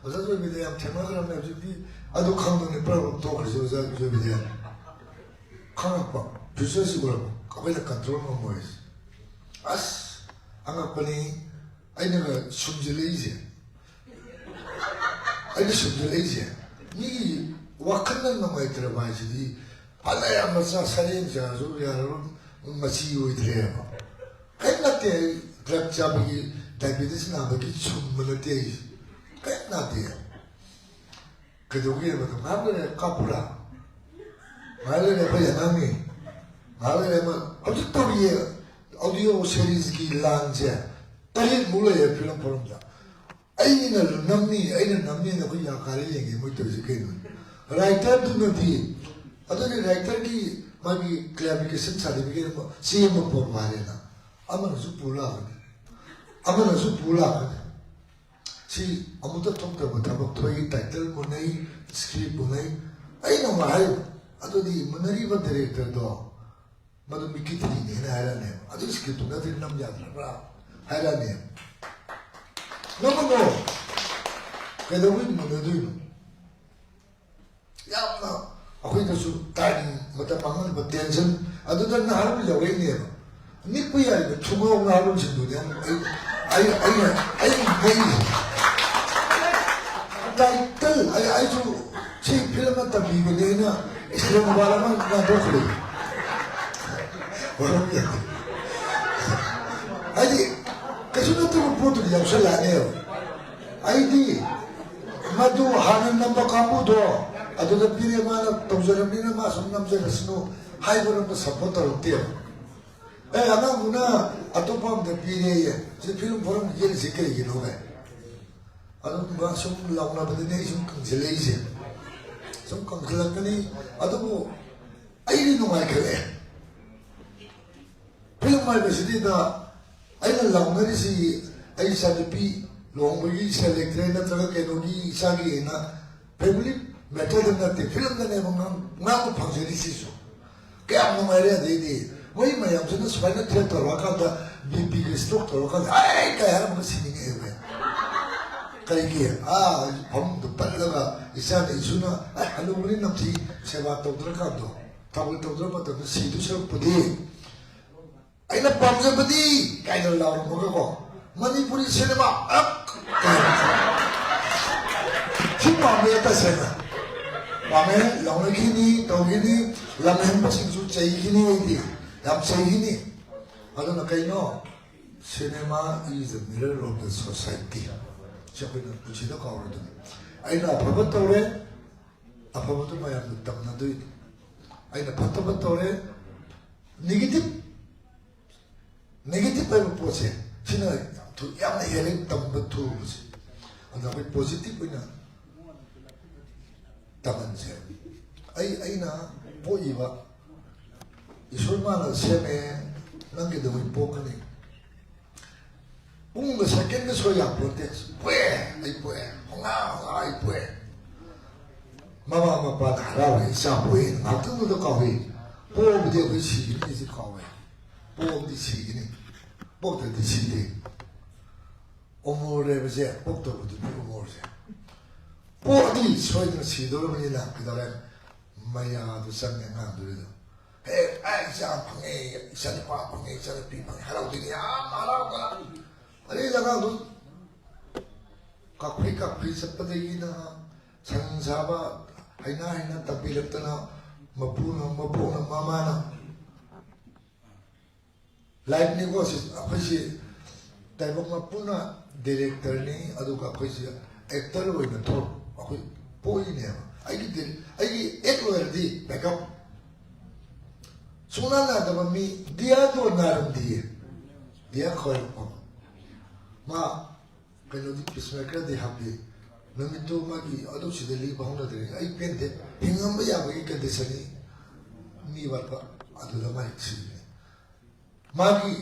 ꯑꯣꯖꯥ ꯖꯣꯏꯕꯤꯗ ꯌꯥꯝ ꯊꯦꯡꯅꯈ꯭ꯔꯕꯅꯦ꯫ ꯍꯧꯖꯤꯛꯇꯤ ꯑꯗꯨ ꯈꯪꯗꯕꯅꯤ, ꯄꯨꯔꯥ ꯇꯣꯛꯈ꯭ꯔꯁꯤ ꯑꯣꯖꯥ ꯖꯣꯏꯕꯤꯗ꯫ ꯈꯪꯉꯛꯄ, future ꯁꯤ ꯎꯔꯛꯄ, ꯑꯩꯈꯣꯏꯅ control ꯉꯝꯃꯣꯏ꯫ ꯑꯁ, ꯑꯉꯛꯄꯅꯤ꯫ ꯑꯩꯅꯒ ꯁꯨꯝꯖꯤꯜꯂꯛꯏꯁꯦ꯫ ꯑꯩꯅ ꯁꯨꯝꯖꯜꯂꯛꯏꯁꯦ, ꯃꯤꯒꯤ ꯋꯥꯈꯜꯅ ꯅꯨꯡꯉꯥꯏꯇ꯭ꯔꯕ ꯍꯥꯏꯁꯤꯗꯤ, ꯐꯅ ꯌꯥꯝ ꯃꯆꯥ ꯁꯔꯦꯡ ꯆꯥꯔꯁꯨ ꯌꯥꯔꯔꯣꯏ, ꯃꯆꯤ ꯑꯣꯏꯗ꯭ꯔꯦꯕ꯫ ꯀꯔꯤꯝ ꯅꯠꯇꯦ, ꯑꯩ ꯗ꯭ꯔꯒ ꯆꯥꯕꯒꯤ, ꯗꯥꯏꯕꯦꯇꯤꯁ ꯅꯥꯕꯒꯤ ꯁꯨꯝꯕ ꯅꯠꯇꯦ ꯑꯩꯁꯦ, ꯀꯔꯤꯝ ꯅꯥꯗꯦ꯫ ꯀꯩꯗꯧꯒꯦ ꯍꯥꯏꯕꯗ, ꯉꯥꯏꯍꯥꯛ ꯂꯩꯔꯦ ꯀꯥꯞꯄꯨꯔꯥ, ꯉꯥꯏꯍꯥꯛ ꯂꯩꯔꯦ ꯑꯩꯈꯣꯏ ꯑꯉꯥꯡꯅꯤ, ꯉꯥꯏꯍꯥꯛ ꯂꯩꯔꯦ ꯑꯃ ꯍꯧꯖꯤꯛ ꯇꯧꯔꯤꯌꯦ꯫ ꯑꯣꯗꯤꯑꯣ ꯁꯦꯔꯤꯁꯀꯤ ꯂꯥꯟꯁꯦ ꯇꯔꯦꯠꯃꯨꯛ ꯂꯩꯌꯦ ꯐꯤꯂꯝ ꯐꯣꯔꯝꯗ꯫ ꯑꯩꯅ ꯅꯝꯅꯤ, ꯑꯩꯅ ꯅꯝꯅꯤꯅ ꯑꯩꯈꯣꯏ ꯌꯥ ꯀꯥꯔꯦ ꯌꯦꯡꯒꯦ ꯃꯣꯏ ꯇꯧꯔꯤꯁꯦ ꯀꯩꯅꯣ? ꯔꯥꯏꯇꯔꯗꯨꯅꯗꯤ, ꯑꯗꯨꯅꯤ ꯔꯥꯏꯇꯔꯒꯤ ꯃꯥꯒꯤ ꯀ꯭ꯂꯥꯔꯤꯐꯤꯀꯦꯁꯟ ꯁꯥꯔꯇꯤꯐꯤꯀꯦꯠ ꯑꯃ, ꯆꯦ ꯑꯃ ꯄꯨꯔꯛꯑꯣ ꯍꯥꯏꯔꯦꯅ, ꯑꯃꯅꯁꯨ ꯄꯨ ꯂꯥꯛꯀꯅꯤ, ꯑꯃꯅꯁꯨ ꯄꯨ ꯂꯥꯛꯀꯅꯤ꯫ ꯁꯤ ꯑꯃꯨꯛꯇ ꯊꯣꯛꯇꯕ ꯊꯕꯛ ꯊꯣꯛꯏ꯫ ꯇꯥꯏꯇꯜ ꯃꯨꯟꯅꯩ, ꯁ꯭ꯀ꯭ꯔꯤꯞ ꯃꯨꯟꯅꯩ꯫ ꯑꯩꯅ ꯑꯃꯨꯛ ꯍꯥꯏ, ꯑꯗꯨꯗꯤ ꯃꯨꯟꯅꯔꯤꯕ ꯗꯥꯏꯔꯦꯛꯇꯔꯗꯣ ꯃꯗꯨ ꯃꯤꯀꯤꯊꯤꯅꯦꯅ ꯍꯥꯏꯔꯛꯑꯅꯦꯕ꯫ ꯑꯗꯨ ꯁ꯭ꯀ꯭ꯔꯤꯞꯇꯨ ꯅꯠꯇ꯭ꯔꯗꯤ ꯅꯝ ꯌꯥꯗ꯭ꯔꯕ꯭ꯔꯥ ꯍꯥꯏꯔꯛꯑꯅꯦꯕ꯫ ꯅꯝꯃꯒꯣ, ꯀꯩꯗꯧꯕꯩ ꯃꯨꯟꯅꯗꯣꯏꯅꯣ? ꯌꯥꯝꯅ ꯑꯩꯈꯣꯏꯗꯁꯨ ꯇꯥꯏꯝ, ꯃꯇꯝ ꯃꯥꯡꯍꯟꯕ, ꯇꯦꯟꯁꯟ꯫ ꯑꯗꯨꯗ ꯅꯍꯥꯔꯣꯜ ꯌꯧꯔꯛꯏꯅꯦꯕ꯫ ꯅꯤꯛꯄ ꯌꯥꯔꯤꯕ ꯊꯨꯡꯒꯥꯎ ꯅꯍꯥꯔꯣꯜꯁꯤꯡꯗꯨꯅꯦ ꯑꯩ, ꯑꯩ, ꯑꯩꯅ, ꯑꯩꯅ ꯉꯛꯏꯁꯦ꯫ ꯇꯥꯏꯇꯜ, ꯑꯩ, ꯑꯩꯁꯨ ꯁꯤ ꯐꯤꯂꯝ ꯑꯃ ꯇꯝꯕꯤꯕꯅꯦ ꯑꯩꯅ, ꯏꯁꯂꯦꯝꯕꯥꯗ ꯑꯃ ꯉꯥꯡꯊꯣꯛꯈ꯭ꯔꯦ꯫ ꯍꯥꯏꯗꯤ, ꯀꯩꯁꯨ ꯅꯠꯇꯕ ꯄꯣꯠꯇꯨꯗꯤ ꯌꯥꯎꯁꯜꯂꯛꯑꯅꯦꯕ꯫ ꯑꯩꯗꯤ ꯃꯗꯨ ꯍꯥꯟꯅ ꯅꯝꯕ ꯀꯥꯡꯕꯨꯗꯣ ꯑꯗꯨꯗ ꯄꯤꯔꯦ, ꯃꯥꯅ ꯇꯧꯖꯔꯕꯅꯤꯅ ꯃꯥ ꯁꯨꯝ ꯅꯝꯖꯔꯁꯅꯨ ꯍꯥꯏꯕꯔꯣꯝꯗ ꯁꯞꯄꯣꯔꯠ ꯇꯧꯔꯛꯇꯦꯕ꯫ ꯑꯦ, ꯑꯉꯥꯡꯗꯨꯅ ꯑꯇꯣꯞꯄ ꯑꯝꯗ ꯄꯤꯔꯦꯌꯦ, ꯁꯤ ꯐꯤꯂꯝ ꯐꯣꯔꯝ ꯌꯦꯠꯂꯤꯁꯤ ꯀꯩꯒꯤꯅꯣ ꯀꯥꯏ? ꯑꯗꯨꯒꯨꯝꯕ ꯁꯨꯝ ꯂꯥꯎꯅꯕꯗꯅꯦ ꯑꯩ ꯁꯨꯝ ꯀꯪꯁꯤꯜꯂꯛꯏꯁꯦ꯫ ꯁꯨꯝ ꯀꯪꯁꯤꯜꯂꯛꯀꯅꯤ꯫ ꯑꯗꯨꯕꯨ ꯑꯩꯗꯤ ꯅꯨꯡꯉꯥꯏꯈꯠꯂꯛꯑꯦ꯫ ꯐꯤꯂꯝ ꯍꯥꯏꯕꯁꯤꯗꯩꯗ ꯑꯩꯅ ꯂꯥꯎꯅꯔꯤꯁꯤ ꯑꯩ ꯏꯆꯥꯅꯨꯄꯤ ꯂꯨꯍꯣꯡꯕꯒꯤ ꯁꯦꯜ ꯂꯩꯇ꯭ꯔꯦ, ꯅꯠꯇ꯭ꯔꯒ ꯀꯩꯅꯣꯒꯤ ꯏꯆꯥꯒꯤ ꯑꯩꯅ ꯐꯦꯃꯤꯂꯤ ꯃꯦꯇꯔꯗ ꯅꯠꯇꯦ, ꯐꯤꯂꯝꯗꯅꯦꯕ ꯉꯥꯡ-, ꯉꯥꯡꯕ ꯐꯪꯖꯔꯤꯁꯤꯁꯨ꯫ ꯀꯌꯥꯝ ꯅꯨꯡꯉꯥꯏꯔꯦ꯫ ꯑꯗꯩꯗꯤ ꯃꯣꯏ ꯃꯌꯥꯝꯁꯤꯅ ꯁꯨꯃꯥꯏꯅ ꯊ꯭ꯔꯦꯠ ꯇꯧꯔꯛꯑꯀꯥꯟꯗ ꯕꯤ ꯄꯤꯒ ꯁ꯭ꯇ꯭ꯔꯣꯛ ꯇꯧꯔꯀꯥꯟꯗ "ꯑꯩ!" ꯀꯥꯏ ꯍꯥꯏꯔꯒ ꯁꯤꯅꯤꯡꯉꯛꯑꯦꯕ꯫ ꯀꯩꯒꯤ? ꯑꯥ, ꯐꯃꯨꯡꯗ ꯄꯠꯂꯒ ꯏꯆꯥꯅ ꯏꯁꯨꯅ "ꯑꯦ, ꯍꯅꯨꯕꯅꯤ ꯅꯝꯊꯤ ꯁꯦꯕꯥ ꯇꯧꯗ꯭ꯔꯀꯥꯟꯗꯣ, ꯊꯧꯒꯜ ꯇꯧꯗ꯭ꯔ ꯃꯇꯝꯗ ꯁꯤꯗꯨ ꯁꯔꯨꯛꯄꯨꯗꯤ ꯑꯩꯅ ꯄꯥꯝꯖꯕꯗꯤ" ꯀꯥꯏꯅ ꯂꯥꯎꯔꯝꯃꯒꯀꯣ, ꯃꯅꯤꯄꯨꯔꯤ ꯁꯤꯅꯦꯃꯥ ꯑꯛ ꯀꯥꯏꯅ꯫ ꯁꯤ ꯄꯥꯝꯃꯦ, ꯇꯁꯦꯡꯅ ꯄꯥꯝꯃꯦ꯫ ꯂꯥꯎꯅꯈꯤꯅꯤ, ꯇꯧꯈꯤꯅꯤ, ꯂꯝ ꯍꯦꯟꯕꯁꯤꯡꯁꯨ ꯆꯩꯈꯤꯅꯤ, ꯑꯩꯗꯤ ꯌꯥꯝ ꯆꯩꯈꯤꯅꯤ꯫ ꯑꯗꯨꯅ ꯀꯩꯅꯣ, cinema is the mirror of the society꯫ ꯁꯤ ꯑꯩꯈꯣꯏꯅ ꯄꯨꯟꯁꯤꯗ ꯀꯥꯎꯔꯣꯏꯗꯕꯅꯤ꯫ ꯑꯩꯅ ꯑꯐꯕ ꯇꯧꯔꯦ, ꯑꯐꯕꯗꯨ ꯃꯌꯥꯝꯅ ꯇꯝꯅꯗꯣꯏꯅꯤ꯫ ꯑꯩꯅ ꯐꯠꯇꯕ ꯇꯧꯔꯦ, negative, negative ꯍꯥꯏꯕ ꯄꯣꯠꯁꯦ, ꯁꯤꯅ ꯌꯥꯝ ꯊꯨ-, ꯌꯥꯝꯅ ꯍꯦꯜꯂꯤ ꯇꯝꯕ ꯊꯨꯕꯁꯦ꯫ ꯑꯗꯨꯅ ꯑꯩꯈꯣꯏ positive ꯑꯣꯏꯅ ꯇꯝꯍꯟꯁꯦ꯫ ꯑꯩ, ꯑꯩꯅ ꯄꯣꯛꯏꯕ ꯏꯁꯣꯔ ꯃꯥꯅ ꯁꯦꯝꯃꯦ, ꯅꯪꯒꯤꯗꯃꯛ ꯄꯣꯛꯀꯅꯤ꯫ ꯄꯨꯡꯒ ꯁꯦꯀꯦꯟꯒ ꯁꯣꯏ ꯌꯥꯄꯣꯟꯇꯦ꯫ ꯄꯣꯛꯑꯦ, ꯑꯩ ꯄꯣꯛꯑꯦ, ꯍꯣꯉꯥ ꯍꯣꯉꯥ ꯑꯩ ꯄꯣꯛꯑꯦ꯫ ꯃꯃꯥ ꯃꯄꯥꯅ ꯍꯔꯥꯎꯋꯦ, ꯏꯆꯥ ꯄꯣꯛꯑꯦ, ꯉꯥꯛꯇꯪꯗꯨꯗ ꯀꯥꯎꯏ꯫ ꯄꯣꯛꯑꯕꯗꯤ ꯑꯩꯈꯣꯏ ꯁꯤꯒꯅꯤ ꯍꯥꯏꯁꯦ ꯀꯥꯎꯋꯦ꯫ ꯄꯣꯛꯑꯕꯗꯤ ꯁꯤꯒꯅꯤ, ꯄꯣꯛꯇ꯭ꯔꯗꯤ ꯁꯤꯗꯦ꯫ ꯑꯃꯣꯔ ꯍꯥꯏꯕꯁꯦ ꯄꯣꯛꯇꯧꯕꯗꯨꯅꯤ ꯑꯃꯣꯔꯁꯦ꯫ ꯄꯣꯛꯑꯗꯤ ꯁꯣꯏꯗꯅ ꯁꯤꯗꯧꯔꯕꯅꯤꯅ ꯀꯩꯗꯧꯔꯦ? ꯃꯌꯥꯗꯨ ꯆꯪꯉꯦ ꯑꯉꯥꯡꯗꯨꯒꯤꯗꯣ꯫ ꯍꯦ, ꯑꯩ ꯏꯆꯥ ꯐꯪꯉꯦ, ꯏꯆꯥ ꯅꯨꯄꯥ ꯐꯪꯉꯦ, ꯏꯆꯥ ꯅꯨꯄꯤ ꯐꯪꯉꯦ, ꯍꯔꯥꯎꯗꯣꯏꯅꯤ, ꯌꯥꯝ ꯍꯔꯥꯎꯗꯅ꯫ ꯑꯗꯩ ꯑꯉꯥꯡꯗꯨ ꯀꯥꯐꯩ ꯀꯥꯐꯩ ꯆꯠꯄꯗꯒꯤꯅ ꯁꯟ ꯁꯥꯕ ꯍꯩꯅ ꯍꯩꯅ ꯇꯝꯕꯤꯔꯛꯇꯅ ꯃꯄꯨꯅ, ꯃꯄꯣꯛꯅ, ꯃꯃꯥꯅ ꯂꯥꯏꯐꯅꯤꯀꯣ ꯁꯤ꯫ ꯑꯩꯈꯣꯏꯁꯤ ꯇꯥꯏꯕꯪ ꯃꯄꯨꯅ ꯗꯤꯔꯦꯛꯇꯔꯅꯤ, ꯑꯗꯨꯒ ꯑꯩꯈꯣꯏꯁꯤ ꯑꯦꯛꯇꯔ ꯑꯣꯏꯅ ꯊꯣꯛ ꯑꯩꯈꯣꯏ ꯄꯣꯛꯏꯅꯦꯕ꯫ ꯑꯩꯒꯤ ꯗꯤ-, ꯑꯩꯒꯤ ꯑꯦꯛ ꯂꯣꯏꯔꯗꯤ ꯕꯦꯀꯞ꯫ ꯁꯨꯡꯅꯥ ꯅꯥꯗꯕ ꯃꯤ ꯗꯤꯌꯥꯗꯣ ꯅꯥꯔꯝꯗꯤꯌꯦ꯫ ꯗꯤꯌꯥ ꯈꯣꯏꯔꯛꯄ꯫ ꯃꯥ ꯀꯩꯅꯣꯗꯤ ꯄꯤꯁꯃꯦꯀꯔꯗꯤ ꯍꯥꯞꯄꯤ꯫ ꯅꯨꯃꯤꯠꯇꯨ ꯃꯥꯒꯤ ꯑꯗꯨ ꯁꯤꯗ ꯂꯤꯕ ꯍꯧꯅꯗ꯭ꯔꯦ꯫ ꯑꯩ ꯄꯦꯟꯗꯦ꯫ ꯍꯤꯡꯉꯝꯕ ꯌꯥꯕꯒꯤ ꯀꯟꯗꯤꯁꯟꯅꯤ꯫ ꯃꯤ ꯋꯥꯠꯄ ꯑꯗꯨꯗ ꯃꯥ ꯁꯤꯕꯅꯦ꯫ ꯃꯥꯒꯤ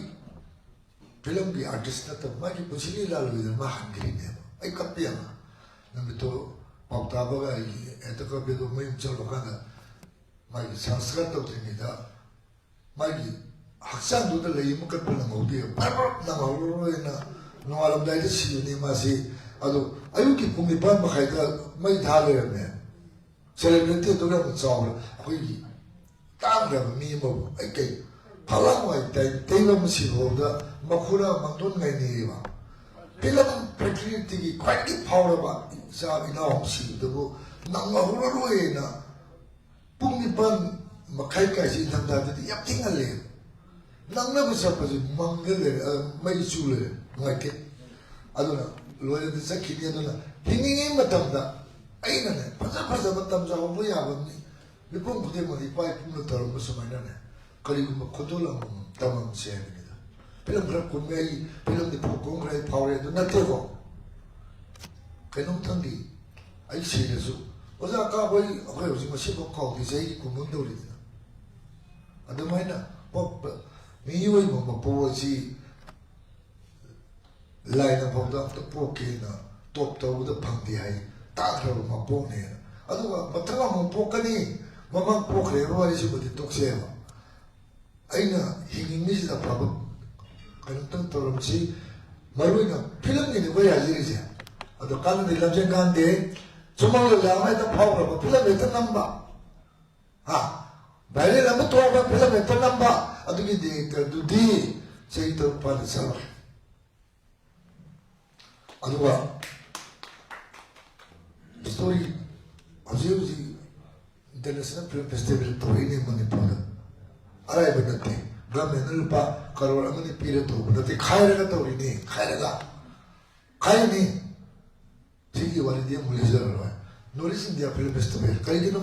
ꯐꯤꯂꯝꯒꯤ ꯑꯥꯔꯇꯤꯁ ꯅꯠꯇꯕ, ꯃꯥꯒꯤ ꯄꯨꯟꯁꯤꯒꯤ ꯂꯥꯜꯂꯣꯏꯗꯅ ꯃꯥ ꯍꯟꯈ꯭ꯔꯤꯅꯦꯕ꯫ ꯑꯩ ꯀꯞꯄꯦ ꯌꯥꯝꯅ꯫ ꯅꯨꯃꯤꯠꯇꯨ ꯄꯥꯎ ꯇꯥꯕꯒ ꯑꯩ ꯍꯦꯛꯇ ꯀꯞꯄꯦ꯫ ꯑꯗꯣ ꯃꯌꯨꯝ ꯆꯠꯂꯀꯥꯟꯗ ꯃꯥꯒꯤ ꯁꯪꯁꯀꯥꯔ ꯇꯧꯗ꯭ꯔꯤꯉꯩꯗ ꯃꯥꯒꯤ ꯍꯛꯆꯥꯡꯗꯨꯗ ꯂꯩ ꯑꯃ ꯀꯠꯄ ꯅꯪꯍꯧꯗꯦ꯫ ꯕꯔ ꯕꯔ ꯅꯪꯍꯧꯔꯔꯣꯏꯅ ꯅꯣꯡꯉꯥꯜꯂꯝꯗꯥꯏꯗ ꯁꯤꯕꯅꯤ ꯃꯥꯁꯤ꯫ ꯑꯗꯣ ꯑꯌꯨꯛꯀꯤ ꯄꯨꯡ ꯅꯤꯄꯥꯟ ꯃꯈꯥꯏꯗ ꯃꯩ ꯊꯥ ꯂꯩꯔꯝꯃꯦ꯫ ꯁꯦꯂꯦꯕ꯭ꯔꯤꯇꯤ ꯑꯗꯨꯛ ꯌꯥꯝꯅ ꯆꯥꯎꯔ ꯑꯩꯈꯣꯏꯒꯤ ꯇꯥꯡꯗ꯭ꯔꯕ ꯃꯤ ꯑꯃꯕꯨ ꯑꯩ ꯀꯩ ꯐꯂꯥꯡ ꯋꯥꯏ ꯇꯩ-, ꯇꯩꯕ ꯑꯃ ꯁꯤꯕ ꯐꯥꯎꯗ ꯃꯈꯨꯔꯥ ꯃꯪꯗꯣꯟ ꯉꯥꯏꯅꯩꯌꯦꯕ꯫ ꯐꯤꯂꯝ ꯐꯦꯛꯇꯔꯤꯗꯒꯤ ꯈ꯭ꯋꯥꯏꯗꯒꯤ ꯐꯥꯎꯔꯕ ꯏꯆꯥ ꯏꯅꯥꯎ ꯁꯤꯕꯗꯕꯨ ꯅꯪꯍꯧꯔꯔꯣꯏꯅ ꯄꯨꯡ ꯅꯤꯄꯥꯟ ꯃꯈꯥꯏ ꯀꯥꯏꯁꯤ ꯏꯪꯊꯝꯊꯥꯗꯗꯤ ꯌꯥꯝ ꯊꯦꯡꯍꯜꯂꯦ꯫ ꯅꯪꯅꯕ ꯆꯠꯄꯁꯤ ꯃꯪꯗ ꯂꯩꯔꯦ, ꯑ, ꯃꯩ ꯆꯨ ꯂꯩꯔꯦ, ꯅꯨꯡꯉꯥꯏꯇꯦ꯫ ꯑꯗꯨꯅ ꯂꯣꯏꯔꯗꯤ ꯆꯠꯈꯤꯅꯤ꯫ ꯑꯗꯨꯅ ꯍꯤꯡꯉꯤꯉꯩ ꯃꯇꯝꯗ ꯑꯩꯅꯅꯦ ꯐꯖ ꯐꯖꯕ ꯇꯝꯖꯍꯧꯕ ꯌꯥꯕ ꯃꯤ ꯃꯤꯄꯨꯝ ꯈꯨꯗꯤꯡꯃꯛ ꯏꯄꯥ ꯏꯄꯨꯅ ꯇꯧꯔꯝꯕ ꯁꯨꯃꯥꯏꯅꯅꯦ ꯀꯔꯤꯒꯨꯝꯕ ꯈꯨꯗꯣꯜ ꯑꯃꯃꯝ ꯇꯝꯃꯝꯁꯦ ꯍꯥꯏꯕꯅꯤꯗ꯫ ꯐꯤꯂꯝ ꯈꯔ ꯀꯨꯝꯃꯦ, ꯑꯩ ꯐꯤꯂꯝꯗꯤ ꯐꯥꯎ ꯀꯨꯝꯈ꯭ꯔꯦ, ꯑꯩ ꯐꯥꯎꯔꯦ, ꯑꯗꯨ ꯅꯠꯇꯦꯀꯣ꯫ ꯀꯩꯅꯣꯝꯇꯪꯗꯤ ꯑꯩ ꯁꯤꯔꯁꯨ, ꯑꯣꯖꯥ ꯀꯥꯕꯩ ꯑꯩꯈꯣꯏ ꯍꯧꯖꯤꯛ ꯃꯁꯤꯐꯥꯎ ꯀꯥꯎꯗꯦ, ꯆꯍꯤ ꯀꯨꯟꯃꯨꯛ ꯇꯧꯔꯤꯗꯅ꯫ ꯑꯗꯨꯃꯥꯏꯅ ꯄꯣꯛꯄ ꯃꯤꯑꯣꯏꯕ ꯃꯄꯣꯛ ꯑꯁꯤ ꯂꯥꯏꯅ ꯐꯥꯎꯗ ꯑꯝꯇ ꯄꯣꯛꯀꯦꯅ ꯇꯣꯞ ꯇꯧꯕꯗ ꯐꯪꯗꯦ ꯍꯥꯏ, ꯇꯥꯈ꯭ꯔꯕ ꯃꯄꯣꯛꯅꯦꯅ꯫ ꯑꯗꯨꯒ ꯃꯊꯪ ꯑꯃꯨꯛ ꯄꯣꯛꯀꯅꯤ, ꯃꯃꯥꯡ ꯄꯣꯛꯈ꯭ꯔꯦꯕ ꯋꯥꯔꯤꯁꯤꯃꯗꯤ ꯇꯣꯛꯁꯦꯕ꯫ ꯑꯩꯅ ꯍꯤꯡꯉꯤꯉꯩꯁꯤꯗ ꯑꯐꯕ ꯀꯩꯅꯣꯝꯇꯪ ꯇꯧꯔꯝꯁꯤ꯫ ꯃꯔꯨ ꯑꯣꯏꯅ ꯐꯤꯂꯝꯒꯤꯅꯤ ꯑꯩꯈꯣꯏ ꯍꯥꯏꯖꯔꯤꯁꯦ꯫ ꯑꯗꯣ ꯀꯥꯟꯅꯗꯦ, ꯂꯝꯖꯦꯟ ꯀꯥꯟꯗꯦ, ꯁꯨꯃꯥꯡ ꯂꯤꯂꯥ ꯑꯃ ꯍꯦꯛꯇ ꯐꯥꯎꯈ꯭ꯔꯕ ꯐꯤꯂꯝ ꯍꯦꯛꯇ ꯅꯝꯕ, ꯍꯥ, ꯚꯥꯏꯔꯦꯜ ꯑꯃ ꯊꯣꯛꯑꯒ ꯐꯤꯂꯝ ꯍꯦꯛꯇ ꯅꯝꯕ, ꯑꯗꯨꯒꯤ ꯗꯤꯔꯦꯛꯇꯔꯗꯨꯗꯤ ꯆꯍꯤ ꯇꯔꯨꯛ ꯐꯥꯅ ꯆꯠꯂꯣꯏ꯫ ꯑꯗꯨꯒ ꯁ꯭ꯇꯣꯔꯤ ꯍꯧꯖꯤꯛ ꯍꯧꯖꯤꯛ ꯏꯟꯇꯔꯅꯦꯁꯅꯦꯜ ꯐꯤꯂꯝ ꯐꯦꯁꯇꯤꯚꯦꯜ ꯇꯧꯔꯛꯏꯅꯦ ꯃꯅꯤꯄꯨꯔꯗ꯫ ꯑꯔꯥꯏꯕ ꯅꯠꯇꯦ꯫ ꯒꯚꯔꯟꯃꯦꯟꯠꯅ ꯂꯨꯄꯥ ꯀꯔꯣꯔ ꯑꯃꯅꯤ ꯄꯤꯔ ꯇꯧꯕ ꯅꯠꯇꯦ, ꯈꯥꯏꯔꯒ ꯇꯧꯔꯤꯅꯦ, ꯈꯥꯏꯔꯒ, ꯈꯥꯏꯔꯤꯅꯤ꯫ ꯁꯤꯒꯤ ꯋꯥꯔꯤꯗꯤ ꯑꯃꯨꯛ ꯂꯤꯖꯔꯔꯣꯏ꯫ North east India film festival ꯀꯔꯤꯒꯤꯅꯣ?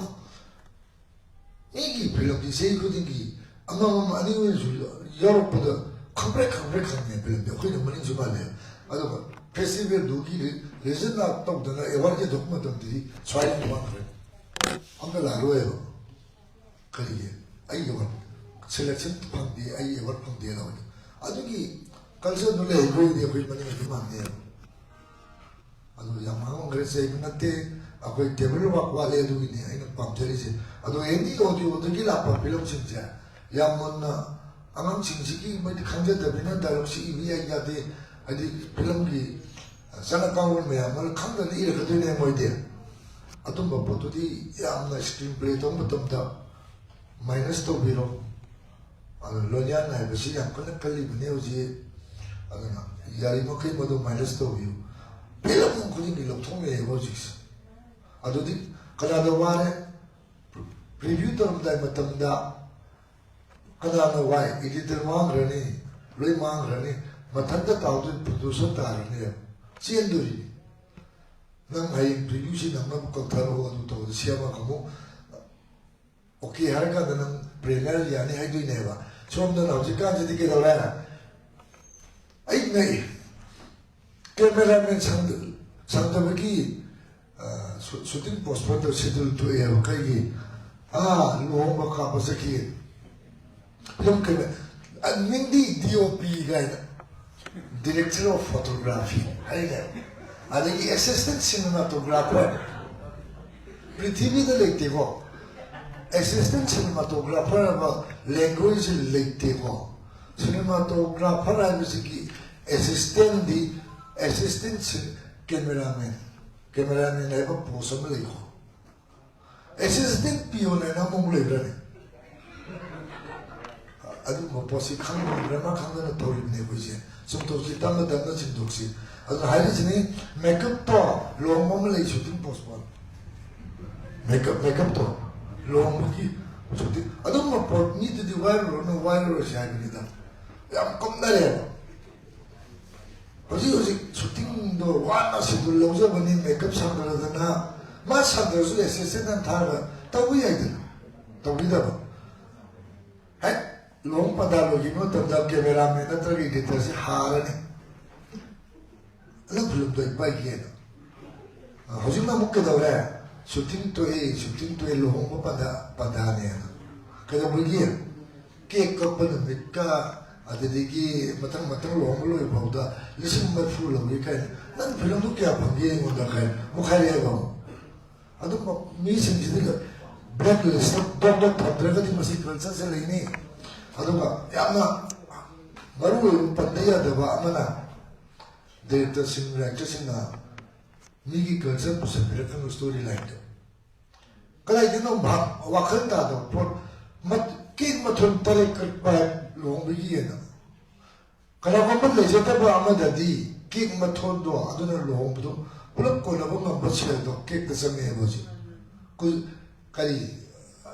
ꯃꯤꯒꯤ ꯐꯤꯂꯝꯁꯤ ꯆꯍꯤ ꯈꯨꯗꯤꯡꯒꯤ ꯑꯃꯃꯝ ꯑꯅꯤ ꯑꯣꯏꯔꯁꯨ ꯌꯥꯎꯔꯛꯄꯗ ꯈꯪꯄ꯭ꯔꯦꯛ ꯈꯪꯄ꯭ꯔꯦꯛ ꯈꯪꯉꯦ ꯐꯤꯂꯝꯗꯤ, ꯑꯩꯈꯣꯏꯅ ꯃꯅꯤꯡꯁꯨ ꯃꯥꯜꯂꯦ꯫ ꯑꯗꯨꯒ ꯐꯦꯁꯇꯤꯚꯦꯜꯗꯨꯒꯤ ꯔꯤ-, ꯔꯤꯖꯟ ꯑꯥꯎꯠ ꯇꯧꯗꯅ ꯑꯦꯋꯥꯔꯗ ꯌꯦꯟꯊꯣꯛꯄ ꯃꯇꯝꯗꯗꯤ ꯁ꯭ꯋꯥꯏꯗ ꯃꯥꯡꯈ꯭ꯔꯦ, ꯑꯝꯇ ꯂꯥꯛꯂꯣꯏꯕ꯫ ꯀꯔꯤꯒꯤ? ꯑꯩ ꯑꯦꯋꯥꯔꯗ ꯁꯦꯂꯦꯛꯁꯟ ꯐꯪꯗꯦ, ꯑꯩ ꯑꯦꯋꯥꯔꯗ ꯐꯪꯗꯦ ꯂꯧꯔꯦ꯫ ꯑꯗꯨꯒꯤ ꯀꯜꯆꯔꯗꯨ ꯂꯩꯍꯧꯕꯒꯤꯗꯤ ꯑꯩꯈꯣꯏ ꯃꯅꯤꯡ ꯑꯗꯨꯝ ꯃꯥꯡꯉꯦꯕ꯫ ꯑꯗꯨ ꯌꯥꯝ ꯉꯥꯡꯉꯝꯈ꯭ꯔꯦ, ꯆꯩꯕ ꯅꯠꯇꯦ, ꯑꯩꯈꯣꯏ ꯇꯦꯕꯜ ꯋꯥꯛ ꯋꯥꯠꯂꯦ, ꯑꯗꯨꯒꯤꯅꯤ ꯑꯩꯅ ꯄꯥꯝꯖꯔꯤꯁꯦ꯫ ꯑꯗꯣ ꯑꯦꯅꯤ ꯑꯣꯗꯤꯑꯣꯗꯒꯤ ꯂꯥꯛꯄ ꯐꯤꯂꯝꯁꯤꯡꯁꯦ ꯌꯥꯝ ꯃꯨꯟꯅ, ꯑꯉꯥꯡꯁꯤꯡꯁꯤꯒꯤ ꯃꯣꯏꯗꯤ ꯈꯪꯖꯗꯕꯅꯤꯅ ꯗꯥꯏꯂꯣꯛꯁꯤ ꯏꯕ ꯌꯥꯏ ꯌꯥꯗꯦ, ꯍꯥꯏꯗꯤ ꯐꯤꯂꯝꯒꯤ ꯆꯠꯅ ꯀꯥꯡꯂꯣꯟ ꯃꯌꯥꯝ ꯑꯃ ꯈꯪꯗꯅ ꯏꯔꯛꯀꯗꯣꯏꯅꯦ ꯃꯣꯏꯗꯤ꯫ ꯑꯗꯨꯝꯕ ꯄꯣꯠꯇꯨꯗꯤ ꯌꯥꯝꯅ ꯁ꯭ꯀ꯭ꯔꯤꯟ ꯄ꯭ꯂꯦ ꯇꯧꯕ ꯃꯇꯝꯗ ꯃꯥꯏꯅꯁ ꯇꯧꯕꯤꯔꯣ꯫ ꯑꯗꯣ ꯂꯣꯅꯤꯌꯥꯟ ꯍꯥꯏꯕꯁꯤ ꯌꯥꯝ ꯀꯟꯅ ꯀꯜꯂꯤꯕꯅꯤ ꯍꯧꯖꯤꯛ꯫ ꯑꯗꯨꯅ ꯌꯥꯔꯤꯃꯈꯩ ꯃꯗꯨ ꯃꯥꯏꯅꯁ ꯇꯧꯕꯤꯌꯨ꯫ ꯐꯤꯂꯝ ꯈꯨꯗꯤꯡꯒꯤ ꯂꯧꯊꯣꯛꯅꯩꯌꯦꯕ ꯍꯧꯖꯤꯛꯁꯦ꯫ ꯑꯗꯨꯗꯤ ꯀꯅꯥꯗ ꯋꯥꯔꯦ? ꯄ꯭ꯔꯤꯚ꯭ꯌꯨ ꯇꯧꯔꯝꯗꯥꯏ ꯃꯇꯝꯗ ꯀꯅꯥꯅ ꯋꯥꯏ? ꯏꯗꯤꯇꯔ ꯃꯥꯡꯈ꯭ꯔꯅꯤ, ꯂꯣꯏ ꯃꯥꯡꯈ꯭ꯔꯅꯤ꯫ ꯃꯊꯟꯇ ꯇꯥꯍꯧꯗꯣꯏ ꯄ꯭ꯔꯣꯗ꯭ꯌꯨꯁꯔ ꯇꯥꯔꯅꯦꯕ, ꯆꯦꯟꯗꯣꯔꯤꯅꯤ꯫ ꯅꯪ ꯍꯌꯦꯡ ꯄ꯭ꯔꯤꯚ꯭ꯌꯨꯁꯤ ꯅꯪꯅꯕ ꯀꯛꯊꯔꯛꯑꯣ, ꯑꯗꯨ ꯇꯧꯕꯗ ꯁꯤ ꯑꯃ ꯈꯪꯉꯨ꯫ ꯑꯣꯀꯦ ꯍꯥꯏꯔꯀꯥꯟꯗ ꯅꯪ ꯄ꯭ꯔꯤꯃꯤꯌꯔ ꯌꯥꯅꯤ ꯍꯥꯏꯗꯣꯏꯅꯦꯕ꯫ ꯁꯣꯝꯗꯅ ꯍꯧꯖꯤꯛꯀꯥꯟꯁꯤꯗꯤ ꯀꯩꯗꯧꯔꯦ? ꯑꯩ ꯉꯛꯏ꯫ ꯀꯦꯃꯦꯔꯥꯃꯦꯟ ꯁꯪꯗꯕꯒꯤ ꯁꯨꯇꯤꯡ ꯄꯣꯁꯄꯣꯟ ꯇꯧ, ꯁꯦꯗꯨꯜ ꯊꯣꯛꯑꯦꯕ꯫ ꯀꯩꯒꯤ? ꯑꯥ, ꯂꯨꯍꯣꯡꯕ ꯀꯥꯞꯄ ꯆꯠꯈꯤ꯫ ꯐꯤꯂꯝ ꯀꯦꯃꯦ-, ꯑ, ꯅꯤꯡꯗꯤ ꯗꯤ ꯑꯣ ꯄꯤ ꯀꯥꯏꯅ, ꯗꯤꯔꯦꯛꯇꯔ ꯑꯣꯐ ꯐꯣꯇꯣꯒ꯭ꯔꯥꯐꯤ ꯍꯥꯏꯅ, ꯑꯗꯒꯤ ꯑꯦꯁꯤꯁꯇꯦꯟ ꯁꯤꯅꯦꯃꯥꯇꯣꯒ꯭ꯔꯥꯐꯔ꯫ ꯄ꯭ꯔꯤꯊꯤꯕꯤꯗ ꯂꯩꯇꯦꯀꯣ꯫ ꯑꯦꯁꯤꯁꯇꯦꯟ ꯁꯤꯅꯦꯃꯥꯇꯣꯒ꯭ꯔꯥꯐꯔ ꯍꯥꯏꯕ ꯂꯦꯡꯒ꯭ꯋꯦꯖꯁꯤ ꯂꯩꯇꯦꯀꯣ꯫ ꯁꯤꯅꯦꯃꯥꯇꯣꯒ꯭ꯔꯥꯐꯔ ꯍꯥꯏꯕꯁꯤꯒꯤ ꯑꯦꯁꯤꯁꯇꯦꯟꯗꯤ, ꯑꯦꯁꯤꯁꯇꯦꯟ ꯁꯤ-, ꯀꯦꯃꯦꯔꯥꯃꯦꯟ, ꯀꯦꯃꯦꯔꯥꯃꯦꯟ ꯍꯥꯏꯕ ꯄꯣꯁ ꯑꯃ ꯂꯩꯀꯣ꯫ ꯑꯦꯁꯤꯁꯇꯦꯟ ꯄꯤꯌꯣꯟ ꯍꯥꯏꯅ ꯑꯃꯃꯨꯛ ꯂꯩꯕ꯭ꯔꯅꯦ? ꯑꯗꯨꯒꯨꯝꯕ ꯄꯣꯠꯁꯤ ꯈꯪꯕ, ꯒ꯭ꯔꯥꯃꯔ ꯈꯪꯗꯅ ꯇꯧꯔꯤꯕꯅꯦ ꯑꯩꯈꯣꯏꯁꯦ꯫ ꯆꯨꯝꯊꯣꯛꯁꯤ, ꯇꯞꯅ ꯇꯞꯅ ꯆꯨꯝꯊꯣꯛꯁꯤ꯫ ꯑꯗꯨꯅ ꯍꯥꯏꯔꯤꯁꯤꯅꯤ, ꯃꯦꯀꯞꯇꯣ ꯂꯨꯍꯣꯡꯕ ꯑꯃ ꯂꯩ, ꯁꯨꯇꯤꯡ ꯄꯣꯁꯄꯣꯟ꯫ ꯃꯦꯀꯞ, ꯃꯦꯀꯞꯇꯣ ꯂꯨꯍꯣꯡꯕꯒꯤ ꯁꯨꯇꯤꯡ꯫ ꯑꯗꯨꯝꯕ ꯄꯣꯠ, ꯃꯤꯗꯨꯗꯤ ꯋꯥꯏꯔꯨꯔꯅꯨ, ꯋꯥꯏꯔꯨꯔꯁꯤ ꯍꯥꯏꯕꯅꯤꯗ꯫ ꯌꯥꯝ ꯀꯨꯞꯅꯔꯦꯕ꯫ ꯍꯧꯖꯤꯛ ꯍꯧꯖꯤꯛ ꯁꯨꯇꯤꯡꯗꯣ ꯋꯥꯅ ꯁꯦꯗꯨꯜ ꯂꯧꯖꯕꯅꯤ, ꯃꯦꯀꯞ ꯁꯪꯗ꯭ꯔꯗꯅ, ꯃꯥ ꯁꯪꯗ꯭ꯔꯁꯨ ꯑꯦꯁꯤꯁꯇꯦꯟ ꯑꯃ ꯊꯥꯔꯒ ꯇꯧꯕ ꯌꯥꯏꯗꯅ, ꯇꯧꯕꯤꯗꯕ꯫ ꯍꯦꯛ ꯂꯨꯍꯣꯡ ꯄꯟꯊꯥ ꯂꯣꯏꯈꯤꯕ ꯃꯇꯝꯗ ꯀꯦꯃꯦꯔꯥꯃꯦꯟ ꯅꯠꯇ꯭ꯔꯒ ꯏꯗꯤꯇꯔꯁꯤ ꯍꯥꯔꯅꯤ, "ꯅꯪ ꯐꯤꯂꯝꯗꯣ ꯑꯩ ꯄꯥꯏꯒꯦꯅ"꯫ ꯍꯧꯖꯤꯛꯅ ꯑꯃꯨꯛ ꯀꯩꯗꯧꯔꯦ? ꯁꯨꯇꯤꯡ ꯇꯣꯛꯑꯦ, ꯁꯨꯇꯤꯡ ꯇꯣꯛꯑꯦ, ꯂꯨꯍꯣꯡꯕ ꯄꯟꯊꯥ, ꯄꯟꯊꯥꯅꯦꯅ꯫ ꯀꯩꯗꯧꯕꯒꯤ? ꯀꯦꯛ ꯀꯛꯄ ꯅꯨꯃꯤꯠꯀ, ꯑꯗꯨꯗꯒꯤ ꯃꯊꯪ ꯃꯊꯪ ꯂꯨꯍꯣꯡꯕ ꯂꯣꯏꯕ ꯐꯥꯎꯗ ꯂꯤꯁꯤꯡ ꯃꯔꯤꯐꯨ ꯂꯧꯏ ꯀꯥꯏꯅ꯫ "ꯅꯪ ꯐꯤꯂꯝꯗꯨ ꯀꯌꯥ ꯐꯪꯒꯦ ꯑꯩꯉꯣꯟꯗ?" ꯀꯥꯏꯅ ꯃꯨꯛꯈꯥꯏꯔꯛꯑꯦꯕ ꯑꯃꯨꯛ꯫ ꯑꯗꯨꯝꯕ ꯃꯤꯁꯤꯡꯁꯤꯗꯤ ꯕ꯭ꯂꯦꯛ ꯂꯤꯁꯇ ꯗꯣꯛ ꯗꯣꯛ ꯊꯝꯗ꯭ꯔꯒꯗꯤ ꯃꯁꯤ ꯀꯜꯆꯔꯁꯦ ꯂꯩꯅꯤ꯫ ꯑꯗꯨꯒ ꯌꯥꯝꯅ ꯃꯔꯨ ꯑꯣꯏꯕ ꯄꯟꯕ ꯌꯥꯗꯕ ꯑꯃꯅ, ꯗꯥꯏꯔꯦꯛꯇꯔꯁꯤꯡ, ꯔꯥꯏꯇꯔꯁꯤꯡꯅ ꯃꯤꯒꯤ ꯀꯜꯆꯔ ꯄꯨꯁꯟꯕꯤꯔꯛꯀꯅꯨ ꯁ꯭ꯇꯣꯔꯤ ꯂꯥꯏꯟꯗ꯫ ꯀꯗꯥꯏꯗꯅꯣ ꯚꯥꯞ, ꯋꯥꯈꯜ ꯇꯥꯗꯕ ꯄꯣꯠ, ꯃꯠ-, ꯀꯦꯛ ꯃꯊꯣꯟ ꯇꯔꯦꯠ ꯀꯛꯄ ꯍꯥꯏ ꯂꯨꯍꯣꯡꯕꯒꯤ ꯑꯅ꯫ ꯀꯅꯥꯒꯨꯝꯕ ꯂꯩꯖꯗꯕ ꯑꯃꯗꯗꯤ ꯀꯦꯛ ꯃꯊꯣꯟꯗꯣ ꯑꯗꯨꯅ ꯂꯨꯍꯣꯡꯕꯗꯣ ꯄꯨꯂꯞ ꯀꯣꯟꯅꯕ ꯉꯝꯕ ꯁꯦꯜꯗꯣ ꯀꯦꯛꯇ ꯆꯪꯉꯦꯕ ꯍꯧꯖꯤꯛ꯫ ꯀꯨ- ꯀꯔꯤ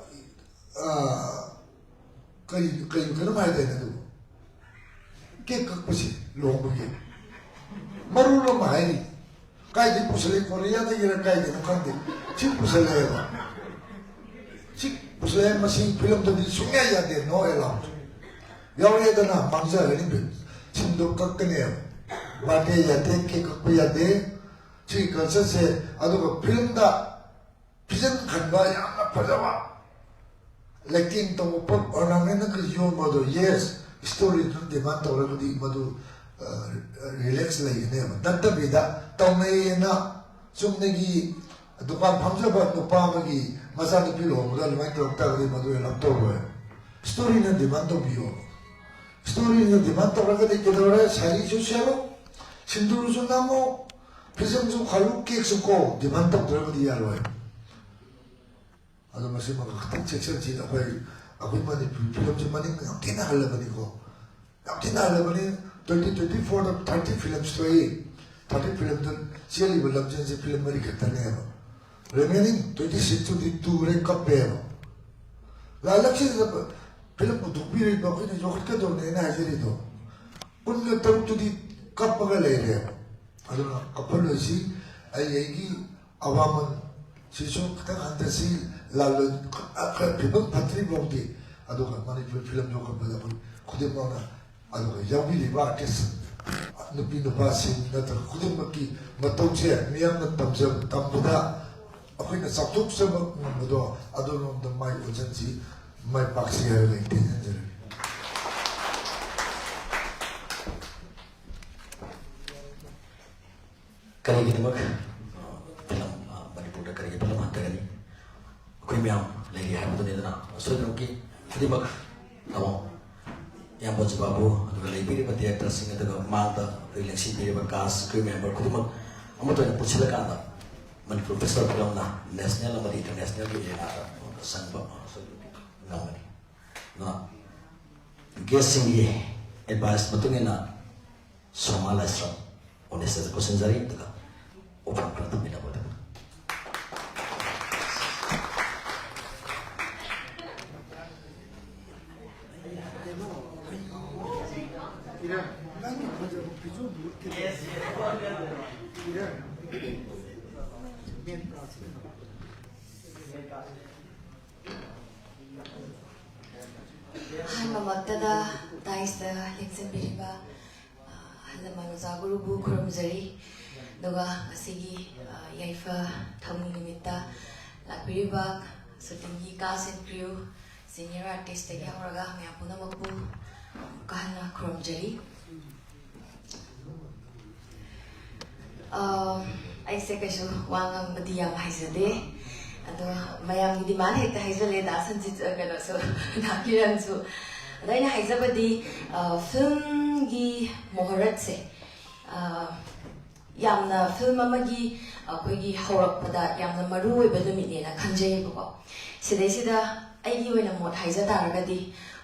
ꯑꯥ, ꯀꯔꯤ ꯀꯔꯤ ꯀꯩꯅꯣꯝ ꯍꯥꯏꯗꯥꯏꯅꯦ ꯑꯗꯨꯕꯨ? ꯀꯦꯛ ꯀꯛꯄꯁꯤ ꯂꯨꯍꯣꯡꯕꯒꯤ ꯃꯔꯨ ꯑꯃ ꯍꯥꯏꯔꯤ꯫ ꯀꯥꯏꯗꯩ ꯄꯨꯁꯜꯂꯛꯏ? ꯀꯣꯔꯤꯌꯥꯗꯒꯤꯔ ꯀꯥꯏꯗꯩꯅꯣ ꯈꯪꯗꯦ, ꯁꯤ ꯄꯨꯁꯜꯂꯛꯑꯦꯕ꯫ ꯁꯤ ꯄꯨꯁꯜꯂꯛꯑꯦ꯫ ꯃꯁꯤ ꯐꯤꯂꯝꯗꯗꯤ ꯁꯨꯡꯌꯥ ꯌꯥꯗꯦ, no allowed꯫ ꯌꯥꯎꯔꯦꯗꯅ ꯃꯥꯡꯖꯔꯅꯤ꯫ ꯁꯤꯡꯗꯣ ꯀꯛꯀꯅꯦꯕ꯫ ꯕꯥꯔꯗꯦ ꯌꯥꯗꯦ, ꯀꯦꯛ ꯀꯛꯄ ꯌꯥꯗꯦ꯫ ꯁꯤꯒꯤ ꯀꯜꯆꯔꯁꯦ꯫ ꯑꯗꯨꯒ ꯐꯤꯂꯝꯗ ꯐꯤꯖꯟ ꯈꯟꯕ ꯌꯥꯝꯅ ꯐꯖꯕ, ꯂꯩꯇꯦꯡ ꯇꯧꯕ ꯄꯣꯠ, ornament ꯀ ꯌꯣꯟꯕꯗꯣ, yes, story ꯗꯨꯅ demand ꯇꯧꯔꯒꯗꯤ ꯃꯗꯨ ꯔꯤꯂꯦꯛꯁ ꯂꯩꯒꯅꯦꯕ꯫ ꯅꯠꯇꯕꯤꯗ ꯇꯧꯅꯩꯌꯦꯅ ꯆꯨꯝꯅꯒꯤ ꯗꯨꯀꯥꯟ ꯐꯝꯖꯕ ꯅꯨꯄꯥ ꯑꯃꯒꯤ ꯃꯆꯥꯅꯨꯄꯤ ꯂꯨꯍꯣꯡꯕꯗ ꯑꯗꯨꯃꯥꯏꯅ ꯇꯧꯔꯛ ꯇꯥꯔꯒꯗꯤ ꯃꯗꯨ ꯑꯦꯂꯥꯎ ꯇꯧꯔꯣꯏ꯫ ꯁ꯭ꯇꯣꯔꯤꯅ ꯗꯤꯃꯥꯟ ꯇꯧꯕꯤꯌꯣ꯫ ꯁ꯭ꯇꯣꯔꯤꯅ ꯗꯤꯃꯥꯟ ꯇꯧꯔꯒꯗꯤ ꯀꯩꯗꯧꯔꯦ? ꯁꯥꯔꯤꯁꯨ ꯁꯦꯠꯂꯣ, ꯁꯤꯟꯗꯨꯔꯁꯨ ꯅꯝꯃꯣ, ꯐꯤꯖꯪꯁꯨ ꯈꯜꯂꯨ, ꯀꯦꯛꯁꯨ ꯀꯛꯑꯣ, ꯗꯤꯃꯥꯟ ꯇꯧꯗ꯭ꯔꯒꯗꯤ ꯌꯥꯔꯣꯏ꯫ ꯑꯗꯣ ꯃꯁꯤꯃ ꯈꯛꯇꯪ ꯆꯦꯛꯁꯤꯟꯁꯤ꯫ ꯑꯩꯈꯣꯏ ꯑꯩꯈꯣꯏ ꯃꯅꯤꯄꯨꯔꯤ ꯐꯤꯂꯝꯁꯦ ꯃꯅꯤꯡ ꯌꯥꯝ ꯊꯤꯅ ꯍꯜꯂꯕꯅꯤꯀꯣ꯫ ꯌꯥꯝ ꯊꯤꯅ ꯍꯜꯂꯕꯅꯤ꯫ Twenty twenty four ꯗ thirty films ꯊꯣꯛꯏ꯫ Thirty filmꯗ ꯆꯦꯜꯂꯤꯕ ꯂꯝꯖꯦꯜꯁꯦ ꯐꯤꯂꯝ ꯃꯔꯤ ꯈꯛꯇꯅꯦꯕ꯫ Remaining twenty six ꯇꯨꯗꯤ ꯇꯨꯔꯦ, ꯀꯞꯄꯦꯕ꯫ ꯂꯥꯜꯂꯛꯁꯤꯗ ꯐꯤꯂꯝ ꯄꯨꯊꯣꯛꯄꯤꯔꯤꯕ ꯑꯩꯈꯣꯏꯅ ꯌꯣꯛꯈꯠꯀꯗꯧꯅꯦꯅ ꯍꯥꯏꯖꯔꯤꯗꯣ꯫ ꯀꯨꯟꯒ ꯇꯔꯨꯛꯇꯨꯗꯤ ꯀꯞꯄꯒ ꯂꯩꯔꯦꯕ꯫ ꯑꯗꯨꯅ ꯀꯞꯍꯜꯂꯣꯏꯁꯤ꯫ ꯑꯩ ꯑꯩꯒꯤ ꯑꯋꯥꯃꯟ ꯁꯤꯁꯨ ꯈꯤꯇꯪ ꯍꯟꯊꯁꯤ꯫ ꯂꯥꯜꯂꯣꯏ ꯈꯔ ꯐꯤꯕꯝ ꯐꯠꯇ꯭ꯔꯤ ꯐꯥꯎꯗꯤ꯫ ꯑꯗꯨꯒ ꯃꯅꯤꯄꯨꯔ ꯐꯤꯂꯝ ꯌꯣꯛꯈꯠꯄꯗ ꯑꯩꯈꯣꯏ ꯈꯨꯗꯤꯡꯃꯛꯅ, ꯑꯗꯨꯒ ꯌꯥꯎꯕꯤꯔꯤꯕ ꯑꯥꯔꯇꯤꯁ ꯅꯨꯄꯤ ꯅꯨꯄꯥꯁꯤꯡ ꯅꯠꯇ꯭ꯔꯒ ꯈꯨꯗꯤꯡꯃꯛꯀꯤ ꯃꯇꯧꯁꯦ ꯃꯤꯌꯥꯝꯅ ꯇꯝꯖ-, ꯇꯝꯕꯗ ꯑꯩꯈꯣꯏꯅ ꯆꯥꯎꯊꯣꯛꯆꯕ ꯉꯝꯕꯗꯣ ꯑꯗꯨꯔꯣꯝꯗ ꯃꯥꯏ ꯑꯣꯟꯁꯤꯟꯁꯤ, ꯃꯥꯏ ꯄꯥꯛꯁꯤ ꯍꯥꯏꯔꯒ ꯑꯩ ꯇꯦꯟꯖꯟꯖꯔꯒꯦ꯫ ꯀꯔꯤꯒꯤꯗꯃꯛ, ꯑ, ꯐꯤꯂꯝ, ꯑ, ꯃꯅꯤꯄꯨꯔꯗ ꯀꯔꯤꯒꯤ ꯐꯤꯂꯝ ꯍꯟꯊꯒꯅꯤ? ꯑꯩꯈꯣꯏ ꯃꯌꯥꯝ ꯂꯩꯔꯤ ꯍꯥꯏꯕꯗꯨꯅꯤꯗꯅ꯫ ꯁꯣꯏꯗꯅꯃꯛꯀꯤ ꯈꯨꯗꯤꯡꯃꯛ ꯇꯥꯃꯣ, ꯏꯌꯥꯝꯕ ꯖꯤꯕꯥꯕꯨ, ꯑꯗꯨꯒ ꯂꯩꯕꯤꯔꯤꯕ ꯗꯤꯔꯦꯛꯇꯔꯁꯤꯡ, ꯑꯗꯨꯒ ꯃꯥꯡꯗ ꯑꯩꯈꯣꯏ ꯂꯦꯡꯁꯤꯟꯕꯤꯔꯤꯕ ꯀꯥꯁ, crew member ꯈꯨꯗꯤꯡꯃꯛ ꯑꯃꯠꯇ ꯑꯣꯏꯅ ꯄꯨꯟꯁꯤꯜꯂꯀꯥꯟꯗ ꯃꯅꯤꯄꯨꯔ ꯐꯦꯁꯇꯤꯚꯦꯜ ꯐꯤꯂꯝꯅ ꯅꯦꯁꯅꯦꯜ ꯑꯃꯗꯤ ꯏꯟꯇꯔꯅꯦꯁꯅꯦꯜꯒꯤ ꯑꯦꯔꯦꯅꯥꯗ ꯆꯪꯕ ꯁꯣꯏꯗꯅꯃꯛꯀꯤ ꯉꯝꯒꯅꯤ꯫ ꯑꯗꯨꯅ ꯒꯦꯁꯁꯤꯡꯒꯤ ꯑꯦꯗꯚꯥꯏꯁ ꯃꯇꯨꯡ ꯏꯟꯅ ꯁꯣꯃꯥ ꯂꯥꯏꯁ꯭ꯔꯝ꯫ ꯅꯦꯁꯇꯁꯨ ꯄꯨꯁꯤꯟꯖꯔꯤ꯫ ꯑꯗꯨꯒ ꯎꯄꯨ ꯈꯔ ꯊꯝꯕꯤꯔꯝꯃꯣ꯫ ꯑꯗꯨꯒ ꯑꯍꯥꯟꯕꯃꯛꯇꯗ ꯗꯥꯏꯁꯇ ꯂꯦꯡꯁꯤꯟꯕꯤꯔꯤꯕ ꯑꯍꯜ ꯂꯃꯟ ꯑꯣꯖꯥ ꯒꯨꯔꯨꯕꯨ ꯈꯨꯔꯨꯝꯖꯔꯤ꯫ ꯑꯗꯨꯒ ꯉꯁꯤꯒꯤ, ꯑ, ꯌꯥꯏꯐ ꯊꯧꯅꯤ ꯅꯨꯃꯤꯠꯇ ꯂꯥꯛꯄꯤꯔꯤꯕ ꯁꯨꯇꯤꯡꯒꯤ cast and crew, senior artistꯇꯒꯤ ꯍꯧꯔꯒ ꯃꯌꯥꯝ ꯄꯨꯝꯅꯃꯛꯄꯨ ꯑꯃꯨꯛꯀ ꯍꯟꯅ ꯈꯨꯔꯨꯝꯖꯔꯤ꯫ ꯑ, ꯑꯩꯁꯦ ꯀꯩꯁꯨ ꯋꯥ ꯉꯥꯡꯕꯗꯤ ꯌꯥꯝ ꯍꯩꯖꯗꯦ꯫ ꯑꯗꯣ ꯃꯌꯥꯝꯒꯤ demand ꯍꯦꯛꯇ ꯍꯥꯏꯖꯜꯂꯦ, ꯗꯥ ꯁꯟꯖꯤꯠ, ꯑ, ꯀꯩꯅꯣꯁꯨ, ꯗꯥ ꯀꯤꯔꯟꯁꯨ꯫ ꯑꯗꯣ ꯑꯩꯅ ꯍꯥꯏꯖꯕꯗꯤ, ꯑ, filmꯒꯤ ꯃꯣꯍꯣꯔꯠꯁꯦ, ꯑ, ꯌꯥꯝꯅ film ꯑꯃꯒꯤ ꯑꯩꯈꯣꯏꯒꯤ ꯍꯧꯔꯛꯄꯗ ꯌꯥꯝꯅ ꯃꯔꯨ ꯑꯣꯏꯕ ꯅꯨꯃꯤꯠꯅꯦꯅ ꯈꯟꯖꯩꯌꯦꯕꯀꯣ꯫ ꯁꯤꯗꯩꯁꯤꯗ ꯑꯩꯒꯤ ꯑꯣꯏꯅ ꯃꯣꯠ ꯍꯥꯏꯖ ꯇꯥꯔꯒꯗꯤ,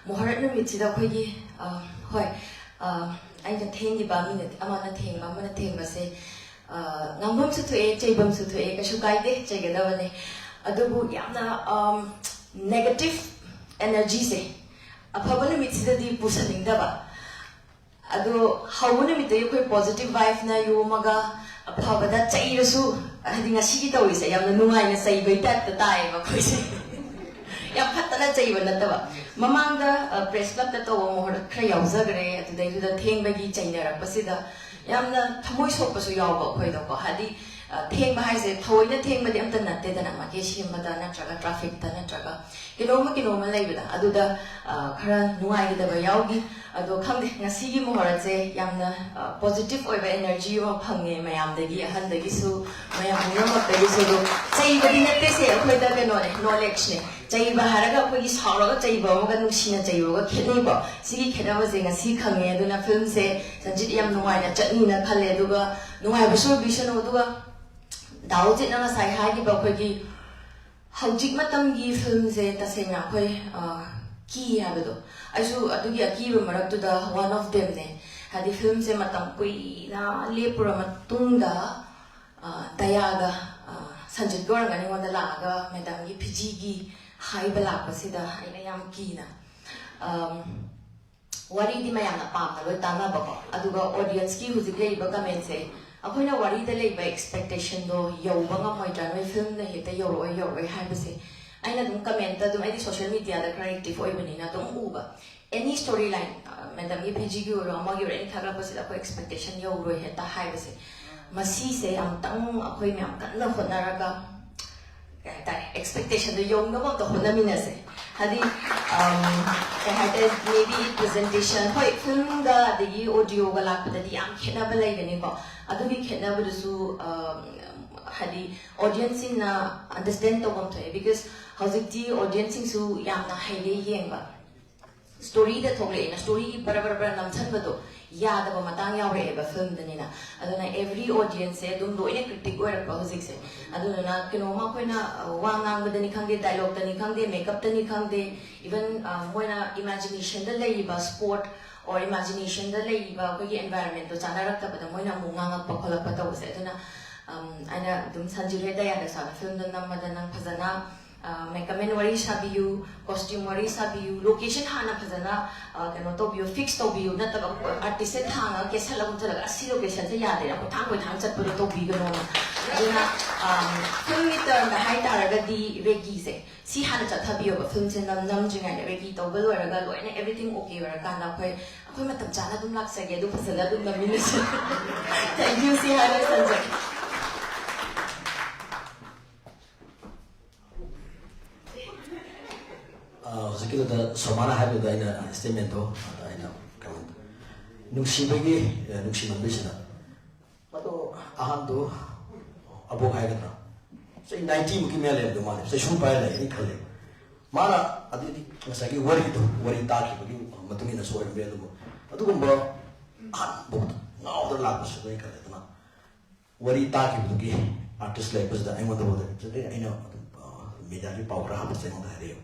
ꯃꯣꯍꯣꯔꯠ ꯅꯨꯃꯤꯠꯁꯤꯗ ꯑꯩꯈꯣꯏꯒꯤ, ꯑ, ꯍꯣꯏ, ꯑ, ꯑꯩꯅ ꯊꯦꯡꯈꯤꯕ, ꯃꯤꯅ, ꯑꯃꯅ ꯊꯦꯡꯕ, ꯑꯃꯅ ꯊꯦꯡꯕꯁꯦ, ꯑ, ꯉꯥꯡꯐꯝꯁꯨ ꯊꯣꯛꯑꯦ, ꯆꯩꯐꯝꯁꯨ ꯊꯣꯛꯑꯦ, ꯀꯩꯁꯨ ꯀꯥꯏꯗꯦ, ꯆꯩꯒꯗꯕꯅꯦ꯫ ꯑꯗꯨꯕꯨ ꯌꯥꯝꯅ, ꯑꯝ, negative energyꯁꯦ ꯑꯐꯕ ꯅꯨꯃꯤꯠꯁꯤꯗꯗꯤ ꯄꯨꯁꯟꯅꯤꯡꯗꯕ꯫ ꯑꯗꯣ ꯍꯧꯕ ꯅꯨꯃꯤꯠꯇꯒꯤ ꯑꯩꯈꯣꯏ positive vibeꯅ ꯌꯣꯝꯃꯒ ꯑꯐꯕꯗ ꯆꯩꯔꯁꯨ, ꯍꯥꯏꯗꯤ ꯉꯁꯤꯒꯤ ꯇꯧꯔꯤꯁꯦ ꯌꯥꯝꯅ ꯅꯨꯡꯉꯥꯏꯅ ꯆꯩꯕꯩ typeꯇ ꯇꯥꯏꯌꯦꯕ ꯑꯩꯈꯣꯏꯁꯦ꯫ ꯌꯥꯝ ꯐꯠꯇꯅ ꯆꯩꯕ ꯅꯠꯇꯕ꯫ ꯃꯃꯥꯡꯗ, ꯑ, press clubꯇ ꯇꯧꯕ ꯃꯣꯍꯣꯔꯠ ꯈꯔ ꯌꯥꯎꯖꯈ꯭ꯔꯦ, ꯑꯗꯨꯗꯩꯗꯨꯗ ꯊꯦꯡꯕꯒꯤ ꯆꯩꯅꯔꯛꯄꯁꯤꯗ ꯌꯥꯝꯅ ꯊꯃꯣꯏ ꯁꯣꯛꯄꯁꯨ ꯌꯥꯎꯕ ꯑꯩꯈꯣꯏꯗꯀꯣ꯫ ꯍꯥꯏꯗꯤ, ꯑ, ꯊꯦꯡꯕ ꯍꯥꯏꯁꯦ ꯊꯑꯣꯏꯅ ꯊꯦꯡꯕꯗꯤ ꯑꯝꯇ ꯅꯠꯇꯦꯗꯅ, ꯃꯥꯏꯀꯩ ꯁꯦꯝꯕꯗ ꯅꯠꯇ꯭ꯔꯒ trafficꯇ ꯅꯠꯇ꯭ꯔꯒ ꯀꯩꯅꯣꯝꯃ ꯀꯩꯅꯣꯝꯃ ꯂꯩꯕꯗ, ꯑꯗꯨꯗ, ꯑ, ꯈꯔ ꯅꯨꯡꯉꯥꯏꯒꯗꯕ ꯌꯥꯎꯈꯤ꯫ ꯑꯗꯣ ꯈꯪꯗꯦ, ꯉꯁꯤꯒꯤ ꯃꯣꯍꯣꯔꯠꯁꯦ ꯌꯥꯝꯅ, ꯑ, positive ꯑꯣꯏꯕ energy ꯑꯃ ꯐꯪꯉꯦ ꯃꯌꯥꯝꯗꯒꯤ, ꯑꯍꯟꯗꯒꯤꯁꯨ, ꯃꯌꯥꯝ ꯄꯨꯝꯅꯃꯛꯇꯒꯤꯁꯨ꯫ ꯑꯗꯣ ꯆꯩꯕꯗꯤ ꯅꯠꯇꯦꯁꯦ, ꯑꯩꯈꯣꯏꯗ ꯀꯩꯅꯣꯅꯦ, knowledgeꯅꯦ꯫ ꯆꯩꯕ ꯍꯥꯏꯔꯒ ꯑꯩꯈꯣꯏꯒꯤ ꯁꯥꯎꯔꯒ ꯆꯩꯕ ꯑꯃꯒ ꯅꯨꯡꯁꯤꯅ ꯆꯩꯕꯒ ꯈꯦꯠꯅꯩꯀꯣ꯫ ꯁꯤꯒꯤ ꯈꯦꯠꯅꯕꯁꯦ ꯉꯁꯤ ꯈꯪꯉꯦ꯫ ꯑꯗꯨꯅ filmꯁꯦ ꯁꯟꯖꯤꯠ ꯌꯥꯝ ꯅꯨꯡꯉꯥꯏꯅ ꯆꯠꯅꯤꯅ ꯈꯜꯂꯦ꯫ ꯑꯗꯨꯒ ꯅꯨꯡꯉꯥꯏꯕꯁꯨ ꯑꯣꯏꯕꯤꯁꯅꯨ꯫ ꯑꯗꯨꯒ ꯗꯥ ꯎꯖꯤꯠꯅ ꯉꯁꯥꯏ ꯍꯥꯏꯈꯤꯕ ꯑꯩꯈꯣꯏꯒꯤ ꯍꯧꯖꯤꯛ ꯃꯇꯝꯒꯤ filmꯁꯦ ꯇꯁꯦꯡꯅ ꯑꯩꯈꯣꯏ, ꯑ, ꯀꯤ ꯍꯥꯏꯕꯗꯣ, ꯑꯩꯁꯨ ꯑꯗꯨꯒꯤ ꯑꯀꯤꯕ ꯃꯔꯛꯇꯨꯗ one of themꯅꯦ꯫ ꯍꯥꯏꯗꯤ ꯐꯤꯂꯝꯁꯦ ꯃꯇꯝ ꯀꯨꯏꯅ ꯂꯦꯞꯄꯨꯔ ꯃꯇꯨꯡꯗ, ꯑ, ꯗꯌꯥꯒ, ꯑ, ꯁꯟꯖꯤꯠꯀ ꯑꯣꯏꯔꯝꯒꯅꯤ, ꯑꯩꯉꯣꯟꯗ ꯂꯥꯛꯑꯒ ꯃꯦꯗꯥꯝꯒꯤ ꯐꯤꯖꯤꯒꯤ ꯍꯥꯏꯕ ꯂꯥꯛꯄꯁꯤꯗ ꯑꯩꯅ ꯌꯥꯝ ꯀꯤꯅ, ꯑꯝ, ꯋꯥꯔꯤꯗꯤ ꯃꯌꯥꯝꯅ ꯄꯥꯝꯅ ꯂꯣꯏ ꯇꯥꯟꯅꯕꯀꯣ, ꯑꯗꯨꯒ ꯑꯣꯗꯤꯌꯟꯁꯀꯤ ꯍꯧꯖꯤꯛ ꯂꯩꯔꯤꯕ ꯀꯃꯦꯟꯁꯦ, ꯑꯩꯈꯣꯏꯅ ꯋꯥꯔꯤꯗ ꯂꯩꯕ ꯑꯦꯛꯁꯄꯦꯛꯇꯦꯁꯟꯗꯣ ꯌꯧꯕ ꯉꯝꯃꯣꯏꯗ꯭ꯔꯥ, ꯅꯣꯏ ꯐꯤꯂꯝꯅ ꯍꯦꯛꯇ ꯌꯧꯔꯛꯑꯣꯏ ꯌꯧꯔꯛꯑꯣꯏ ꯍꯥꯏꯕꯁꯦ ꯑꯩꯅ ꯑꯗꯨꯝ ꯀꯃꯦꯟꯇ ꯑꯗꯨꯝ, ꯑꯩꯗꯤ ꯁꯣꯁꯤꯌꯦꯜ ꯃꯤꯗꯤꯌꯥꯗ ꯈꯔ ꯑꯦꯛꯇꯤꯚ ꯑꯣꯏꯕꯅꯤꯅ ꯑꯗꯨꯝ ꯎꯕ, ꯑꯦꯅꯤ ꯁ꯭ꯇꯣꯔꯤ ꯂꯥꯏꯟ, ꯃꯦꯗꯥꯝꯒꯤ ꯐꯤꯖꯤꯒꯤ ꯑꯣꯏꯔꯣ, ꯑꯃꯒꯤ ꯑꯣꯏꯔꯣ, ꯑꯩꯅ ꯊꯥꯒꯠꯂꯛꯄꯁꯤꯗ ꯑꯩꯈꯣꯏ ꯑꯦꯛꯁꯄꯦꯛꯇꯦꯁꯟ ꯌꯧꯔꯣꯏ ꯍꯦꯛꯇ ꯍꯥꯏꯕꯁꯦ, ꯃꯁꯤꯁꯦ ꯑꯃꯨꯛꯇꯪ ꯑꯩꯈꯣꯏ ꯃꯌꯥꯝ ꯀꯟꯅ ꯍꯣꯠꯅꯔꯒ, ꯀꯩ ꯍꯥꯏꯇꯥꯔꯦ, ꯑꯦꯛꯁꯄꯦꯛꯇꯦꯁꯟꯗꯣ ꯌꯧꯅꯕ ꯑꯝꯇ ꯍꯣꯠꯅꯃꯤꯟꯅꯁꯦ꯫ ꯍꯥꯏꯗꯤ, ꯑꯝ, ꯀꯩ ꯍꯥꯏꯇꯥꯔꯦ, maybe presentation, ꯍꯣꯏ, ꯐꯤꯂꯝꯒ ꯑꯗꯒꯤ ꯑꯣꯗꯤꯑꯣꯒ ꯂꯥꯛꯄꯗꯗꯤ ꯌꯥꯝ ꯈꯦꯠꯅꯕ ꯂꯩꯒꯅꯤꯀꯣ꯫ ꯑꯗꯨꯒꯤ ꯈꯦꯠꯅꯕꯗꯨꯁꯨ, ꯑꯝ, ꯍꯥꯏꯗꯤ, ꯑꯣꯗꯤꯌꯟꯁꯁꯤꯡꯅ ꯑꯟꯗꯔꯁꯇꯦꯟ ꯇꯧꯐꯝ ꯊꯣꯛꯑꯦ, ꯕꯤꯀꯣꯁ ꯍꯧꯖꯤꯛꯇꯤ ꯑꯣꯗꯤꯌꯟꯁꯁꯤꯡꯁꯨ ꯌꯥꯝꯅ ꯍꯩꯔꯦ ꯌꯦꯡꯕ꯫ ꯁ꯭ꯇꯣꯔꯤꯗ ꯊꯣꯛꯂꯛꯑꯦꯅ ꯁ꯭ꯇꯣꯔꯤ ꯕꯔ ꯕꯔ ꯕꯔ ꯅꯝꯁꯟꯕꯗꯣ ꯌꯥꯗꯕ ꯃꯇꯥꯡ ꯌꯥꯎꯔꯛꯑꯦꯕ ꯐꯤꯂꯝꯗꯅꯤꯅ꯫ ꯑꯗꯨꯅ ꯑꯦꯚ꯭ꯔꯤ ꯑꯣꯗꯤꯌꯟꯁꯁꯦ ꯑꯗꯨꯝ ꯂꯣꯏꯅ ꯀ꯭ꯔꯤꯇꯤꯛ ꯑꯣꯏꯔꯛꯄ ꯍꯧꯖꯤꯛꯁꯦ꯫ ꯑꯗꯨꯗꯨꯅ ꯀꯩꯅꯣꯝꯃ ꯑꯩꯈꯣꯏꯅ, ꯑ, ꯋꯥ ꯉꯥꯡꯕꯗꯅꯤ ꯈꯪꯗꯦ, ꯗꯥꯏꯂꯣꯛꯇꯅꯤ ꯈꯪꯗꯦ, ꯃꯦꯀꯞꯇꯅꯤ ꯈꯪꯗꯦ, ꯏꯚꯟ, ꯑ, ꯃꯣꯏꯅ ꯏꯃꯥꯖꯤꯅꯦꯁꯟꯗ ꯂꯩꯔꯤꯕ ꯁ꯭ꯄꯣꯠ ꯑꯣꯔ ꯏꯃꯥꯖꯤꯅꯦꯁꯟꯗ ꯂꯩꯔꯤꯕ ꯑꯩꯈꯣꯏꯒꯤ ꯑꯦꯟꯚꯥꯏꯔꯟꯃꯦꯟꯗꯣ ꯆꯥꯅꯔꯛꯇꯕꯗ ꯃꯣꯏꯅ ꯑꯃꯨꯛ ꯉꯥꯡꯉꯛꯄ ꯈꯣꯠꯂꯛꯄ ꯇꯧꯕꯁꯦ꯫ ꯑꯗꯨꯅ, ꯑꯝ, ꯑꯩꯅ ꯑꯗꯨꯝ ꯁꯟꯖꯤꯠ ꯍꯣꯏ ꯗꯌꯥꯗꯁꯨ ꯍꯥꯏꯕ, ꯐꯤꯂꯝꯗꯣ ꯅꯝꯕꯗ ꯅꯪ ꯐꯖꯅ, ꯑ, ꯃꯦꯀꯞꯃꯦꯟ ꯋꯥꯔꯤ ꯁꯥꯕꯤꯌꯨ, ꯀꯣꯁꯇ꯭ꯌꯨꯝ ꯋꯥꯔꯤ ꯁꯥꯕꯤꯌꯨ, ꯂꯣꯀꯦꯁꯟ ꯍꯥꯟꯅ ꯐꯖꯅ, ꯑ, ꯀꯩꯅꯣ ꯇꯧꯕꯤꯌꯨ, ꯐꯤꯛꯁ ꯇꯧꯕꯤꯌꯨ, ꯅꯠꯇꯕ ꯑꯥꯔꯇꯤꯁꯁꯦ ꯊꯥꯡꯉꯒ ꯀꯦꯁꯜꯂꯒ ꯈꯣꯠꯆꯜꯂꯒ ꯑꯁꯤ ꯂꯣꯀꯦꯁꯟꯁꯦ ꯌꯥꯗꯦꯅ ꯀꯣꯏꯊꯥꯡ ꯀꯣꯏꯊꯥꯡ ꯆꯠꯄꯗꯣ ꯇꯧꯕꯤꯒꯅꯣꯅ꯫ ꯑꯗꯨꯅ, ꯑꯝ, ꯐꯤꯂꯝꯒꯤ ꯇꯔꯝꯗ ꯍꯥꯏꯇꯥꯔꯒꯗꯤ ꯔꯦꯒꯤꯁꯦ ꯁꯤ ꯍꯥꯟꯅ ꯆꯠꯊꯕꯤꯌꯣꯕ, ꯐꯤꯂꯝꯁꯦ ꯅꯝ-, ꯅꯝꯗ꯭ꯔꯤꯉꯩꯗ ꯔꯦꯒꯤ ꯇꯧꯕ ꯂꯣꯏꯔꯒ ꯂꯣꯏꯅ ꯑꯦꯚ꯭ꯔꯤꯊꯤꯡ ꯑꯣꯀꯦ ꯑꯣꯏꯔꯀꯥꯟꯗ ꯑꯩꯈꯣꯏ, ꯑꯩꯈꯣꯏ ꯃꯇꯝ ꯆꯥꯅ ꯑꯗꯨꯝ ꯂꯥꯛꯆꯒꯦ, ꯑꯗꯨ ꯐꯖꯅ ꯑꯗꯨꯝ ꯅꯝꯃꯤꯟꯅꯁꯦ꯫ Thank you, ꯁꯤ ꯍꯥꯏꯔꯒ ꯁꯟꯖꯤꯠ꯫ ꯑ, ꯍꯧꯖꯤꯛꯀꯤꯗꯨꯗ ꯁꯣꯃꯥꯅ ꯍꯥꯏꯕꯗꯨꯗ ꯑꯩꯅ ꯁ꯭ꯇꯦꯠꯃꯦꯟꯗꯣ, ꯑꯗ ꯑꯩꯅ ꯀꯩꯅꯣ, ꯅꯨꯡꯁꯤꯕꯒꯤ, ꯑ, ꯅꯨꯡꯁꯤꯃꯟꯕꯩꯁꯤꯗ꯫ ꯃꯗꯣ ꯑꯍꯟꯗꯣ, ꯑꯕꯣꯛ ꯍꯥꯏꯒꯗ꯭ꯔꯥ, ꯆꯍꯤ ꯅꯥꯏꯟꯇꯤ ꯃꯨꯛꯀꯤ ꯃꯌꯥ ꯂꯩꯔꯝꯗꯧ ꯃꯥꯜꯂꯦ, ꯆꯩꯁꯨ ꯄꯥꯏꯔ ꯂꯩ ꯑꯩꯅ ꯈꯜꯂꯦ꯫ ꯃꯥꯅ ꯑꯗꯨꯗꯤ ꯉꯁꯥꯏꯒꯤ ꯋꯥꯔꯤꯗꯣ, ꯋꯥꯔꯤ ꯇꯥꯈꯤꯕꯒꯤ ꯃꯇꯨꯡ ꯏꯟꯅꯁꯨ ꯑꯣꯏꯔꯝꯕ ꯌꯥꯏ, ꯑꯗꯨꯕꯨ ꯑꯗꯨꯒꯨꯝꯕ ꯑꯍꯟ ꯐꯥꯎꯗ ꯉꯥꯎꯗꯅ ꯂꯥꯛꯄꯁꯤꯗ ꯑꯩ ꯈꯜꯂꯦ꯫ ꯑꯗꯨꯅ ꯋꯥꯔꯤ ꯇꯥꯈꯤꯕꯗꯨꯒꯤ ꯑꯥꯔꯇꯤꯁ ꯂꯩꯔꯛꯄꯁꯤꯗ ꯑꯩꯉꯣꯟꯗ ꯐꯥꯎꯗ ꯑꯩꯅ ꯑꯗꯨꯝ, ꯑ, ꯃꯦꯗꯤꯌꯥꯒꯤ ꯄꯥꯎ ꯈꯔ ꯍꯥꯞꯄꯁꯦ ꯑꯩꯉꯣꯟꯗ ꯍꯥꯏꯔꯛꯑꯦꯕ꯫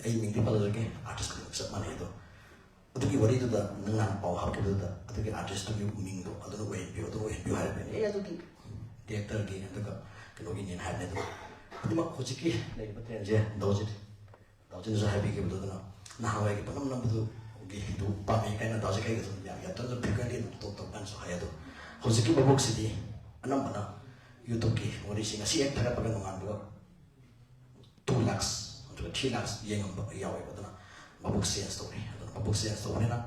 ꯑꯩ ꯃꯤꯡꯗꯤ ꯄꯜꯂꯔꯣꯏꯒꯦ, ꯑꯥꯔꯇꯤꯁ ꯈꯨꯗꯤꯡꯃꯛ ꯆꯞ ꯃꯥꯟꯅꯩ꯫ ꯑꯗꯣ ꯑꯗꯨꯒꯤ ꯋꯥꯔꯤꯗꯨꯗ ꯅꯪ ꯅꯍꯥꯟ ꯄꯥꯎ ꯍꯥꯞꯈꯤꯕꯗꯨꯗ ꯑꯗꯨꯒꯤ ꯑꯥꯔꯇꯤꯁꯇꯨꯒꯤ ꯃꯤꯡꯗꯣ ꯑꯗꯨꯅ ꯑꯣꯏꯍꯟꯕꯤꯌꯨ, ꯑꯗꯨꯅ ꯑꯣꯏꯍꯟꯕꯤꯌꯨ ꯍꯥꯏꯔꯕꯅꯤ꯫ ꯑꯦ, ꯑꯗꯨꯗꯤ ꯗꯤꯔꯦꯛꯇꯔꯒꯤ ꯑꯗꯨꯒ ꯀꯩꯅꯣꯒꯤꯅꯦꯅ ꯍꯥꯏꯕꯅꯦ꯫ ꯑꯗꯨ ꯑꯅꯤꯃꯛ ꯍꯧꯖꯤꯛꯀꯤ ꯂꯩꯔꯤꯕ ꯇ꯭ꯔꯦꯟꯁꯦ ꯗꯥꯎꯖꯤꯠ ꯗꯥꯎꯖꯤꯠꯅꯁꯨ ꯍꯥꯏꯕꯤꯈꯤꯕꯗꯣ, ꯑꯗꯨꯅ ꯅꯍꯥꯟꯋꯥꯏꯒꯤ ꯄꯣꯠꯅꯝ ꯅꯝꯕꯗꯨꯒꯤ ꯑꯗꯨ ꯄꯥꯝꯃꯦ ꯀꯥꯏꯅ ꯗꯥꯎꯖꯤꯠ ꯀꯩꯒꯁꯨ ꯌꯥꯝ, ꯌꯥꯝ ꯇꯣꯏꯅ ꯐ꯭ꯔꯤꯀ꯭ꯋꯦꯟꯂꯤ ꯑꯗꯨꯝ ꯇꯣꯛ ꯇꯧ ꯀꯥꯟꯁꯨ ꯍꯥꯏ꯫ ꯑꯗꯣ ꯍꯧꯖꯤꯛꯀꯤ ꯃꯕꯣꯛꯁꯤꯗꯤ ꯑꯅꯝꯕꯅ ꯌꯨꯇ꯭ꯌꯨꯕꯀꯤ ꯋꯥꯔꯤꯁꯤ ꯉꯁꯤ ꯍꯦꯛ ꯊꯥꯒꯠꯄꯒ ꯅꯣꯡꯉꯥꯟꯕꯒ ꯇꯨ ꯂꯥꯛꯁ ꯅꯠꯇ꯭ꯔꯒ ꯊ꯭ꯔꯤ ꯂꯥꯛꯁ ꯌꯦꯡꯉꯝꯕ ꯌꯥꯎꯋꯦꯕ꯫ ꯑꯗꯨꯅ ꯃꯕꯨꯛ ꯆꯦꯟꯖ ꯇꯧꯔꯦ꯫ ꯑꯗꯨꯅ ꯃꯕꯨꯛ ꯆꯦꯟꯖ ꯇꯧꯕꯅꯤꯅ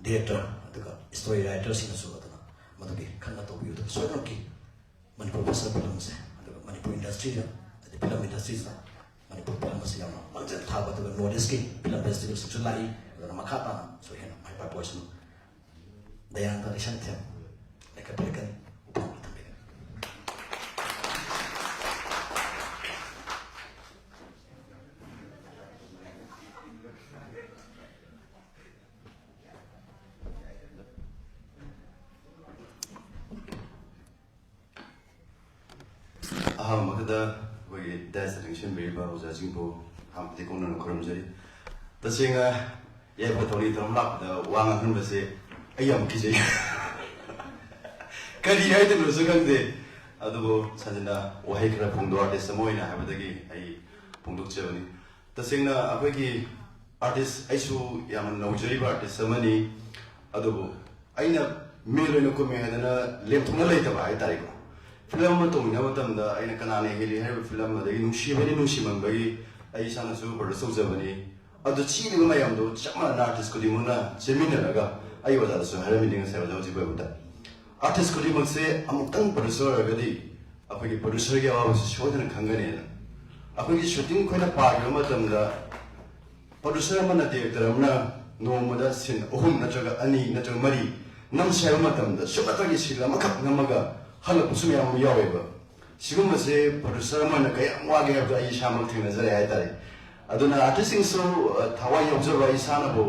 ꯗꯤꯔꯦꯛꯇꯔ ꯑꯗꯨꯒ ꯁ꯭ꯇꯣꯔꯤ ꯔꯥꯏꯇꯔꯁꯤꯡꯅꯁꯨ ꯑꯗꯨꯅ ꯃꯗꯨꯒꯤ ꯈꯟꯅ ꯇꯧꯕꯤꯌꯨ꯫ ꯑꯗꯨꯒ ꯁꯣꯏꯗꯅꯃꯛꯀꯤ ꯃꯅꯤꯄꯨꯔ ꯐꯦꯁꯇꯤꯚꯦꯜ ꯐꯤꯂꯝꯁꯦ, ꯑꯗꯨꯒ ꯃꯅꯤꯄꯨꯔ ꯏꯟꯗꯁꯇ꯭ꯔꯤꯗ, ꯍꯥꯏꯗꯤ ꯐꯤꯂꯝ ꯏꯟꯗꯁꯇ꯭ꯔꯤꯁꯤꯗ ꯃꯅꯤꯄꯨꯔ ꯐꯤꯂꯝ ꯑꯁꯤ ꯌꯥꯝꯅ ꯃꯥꯡꯖꯤꯜ ꯊꯥꯕ, ꯑꯗꯨꯒ ꯅꯣꯔꯠ ꯏꯁꯀꯤ ꯐꯤꯂꯝ ꯐꯦꯁꯇꯤꯚꯦꯜꯁꯤꯡꯁꯨ ꯂꯥꯛꯏ꯫ ꯑꯗꯨꯅ ꯃꯈꯥ ꯇꯥꯅꯁꯨ ꯍꯦꯟꯅ ꯃꯥꯏ ꯄꯥꯛꯄ ꯑꯣꯏꯁꯅꯨ꯫ ꯗꯌꯥꯅꯟꯗ ꯂꯩꯁꯦꯝꯊꯦꯝ, ꯂꯩꯀꯠꯄ ꯂꯩꯀꯠ, ꯎꯄꯥꯝꯕ ꯊꯝꯕꯤꯔꯦ꯫ ꯑꯍꯥꯟꯕꯃꯛꯇꯗ ꯑꯩꯈꯣꯏꯒꯤ ꯗꯥꯏꯁꯇ ꯂꯦꯡꯁꯤꯟꯕꯤꯔꯤꯕ ꯑꯣꯖꯥꯁꯤꯡꯕꯨ ꯑꯍꯥꯟꯕꯗꯤ ꯀꯣꯡꯅꯅ ꯈꯨꯔꯨꯝꯖꯔꯤ꯫ ꯇꯁꯦꯡꯅ ꯌꯥꯏꯐ ꯊꯧꯅꯤ ꯊꯧꯔꯝ ꯂꯥꯛꯄꯗ ꯋꯥ ꯉꯥꯡꯍꯟꯕꯁꯦ ꯑꯩ ꯌꯥꯝ ꯀꯤꯖꯩ꯫ ꯀꯔꯤ ꯍꯥꯏꯗꯣꯏꯅꯣꯁꯨ ꯈꯪꯗꯦ꯫ ꯑꯗꯨꯕꯨ ꯁꯟꯖꯤꯅ ꯋꯥꯍꯩ ꯈꯔ ꯐꯣꯡꯗꯣꯛ, ꯑꯥꯔꯇꯤꯁ ꯑꯃ ꯑꯣꯏꯅ ꯍꯥꯏꯕꯗꯒꯤ ꯑꯩ ꯐꯣꯡꯗꯣꯛꯆꯕꯅꯤ꯫ ꯇꯁꯦꯡꯅ ꯑꯩꯈꯣꯏꯒꯤ ꯑꯥꯔꯇꯤꯁ, ꯑꯩꯁꯨ ꯌꯥꯝꯅ ꯅꯧꯖꯔꯤꯕ ꯑꯥꯔꯇꯤꯁ ꯑꯃꯅꯤ꯫ ꯑꯗꯨꯕꯨ ꯑꯩꯅ ꯃꯦꯟ ꯑꯣꯏꯅ ꯀꯨꯝꯃꯦ ꯍꯥꯏꯗꯅ ꯂꯦꯝꯊꯣꯛꯅ ꯂꯩꯇꯕ ꯍꯥꯏꯇꯥꯔꯦꯀꯣ꯫ ꯐꯤꯂꯝ ꯑꯃ ꯇꯧꯃꯤꯟꯅꯕ ꯃꯇꯝꯗ ꯑꯩꯅ ꯀꯅꯥꯅ ꯍꯦꯜꯂꯤ ꯍꯥꯏꯔꯤꯕ ꯐꯤꯂꯝ, ꯑꯗꯒꯤ ꯅꯨꯡꯁꯤꯕꯅꯤ ꯅꯨꯡꯁꯤꯃꯟꯕꯒꯤ ꯑꯩ ꯏꯁꯥꯅꯁꯨ ꯄ꯭ꯔꯣꯗ꯭ꯌꯨꯁ ꯇꯧꯖꯕꯅꯤ꯫ ꯑꯗꯨ ꯆꯦꯜꯂꯤꯕ ꯃꯌꯥꯝꯗꯣ ꯆꯞ ꯃꯥꯟꯅꯅ ꯑꯥꯔꯇꯤꯁ ꯈꯨꯗꯤꯡꯃꯛꯅ ꯆꯦꯟꯃꯤꯟꯅꯔꯒ, ꯑꯩ ꯑꯣꯖꯥꯗꯁꯨ ꯍꯥꯏꯔꯝꯃꯤꯅꯤ ꯉꯁꯥꯏ ꯑꯣꯖꯥ ꯍꯧꯖꯤꯛ ꯑꯣꯏꯕꯗ, ꯑꯥꯔꯇꯤꯁ ꯈꯨꯗꯤꯡꯃꯛꯁꯦ ꯑꯃꯨꯛꯇꯪ ꯄ꯭ꯔꯣꯗ꯭ꯌꯨꯁꯔ ꯑꯣꯏꯔꯒꯗꯤ ꯑꯩꯈꯣꯏꯒꯤ ꯄ꯭ꯔꯣꯗ꯭ꯌꯨꯁꯔꯒꯤ ꯑꯋꯥꯕꯁꯤ ꯁꯣꯏꯗꯅ ꯈꯪꯒꯅꯤꯅ꯫ ꯑꯩꯈꯣꯏꯒꯤ ꯁꯨꯇꯤꯡ ꯑꯩꯈꯣꯏꯅ ꯄꯥꯈꯤꯕ ꯃꯇꯝꯗ ꯄ꯭ꯔꯣꯗ꯭ꯌꯨꯁꯔ ꯑꯃꯅ, ꯗꯤꯔꯦꯛꯇꯔ ꯑꯃꯅ ꯅꯣꯡꯃꯗ ꯁꯤꯟ ꯑꯍꯨꯝ ꯅꯠꯇ꯭ꯔꯒ ꯑꯅꯤ ꯅꯠꯇ꯭ꯔꯒ ꯃꯔꯤ ꯅꯝꯁꯦ ꯍꯥꯏꯕ ꯃꯇꯝꯗ ꯁꯨꯞꯅꯇꯒꯤ ꯁꯤꯟ ꯑꯃꯈꯛ ꯅꯝꯃꯒ ꯍꯜꯂꯛꯄꯁꯨ ꯃꯌꯥꯝ ꯑꯃ ꯌꯥꯎꯋꯦꯕ꯫ ꯁꯤꯒꯨꯝꯕꯁꯦ ꯄ꯭ꯔꯣꯗ꯭ꯌꯨꯁꯔ ꯑꯃ ꯑꯣꯏꯅ ꯀꯌꯥꯝ ꯋꯥꯒꯦ ꯍꯥꯏꯕꯗꯣ ꯑꯩ ꯏꯁꯥꯃꯛ ꯊꯦꯡꯅꯖꯔꯦ ꯍꯥꯏꯇꯥꯔꯦ꯫ ꯑꯗꯨꯅ ꯑꯥꯔꯇꯤꯁꯁꯤꯡꯁꯨ, ꯑ, ꯊꯋꯥꯏ ꯌꯥꯎꯖꯕ ꯏꯁꯥꯅꯕꯨ,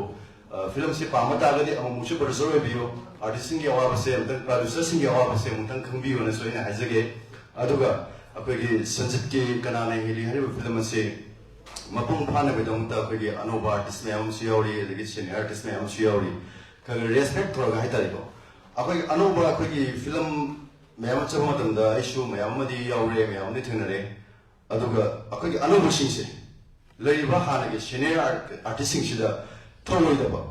ꯑ, ꯐꯤꯂꯝꯁꯤ ꯄꯥꯝꯕ ꯇꯥꯔꯒꯗꯤ ꯑꯃꯨꯛꯃꯨꯛꯁꯨ ꯄ꯭ꯔꯣꯗ꯭ꯌꯨꯁꯔ ꯑꯣꯏꯕꯤꯌꯨ꯫ ꯑꯥꯔꯇꯤꯁꯁꯤꯡꯒꯤ ꯑꯋꯥꯕꯁꯦ ꯑꯃꯨꯛꯇꯪ, ꯄ꯭ꯔꯣꯗ꯭ꯌꯨꯁꯔꯁꯤꯡꯒꯤ ꯑꯋꯥꯕꯁꯦ ꯑꯃꯨꯛꯇꯪ ꯈꯪꯕꯤꯌꯨꯅꯁꯨ ꯑꯩꯅ ꯍꯥꯏꯖꯒꯦ꯫ ꯑꯗꯨꯒ ꯑꯩꯈꯣꯏꯒꯤ ꯁꯟꯖꯤꯠꯀꯤ ꯀꯅꯥꯅ ꯍꯦꯜꯂꯤ ꯍꯥꯏꯔꯤꯕ ꯐꯤꯂꯝ ꯑꯁꯤ ꯃꯄꯨꯡ ꯐꯥꯅꯕꯒꯤꯗꯃꯛꯇ ꯑꯩꯈꯣꯏꯒꯤ ꯑꯅꯧꯕ ꯑꯥꯔꯇꯤꯁ ꯃꯌꯥꯝ ꯑꯃꯁꯨ ꯌꯥꯎꯔꯤ, ꯑꯗꯒꯤ ꯁꯦꯅꯤꯌꯔ ꯑꯥꯔꯇꯤꯁ ꯃꯌꯥꯝ ꯑꯃꯁꯨ ꯌꯥꯎꯔꯤ꯫ ꯈꯔ ꯈꯔ ꯔꯦꯁꯄꯦꯛ ꯇꯧꯔꯒ ꯍꯥꯏꯇꯥꯔꯦꯀꯣ, ꯑꯩꯈꯣꯏꯒꯤ ꯑꯅꯧꯕ ꯑꯩꯈꯣꯏꯒꯤ ꯐꯤꯂꯝ ꯃꯌꯥꯝ ꯑꯃ ꯆꯠꯄ ꯃꯇꯝꯗ ꯑꯩꯁꯨ ꯃꯌꯥꯝ ꯑꯃꯗꯤ ꯌꯥꯎꯔꯦ, ꯃꯌꯥꯝ ꯑꯃꯗꯤ ꯊꯦꯡꯅꯔꯦ꯫ ꯑꯗꯨꯒ ꯑꯩꯈꯣꯏꯒꯤ ꯑꯅꯧꯕꯁꯤꯡꯁꯦ, ꯂꯩꯔꯤꯕ ꯍꯥꯟꯅꯒꯤ ꯁꯦꯅꯤꯌꯔ ꯑꯥꯔꯇꯤꯁꯁꯤꯡꯁꯤꯗ ꯊꯧꯑꯣꯏꯗꯕ,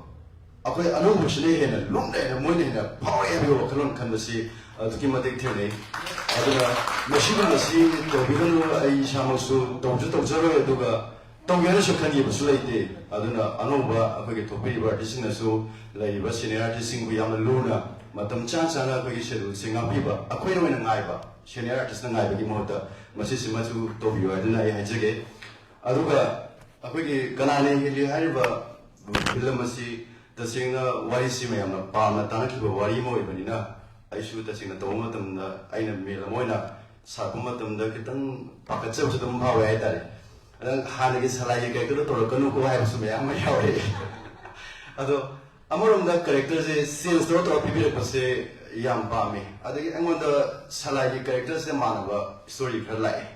ꯑꯩꯈꯣꯏ ꯑꯅꯧꯕꯁꯤꯅ ꯍꯦꯟꯅ ꯂꯨꯝꯅ, ꯍꯦꯟꯅ ꯃꯣꯏꯅ ꯍꯦꯟꯅ ꯐꯥꯎꯔꯦ ꯍꯥꯏꯕꯒꯤ ꯋꯥꯈꯜꯂꯣꯟ ꯈꯟꯕꯁꯤ ꯑꯗꯨꯛꯀꯤ ꯃꯇꯤꯛ ꯊꯦꯡꯅꯩ꯫ ꯑꯗꯨꯅ ꯃꯁꯤꯒꯨꯝꯕꯁꯤ ꯇꯧꯕꯤꯒꯅꯨ꯫ ꯑꯩ ꯏꯁꯥꯃꯛꯁꯨ ꯇꯧꯁꯨ ꯇꯧꯖꯔꯣꯏ, ꯑꯗꯨꯒ ꯇꯧꯒꯦꯅꯁꯨ ꯈꯟꯈꯤꯕꯁꯨ ꯂꯩꯇꯦ꯫ ꯑꯗꯨꯅ ꯑꯅꯧꯕ ꯑꯩꯈꯣꯏꯒꯤ ꯊꯣꯛꯄꯤꯔꯤꯕ ꯑꯥꯔꯇꯤꯁꯁꯤꯡꯅꯁꯨ ꯂꯩꯔꯤꯕ ꯁꯦꯅꯤꯌꯔ ꯑꯥꯔꯇꯤꯁꯁꯤꯡꯕꯨ ꯌꯥꯝꯅ ꯂꯨꯅ, ꯃꯇꯝ ꯆꯥ ꯆꯥꯅ ꯑꯩꯈꯣꯏꯒꯤ ꯁꯦꯗꯨꯜꯁꯦ ꯉꯥꯛꯄꯤꯕ, ꯑꯩꯈꯣꯏꯅ ꯑꯣꯏꯅ ꯉꯥꯏꯕ, ꯁꯦꯅꯤꯌꯔ ꯑꯥꯔꯇꯤꯁꯅ ꯉꯥꯏꯕꯒꯤ ꯃꯍꯨꯠꯇ ꯃꯁꯤꯁꯤꯃꯁꯨ ꯇꯧꯕꯤꯌꯨ ꯍꯥꯏꯗꯨꯅ ꯑꯩ ꯍꯥꯏꯖꯒꯦ꯫ ꯑꯗꯨꯒ ꯑꯩꯈꯣꯏꯒꯤ ꯀꯅꯥꯅ ꯍꯦꯜꯂꯤ ꯍꯥꯏꯔꯤꯕ ꯐꯤꯂꯝ ꯑꯁꯤ ꯇꯁꯦꯡꯅ ꯋꯥꯔꯤꯁꯤ ꯃꯌꯥꯝꯅ ꯄꯥꯝꯅ ꯇꯥꯅꯈꯤꯕ ꯋꯥꯔꯤ ꯑꯃ ꯑꯣꯏꯕꯅꯤꯅ, ꯑꯩꯁꯨ ꯇꯁꯦꯡꯅ ꯇꯧꯕ ꯃꯇꯝꯗ ꯑꯩꯅ ꯃꯦꯜ ꯑꯃ ꯑꯣꯏꯅ ꯁꯥꯔꯛꯄ ꯃꯇꯝꯗ ꯈꯤꯇꯪ ꯄꯥꯈꯠꯆꯕꯁꯨ ꯑꯗꯨꯝ ꯐꯥꯎꯋꯦ ꯍꯥꯏꯇꯥꯔꯦ꯫ ꯑꯗ ꯍꯥꯟꯅꯒꯤ ꯁꯂꯥꯏꯒꯤ ꯀꯦꯔꯦꯛꯇꯔꯗꯣ ꯇꯧꯔꯛꯀꯅꯨꯀꯣ ꯍꯥꯏꯕꯁꯨ ꯃꯌꯥꯝ ꯑꯃ ꯌꯥꯎꯔꯛꯑꯦ꯫ ꯑꯗꯣ ꯑꯃꯔꯣꯝꯗ ꯀꯦꯔꯦꯛꯇꯔꯁꯦ ꯆꯦꯟꯖ ꯇꯧꯔ ꯇꯧꯔ ꯄꯤꯕꯤꯔꯛꯄꯁꯦ ꯌꯥꯝ ꯄꯥꯝꯃꯤ꯫ ꯑꯗꯒꯤ ꯑꯩꯉꯣꯟꯗ ꯁꯂꯥꯏꯒꯤ ꯀꯦꯔꯦꯛꯇꯔꯁꯤꯗ ꯃꯥꯟꯅꯕ ꯁ꯭ꯇꯣꯔꯤ ꯈꯔ ꯂꯥꯛꯑꯦ,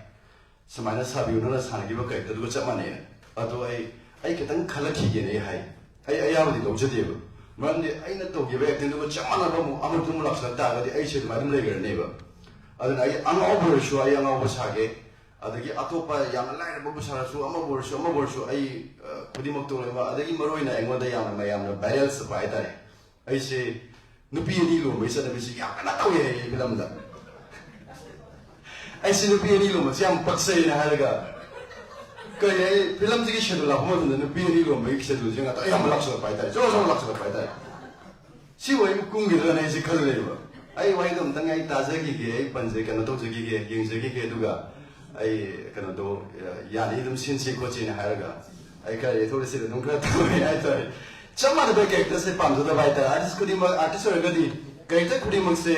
"ꯁꯨꯃꯥꯏꯅ ꯁꯥꯕꯤꯌꯨ, ꯅꯪꯅ ꯁꯥꯟꯅꯈꯤꯕ ꯀꯦꯔꯦꯛꯇꯔꯗꯨꯒ ꯆꯞ ꯃꯥꯟꯅꯩꯅ"꯫ ꯑꯗꯣ ꯑꯩ, "ꯑꯩ ꯈꯤꯇꯪ ꯈꯜꯂꯛꯈꯤꯒꯦꯅ" ꯑꯩ ꯍꯥꯏ꯫ ꯑꯩ ꯑꯌꯥꯕꯗꯤ ꯂꯧꯖꯗꯦꯕ, ꯃꯔꯝꯗꯤ ꯑꯩꯅ ꯇꯧꯈꯤꯕ ꯑꯦꯛꯇꯤꯡꯗꯨꯒ ꯆꯞ ꯃꯥꯟꯅꯕ ꯑꯃꯨꯛ ꯑꯃꯗꯨ ꯑꯃꯨꯛ ꯂꯥꯛꯁꯤꯜꯂꯛ ꯇꯥꯔꯒꯗꯤ ꯑꯩꯁꯦ ꯑꯗꯨꯃꯥꯏꯅ ꯑꯗꯨꯝ ꯂꯩꯈ꯭ꯔꯅꯦꯕ꯫ ꯑꯗꯨꯅ ꯑꯩ ꯑꯉꯥꯎꯕ ꯑꯣꯏꯔꯁꯨ ꯑꯩ ꯑꯉꯥꯎꯕ ꯁꯥꯒꯦ, ꯑꯗꯒꯤ ꯑꯇꯣꯞꯄ ꯌꯥꯝꯅ ꯂꯥꯏꯔꯕꯕꯨ ꯁꯥꯔꯁꯨ, ꯑꯃꯕꯨ ꯑꯣꯏꯔꯁꯨ, ꯑꯃꯕꯨ ꯑꯣꯏꯔꯁꯨ, ꯑꯩ ꯑ, ꯈꯨꯗꯤꯡꯃꯛꯇ ꯂꯣꯏꯅꯃꯛ, ꯑꯗꯒꯤ ꯃꯔꯨ ꯑꯣꯏꯅ ꯑꯩꯉꯣꯟꯗ ꯌꯥꯝꯅ ꯃꯌꯥꯝꯅ ꯚꯥꯏꯔꯦꯜ ꯆꯠꯄ ꯍꯥꯏꯇꯥꯔꯦ, ꯑꯩꯁꯦ ꯅꯨꯄꯤ ꯑꯅꯤ ꯂꯣꯟꯕꯒꯤ ꯆꯠꯅꯕꯤꯁꯤ ꯌꯥꯝ ꯀꯟꯅ ꯇꯧꯋꯦ ꯍꯥꯏꯌꯦ ꯐꯤꯂꯝꯗ꯫ ꯑꯩꯁꯦ ꯅꯨꯄꯤ ꯑꯅꯤ ꯂꯣꯟꯕꯁꯦ ꯌꯥꯝ ꯄꯛꯆꯩꯅ ꯍꯥꯏꯔꯒ, ꯀꯔꯤ ꯍꯥꯏ, ꯐꯤꯂꯝꯁꯤꯒꯤ ꯁꯦꯗꯨꯜ ꯂꯥꯛꯄ ꯃꯇꯝꯗ ꯅꯨꯄꯤ ꯑꯅꯤ ꯂꯣꯟꯕꯒꯤ ꯁꯦꯗꯨꯜꯁꯦ ꯉꯥꯛꯇ ꯌꯥꯝ ꯂꯥꯛꯁꯤꯜꯂꯛꯄ ꯍꯥꯏꯇꯥꯔꯦ, ꯖꯣꯔ ꯖꯣꯔ ꯂꯥꯛꯁꯤꯜꯂꯛꯄ ꯍꯥꯏꯇꯥꯔꯦ꯫ ꯁꯤꯕꯨ ꯑꯩꯕꯨ ꯀꯨꯝꯈꯤꯗ꯭ꯔꯅ ꯑꯩꯁꯦ ꯈꯜꯂꯦꯕ꯫ ꯑꯩ ꯋꯥꯔꯤꯗꯣ ꯑꯝꯇꯪ ꯑꯩ ꯇꯥꯖꯈꯤꯒꯦ, ꯑꯩ ꯄꯟꯖ-, ꯀꯩꯅꯣ ꯇꯧꯖꯈꯤꯒꯦ, ꯌꯦꯡꯖꯈꯤꯒꯦ, ꯑꯗꯨꯒ ꯑꯩ ꯀꯩꯅꯣꯗꯣ, ꯑ, ꯌꯥꯅꯤ, ꯑꯗꯨꯝ ꯁꯤꯟꯁꯤ ꯈꯣꯠꯁꯤꯅ ꯍꯥꯏꯔꯒ ꯑꯩ ꯈꯔ ꯌꯩꯊꯣꯛ ꯌꯩꯁꯤꯟ ꯑꯗꯨꯝ ꯈꯔ ꯇꯧꯋꯦ ꯍꯥꯏꯇꯥꯔꯦ꯫ ꯆꯞ ꯃꯥꯟꯅꯕ ꯀꯦꯔꯦꯛꯇꯔꯁꯦ ꯄꯥꯝꯖꯗꯕ ꯍꯥꯏꯇꯥꯔꯦ꯫ ꯑꯥꯔꯇꯤꯁ ꯈꯨꯗꯤꯡꯃꯛ, ꯑꯥꯔꯇꯤꯁ ꯑꯣꯏꯔꯒꯗꯤ ꯀꯦꯔꯦꯛꯇꯔ ꯈꯨꯗꯤꯡꯃꯛꯁꯦ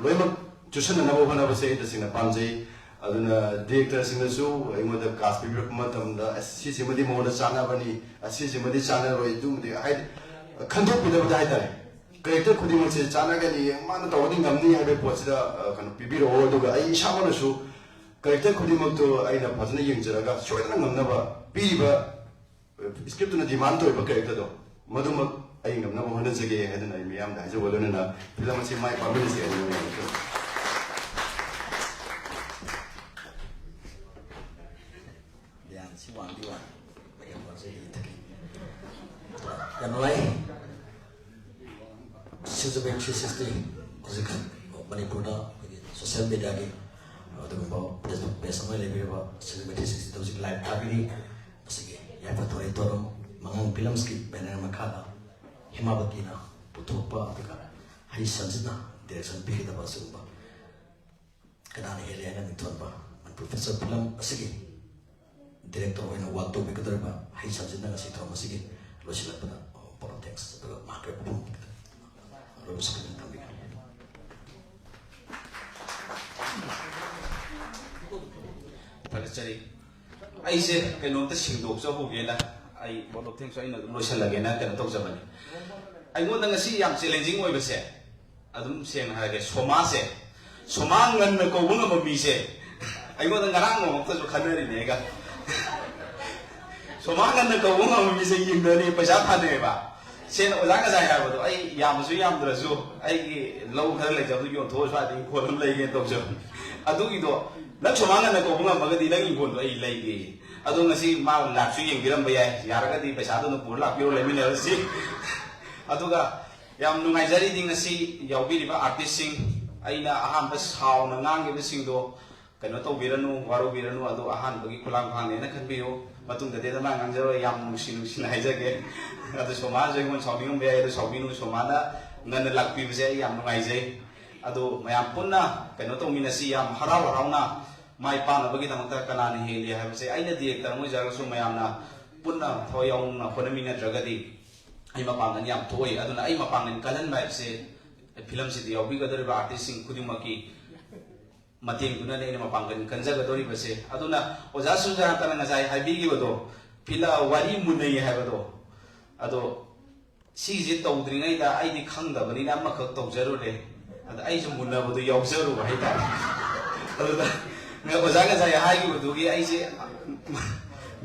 ꯂꯣꯏꯅꯃꯛ ꯆꯨꯁꯟꯅꯅꯕ ꯍꯣꯠꯅꯕꯁꯦ ꯑꯩ ꯇꯁꯦꯡꯅ ꯄꯥꯝꯖꯩ꯫ ꯑꯗꯨꯅ ꯗꯤꯔꯦꯛꯇꯔꯁꯤꯡꯅꯁꯨ ꯑꯩꯉꯣꯟꯗ ꯀꯥꯁ ꯄꯤꯕꯤꯔꯛꯄ ꯃꯇꯝꯗ, "ꯑꯁ, ꯁꯤꯁꯤꯃꯗꯤ ꯃꯉꯣꯟꯗ ꯆꯥꯟꯅꯕꯅꯤ, ꯑꯁ, ꯁꯤꯁꯤꯃꯗꯤ ꯆꯥꯟꯅꯔꯣꯏ", ꯑꯗꯨꯝꯕꯗꯤ ꯍꯥꯏꯗꯤ ꯈꯟꯗꯣꯛꯄꯤꯗꯕꯗ ꯍꯥꯏꯇꯥꯔꯦ꯫ ꯀꯦꯔꯦꯛꯇꯔ ꯈꯨꯗꯤꯡꯃꯛꯁꯦ ꯆꯥꯟꯅꯒꯅꯤ, ꯃꯥꯅ ꯇꯧꯔꯗꯤ ꯉꯝꯅꯤ ꯍꯥꯏꯕꯒꯤ ꯄꯣꯠꯁꯤꯗ, ꯑ, ꯀꯩꯅꯣ ꯄꯤꯕꯤꯔꯛꯑꯣ꯫ ꯑꯗꯨꯒ ꯑꯩ ꯏꯁꯥꯃꯛꯅꯁꯨ ꯀꯦꯔꯦꯛꯇꯔ ꯈꯨꯗꯤꯡꯃꯛꯇꯨ ꯑꯩꯅ ꯐꯖꯅ ꯌꯦꯡꯖꯔꯒ ꯁꯣꯏꯗꯅ ꯉꯝꯅꯕ ꯄꯤꯔꯤꯕ ꯁ꯭ꯀ꯭ꯔꯤꯞꯇꯨꯅ ꯗꯤꯃꯥꯟ ꯇꯧꯔꯤꯕ ꯀꯦꯔꯦꯛꯇꯔꯗꯣ ꯃꯗꯨꯃꯛ ꯑꯩ ꯉꯝꯅꯕ ꯍꯣꯠꯅꯖꯒꯦ ꯍꯥꯏꯗꯨꯅ ꯑꯩ ꯃꯤꯌꯥꯝꯗ ꯍꯥꯏꯖꯕ ꯂꯣꯏꯅꯅ ꯐꯤꯂꯝ ꯑꯁꯤ ꯃꯥꯏ ꯄꯥꯛꯃꯤꯟꯅꯁꯤ ꯍꯥꯏꯗꯨꯅ ꯃꯌꯥꯝꯗ ꯌꯥꯝ ꯁꯤ ꯋꯥꯡꯗꯤ ꯋꯥꯡ꯫ ꯌꯥꯝ ꯋꯥꯖꯩ꯫ ꯌꯥꯝ ꯅꯨꯡꯉꯥꯏ꯫ ꯁꯤꯖꯕꯦꯛ ꯊ꯭ꯔꯤ ꯁꯤꯛꯁꯇꯤ ꯍꯧꯖꯤꯛ ꯃꯅꯤꯄꯨꯔꯗ ꯑꯩꯈꯣꯏꯒꯤ ꯁꯣꯁꯤꯌꯦꯜ ꯃꯦꯗꯤꯌꯥꯒꯤ ꯑꯗꯨꯒꯨꯝꯕ ꯐꯦꯁꯕꯨꯛ ꯄꯦꯖ ꯑꯃ ꯂꯩꯕꯤꯔꯕ ꯁꯤꯖꯕꯦꯛ ꯊ꯭ꯔꯤ ꯁꯤꯛꯁꯇꯤꯗ ꯍꯧꯖꯤꯛ ꯂꯥꯏꯚ ꯊꯥꯕꯤꯔꯤ꯫ ꯑꯁꯤꯒꯤ ꯌꯥꯏꯐ ꯊꯧꯔꯦ ꯇꯣꯔꯝ ꯃꯉꯥꯡ ꯐꯤꯂꯝꯁꯀꯤ ꯕꯦꯅꯔ ꯃꯈꯥꯗ ꯍꯦꯃꯥꯕꯇꯤꯅ ꯄꯨꯊꯣꯛꯄ ꯑꯗꯨꯒ ꯍꯩ ꯁꯟꯖꯤꯠꯅ ꯗꯤꯔꯦꯛꯁꯟ ꯄꯤꯒꯗꯕ ꯑꯁꯤꯒꯨꯝꯕ ꯀꯅꯥꯅ ꯍꯦꯜꯂꯤ ꯍꯥꯏꯅ ꯃꯤꯡꯊꯣꯟꯕ ꯃꯅꯤꯄꯨꯔ ꯐꯤꯆꯔ ꯐꯤꯂꯝ ꯑꯁꯤꯒꯤ ꯗꯤꯔꯦꯛꯇꯔ ꯑꯣꯏꯅ ꯋꯥꯛ ꯇꯧꯕꯤꯒꯗꯧꯔꯤꯕ ꯍꯩ ꯁꯟꯖꯤꯠꯅ ꯉꯁꯤ ꯊꯧꯔꯝ ꯑꯁꯤꯒꯤ ꯂꯣꯏꯁꯤꯜꯂꯛꯄꯗ ꯄꯣꯂꯣ ꯊꯦꯡꯛꯁ ꯑꯗꯨꯒ ꯃꯍꯥꯛꯀꯤ ꯋꯥꯐꯝ ꯑꯔꯣꯏꯕ ꯁꯛꯇꯝ ꯊꯝꯕꯤꯒꯅꯤ꯫ ꯊꯥꯒꯠꯆꯔꯤ꯫ ꯑꯩꯁꯦ ꯀꯩꯅꯣꯝꯇ ꯁꯦꯡꯗꯣꯛꯆꯍꯧꯒꯦꯅ, ꯑꯩ ꯄꯣꯂꯣ ꯊꯦꯡꯛꯁ ꯑꯩꯅ ꯑꯗꯨꯝ ꯂꯣꯏꯁꯤꯜꯂꯒꯦꯅ ꯀꯩꯅꯣ ꯇꯧꯖꯕꯅꯤ꯫ ꯑꯩꯉꯣꯟꯗ ꯉꯁꯤ ꯌꯥꯝ ꯆꯦꯂꯦꯟꯖꯤꯡ ꯑꯣꯏꯕꯁꯦ, ꯑꯗꯨꯝ ꯁꯦꯡꯅ ꯍꯥꯏꯔꯒꯦ, ꯁꯣꯃꯥꯁꯦ, ꯁꯣꯃꯥ ꯉꯟꯅ ꯀꯧꯕ ꯉꯝꯕ ꯃꯤꯁꯦ ꯑꯩꯉꯣꯟꯗ ꯉꯔꯥꯡ ꯅꯣꯡꯃꯛꯇꯁꯨ ꯈꯟꯅꯔꯤꯅꯦ ꯑꯩꯒ꯫ ꯁꯣꯃꯥ ꯉꯟꯅ ꯀꯧꯕ ꯉꯝꯕ ꯃꯤꯁꯦ ꯌꯦꯡꯅꯔꯤ, ꯄꯩꯁꯥ ꯊꯥꯅꯩꯑꯕ꯫ ꯁꯦꯡꯅ ꯑꯣꯖꯥ ꯉꯁꯥꯏ ꯍꯥꯏꯕꯗꯣ, ꯑꯩ ꯌꯥꯝꯃꯁꯨ ꯌꯥꯝꯗ꯭ꯔꯁꯨ ꯑꯩꯒꯤ ꯂꯧ ꯈꯔ ꯂꯩꯖꯕꯗꯨ ꯌꯣꯟꯊꯣꯛꯑ ꯁ꯭ꯋꯥꯏꯗ ꯏꯪꯈꯣꯜ ꯑꯃ ꯂꯩꯒꯦꯅ ꯇꯧꯖꯕꯅꯤ꯫ ꯑꯗꯨꯒꯤꯗꯣ ꯅꯪ ꯁꯣꯃꯥ ꯉꯟꯅ ꯀꯧꯕ ꯉꯝꯃꯒꯗꯤ ꯅꯪ ꯏꯪꯈꯣꯜꯗꯣ ꯑꯩ ꯂꯩꯒꯦ꯫ ꯑꯗꯣ ꯉꯁꯤ ꯃꯥ ꯂꯥꯛꯁꯨ ꯌꯦꯡꯕꯤꯔꯝꯕ ꯌꯥꯏ, ꯌꯥꯔꯒꯗꯤ ꯄꯩꯁꯥꯗꯨꯅ ꯄꯨꯔ ꯂꯥꯛꯄꯤꯔꯣ, ꯂꯩꯃꯤꯟꯅꯔꯁꯤ꯫ ꯑꯗꯨꯒ ꯌꯥꯝ ꯅꯨꯡꯉꯥꯏꯖꯔꯤꯗꯤ ꯉꯁꯤ ꯌꯥꯎꯕꯤꯔꯤꯕ ꯑꯥꯔꯇꯤꯁꯁꯤꯡ, ꯑꯩꯅ ꯑꯍꯥꯟꯕ ꯁꯥꯎꯅ ꯉꯥꯡꯈꯤꯕꯁꯤꯡꯗꯣ ꯀꯩꯅꯣ ꯇꯧꯕꯤꯔꯅꯨ, ꯋꯥꯔꯧꯕꯤꯔꯅꯨ, ꯑꯗꯨ ꯑꯍꯥꯟꯕꯒꯤ ꯈꯨꯂꯥꯡ ꯐꯥꯡꯅꯦꯅ ꯈꯟꯕꯤꯌꯨ꯫ ꯃꯇꯨꯡꯗꯗꯤ ꯑꯗꯨꯃꯥꯏꯅ ꯉꯥꯡꯖꯔꯣꯏ꯫ ꯌꯥꯝ ꯅꯨꯡꯁꯤ ꯅꯨꯡꯁꯤꯅ ꯍꯥꯏꯖꯒꯦ꯫ ꯑꯗꯨ ꯁꯣꯃꯥꯁꯨ ꯑꯩꯉꯣꯟꯗ ꯁꯥꯎꯅꯤꯡꯉꯝꯕ ꯌꯥꯏ, ꯑꯗꯨ ꯁꯥꯎꯕꯤꯅꯨ꯫ ꯁꯣꯃꯥꯅ ꯉꯟꯅ ꯂꯥꯛꯄꯤꯕꯁꯦ ꯑꯩ ꯌꯥꯝ ꯅꯨꯡꯉꯥꯏꯖꯩ꯫ ꯑꯗꯨ ꯃꯌꯥꯝ ꯄꯨꯟꯅ ꯀꯩꯅꯣ ꯇꯧꯃꯤꯟꯅꯁꯤ, ꯌꯥꯝ ꯍꯔꯥꯎ ꯍꯔꯥꯎꯅ ꯃꯥꯏ ꯄꯥꯛꯅꯕꯒꯤꯗꯃꯛꯇ ꯀꯅꯥꯅ ꯍꯦꯜꯂꯤ ꯍꯥꯏꯕꯁꯦ ꯑꯩꯅ ꯗꯤꯔꯦꯛꯇꯔ ꯑꯃ ꯑꯣꯏꯖꯔꯒꯁꯨ ꯃꯌꯥꯝꯅ ꯄꯨꯟꯅ ꯊꯋꯥꯏ ꯌꯥꯎꯅ ꯍꯣꯠꯅꯃꯤꯟꯅꯗ꯭ꯔꯒꯗꯤ ꯑꯩ ꯃꯄꯥꯡꯒꯜ ꯌꯥꯝ ꯊꯣꯛꯏ꯫ ꯑꯗꯨꯅ ꯑꯩ ꯃꯄꯥꯡꯒꯜ ꯀꯜꯍꯟꯕ ꯍꯥꯏꯕꯁꯦ ꯐꯤꯂꯝꯁꯤꯗ ꯌꯥꯎꯕꯤꯒꯗꯧꯔꯤꯕ ꯑꯥꯔꯇꯤꯁꯁꯤꯡ ꯈꯨꯗꯤꯡꯃꯛꯀꯤ ꯃꯇꯦꯡꯗꯨꯅꯅꯦ ꯑꯩꯅ ꯃꯄꯥꯡꯒꯜ ꯀꯟꯖꯒꯗꯧꯔꯤꯕꯁꯦ꯫ ꯑꯗꯨꯅ ꯑꯣꯖꯥ ꯁꯨꯖꯥꯇꯅ ꯉꯁꯥꯏ ꯍꯥꯏꯕꯤꯈꯤꯕꯗꯣ, ꯐꯤꯂ-, ꯋꯥꯔꯤ ꯃꯨꯟꯅꯩ ꯍꯥꯏꯕꯗꯣ, ꯑꯗꯣ ꯁꯤꯁꯦ ꯇꯧꯗ꯭ꯔꯤꯉꯩꯗ ꯑꯩꯗꯤ ꯈꯪꯗꯕꯅꯤꯅ ꯑꯃꯈꯛ ꯇꯧꯖꯔꯨꯔꯦ꯫ ꯑꯗ ꯑꯩꯁꯨ ꯃꯨꯟꯅꯕꯗꯣ ꯌꯥꯎꯖꯔꯨꯕ ꯍꯥꯏꯇꯥꯔꯦ꯫ ꯑꯗꯨꯗ ꯑꯣꯖꯥ ꯉꯁꯥꯏ ꯍꯥꯏꯈꯤꯕꯗꯨꯒꯤ ꯑꯩꯁꯦ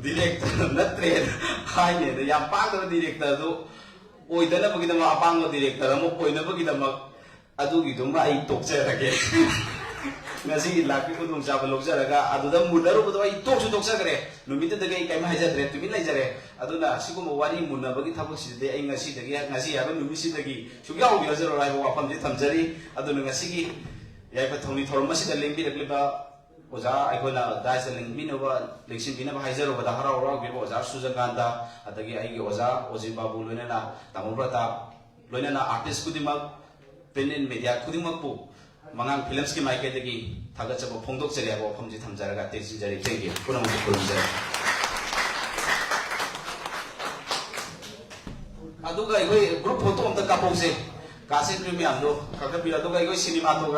ꯗꯤꯔꯦꯛꯇꯔ ꯅꯠꯇ꯭ꯔꯦꯅ ꯍꯥꯏꯅꯦ꯫ ꯑꯗ ꯌꯥꯝ ꯄꯥꯡꯗꯕ ꯗꯤꯔꯦꯛꯇꯔꯗꯨ ꯑꯣꯏꯗꯅꯕꯒꯤꯗꯃꯛ, ꯑꯄꯥꯝꯕ ꯗꯤꯔꯦꯛꯇꯔ ꯑꯃ ꯑꯣꯏꯅꯕꯒꯤꯗꯃꯛ ꯑꯗꯨꯒꯤꯗꯨꯃ ꯑꯩ ꯇꯣꯛꯆꯔꯒꯦ꯫ ꯉꯁꯤꯒꯤ ꯂꯥꯛꯄꯒꯤ ꯈꯨꯗꯣꯡꯆꯥꯕ ꯂꯧꯖꯔꯒ ꯑꯗꯨꯗ ꯃꯨꯟꯅꯔꯨꯕꯗꯣ ꯑꯩ ꯇꯣꯛꯁꯨ ꯇꯣꯛꯆꯈ꯭ꯔꯦ꯫ ꯅꯨꯃꯤꯠꯇꯨꯗꯒꯤ ꯑꯩ ꯀꯔꯤꯝ ꯍꯥꯏꯖꯗ꯭ꯔꯦ, ꯇꯨꯃꯤꯟ ꯂꯩꯖꯔꯦ꯫ ꯑꯗꯨꯅ ꯁꯤꯒꯨꯝꯕ ꯋꯥꯔꯤ ꯃꯨꯟꯅꯕꯒꯤ ꯊꯕꯛꯁꯤꯗꯗꯤ ꯑꯩ ꯉꯁꯤꯗꯒꯤ, ꯉꯁꯤ ꯍꯥꯏꯕ ꯅꯨꯃꯤꯠꯁꯤꯗꯒꯤ ꯁꯨꯡꯌꯥꯎ ꯌꯥꯎꯖꯔꯔꯣꯏ ꯍꯥꯏꯕ ꯋꯥꯐꯝꯁꯤ ꯊꯝꯖꯔꯤ꯫ ꯑꯗꯨꯅ ꯉꯁꯤꯒꯤ ꯌꯥꯏꯐ ꯊꯧꯅꯤ ꯊꯧꯔꯝ ꯑꯁꯤꯗ ꯂꯦꯡꯕꯤꯔꯛꯂꯤꯕ ꯑꯣꯖꯥ, ꯑꯩꯈꯣꯏꯅ ꯗꯥꯏꯁꯇ ꯂꯦꯡꯕꯤꯅꯕ, ꯂꯦꯡꯁꯤꯟꯕꯤꯅꯕ ꯍꯥꯏꯖꯔꯨꯕꯗ ꯍꯔꯥꯎ ꯍꯔꯥꯎꯕꯤꯕ ꯑꯣꯖꯥ ꯁꯨꯔꯖꯀꯥꯟꯇ, ꯑꯗꯒꯤ ꯑꯩꯒꯤ ꯑꯣꯖꯥ ꯑꯣꯖꯤꯟ ꯕꯥꯕꯨ, ꯂꯣꯏꯅꯅ ꯇꯥꯃꯣ ꯄ꯭ꯔꯇꯥꯞ, ꯂꯣꯏꯅꯅ ꯑꯥꯔꯇꯤꯁ ꯈꯨꯗꯤꯡꯃꯛ, ꯄ꯭ꯔꯤꯟꯠ ꯑꯦꯟ ꯃꯦꯗꯤꯌꯥ ꯈꯨꯗꯤꯡꯃꯛꯄꯨ ꯃꯉꯥꯡ ꯐꯤꯂꯝꯁꯀꯤ ꯃꯥꯏꯀꯩꯗꯒꯤ ꯊꯥꯒꯠꯆꯕ ꯐꯣꯡꯗꯣꯛꯆꯔꯤ ꯍꯥꯏꯕ ꯋꯥꯐꯝꯁꯤ ꯊꯝꯖꯔꯒ ꯇꯦꯟꯁꯤꯟꯖꯔꯤ꯫ Thank you꯫ ꯄꯨꯝꯅꯃꯛꯄꯨ ꯈꯨꯔꯨꯝꯖꯔꯤ꯫ ꯑꯗꯨꯒ ꯑꯩꯈꯣꯏ ꯒ꯭ꯔꯨꯞ ꯐꯣꯇꯣ ꯑꯝꯇ ꯀꯥꯞꯍꯧꯁꯦ꯫ ꯀꯥꯁꯦ ꯀ꯭ꯔꯤꯝ ꯃꯌꯥꯝꯗꯣ ꯀꯥꯈꯠꯄꯤꯔꯣ꯫ ꯑꯗꯨꯒ ꯑꯩꯈꯣꯏ ꯁꯤꯅꯦꯃꯥꯇꯣꯒ꯭ꯔꯥꯐꯤ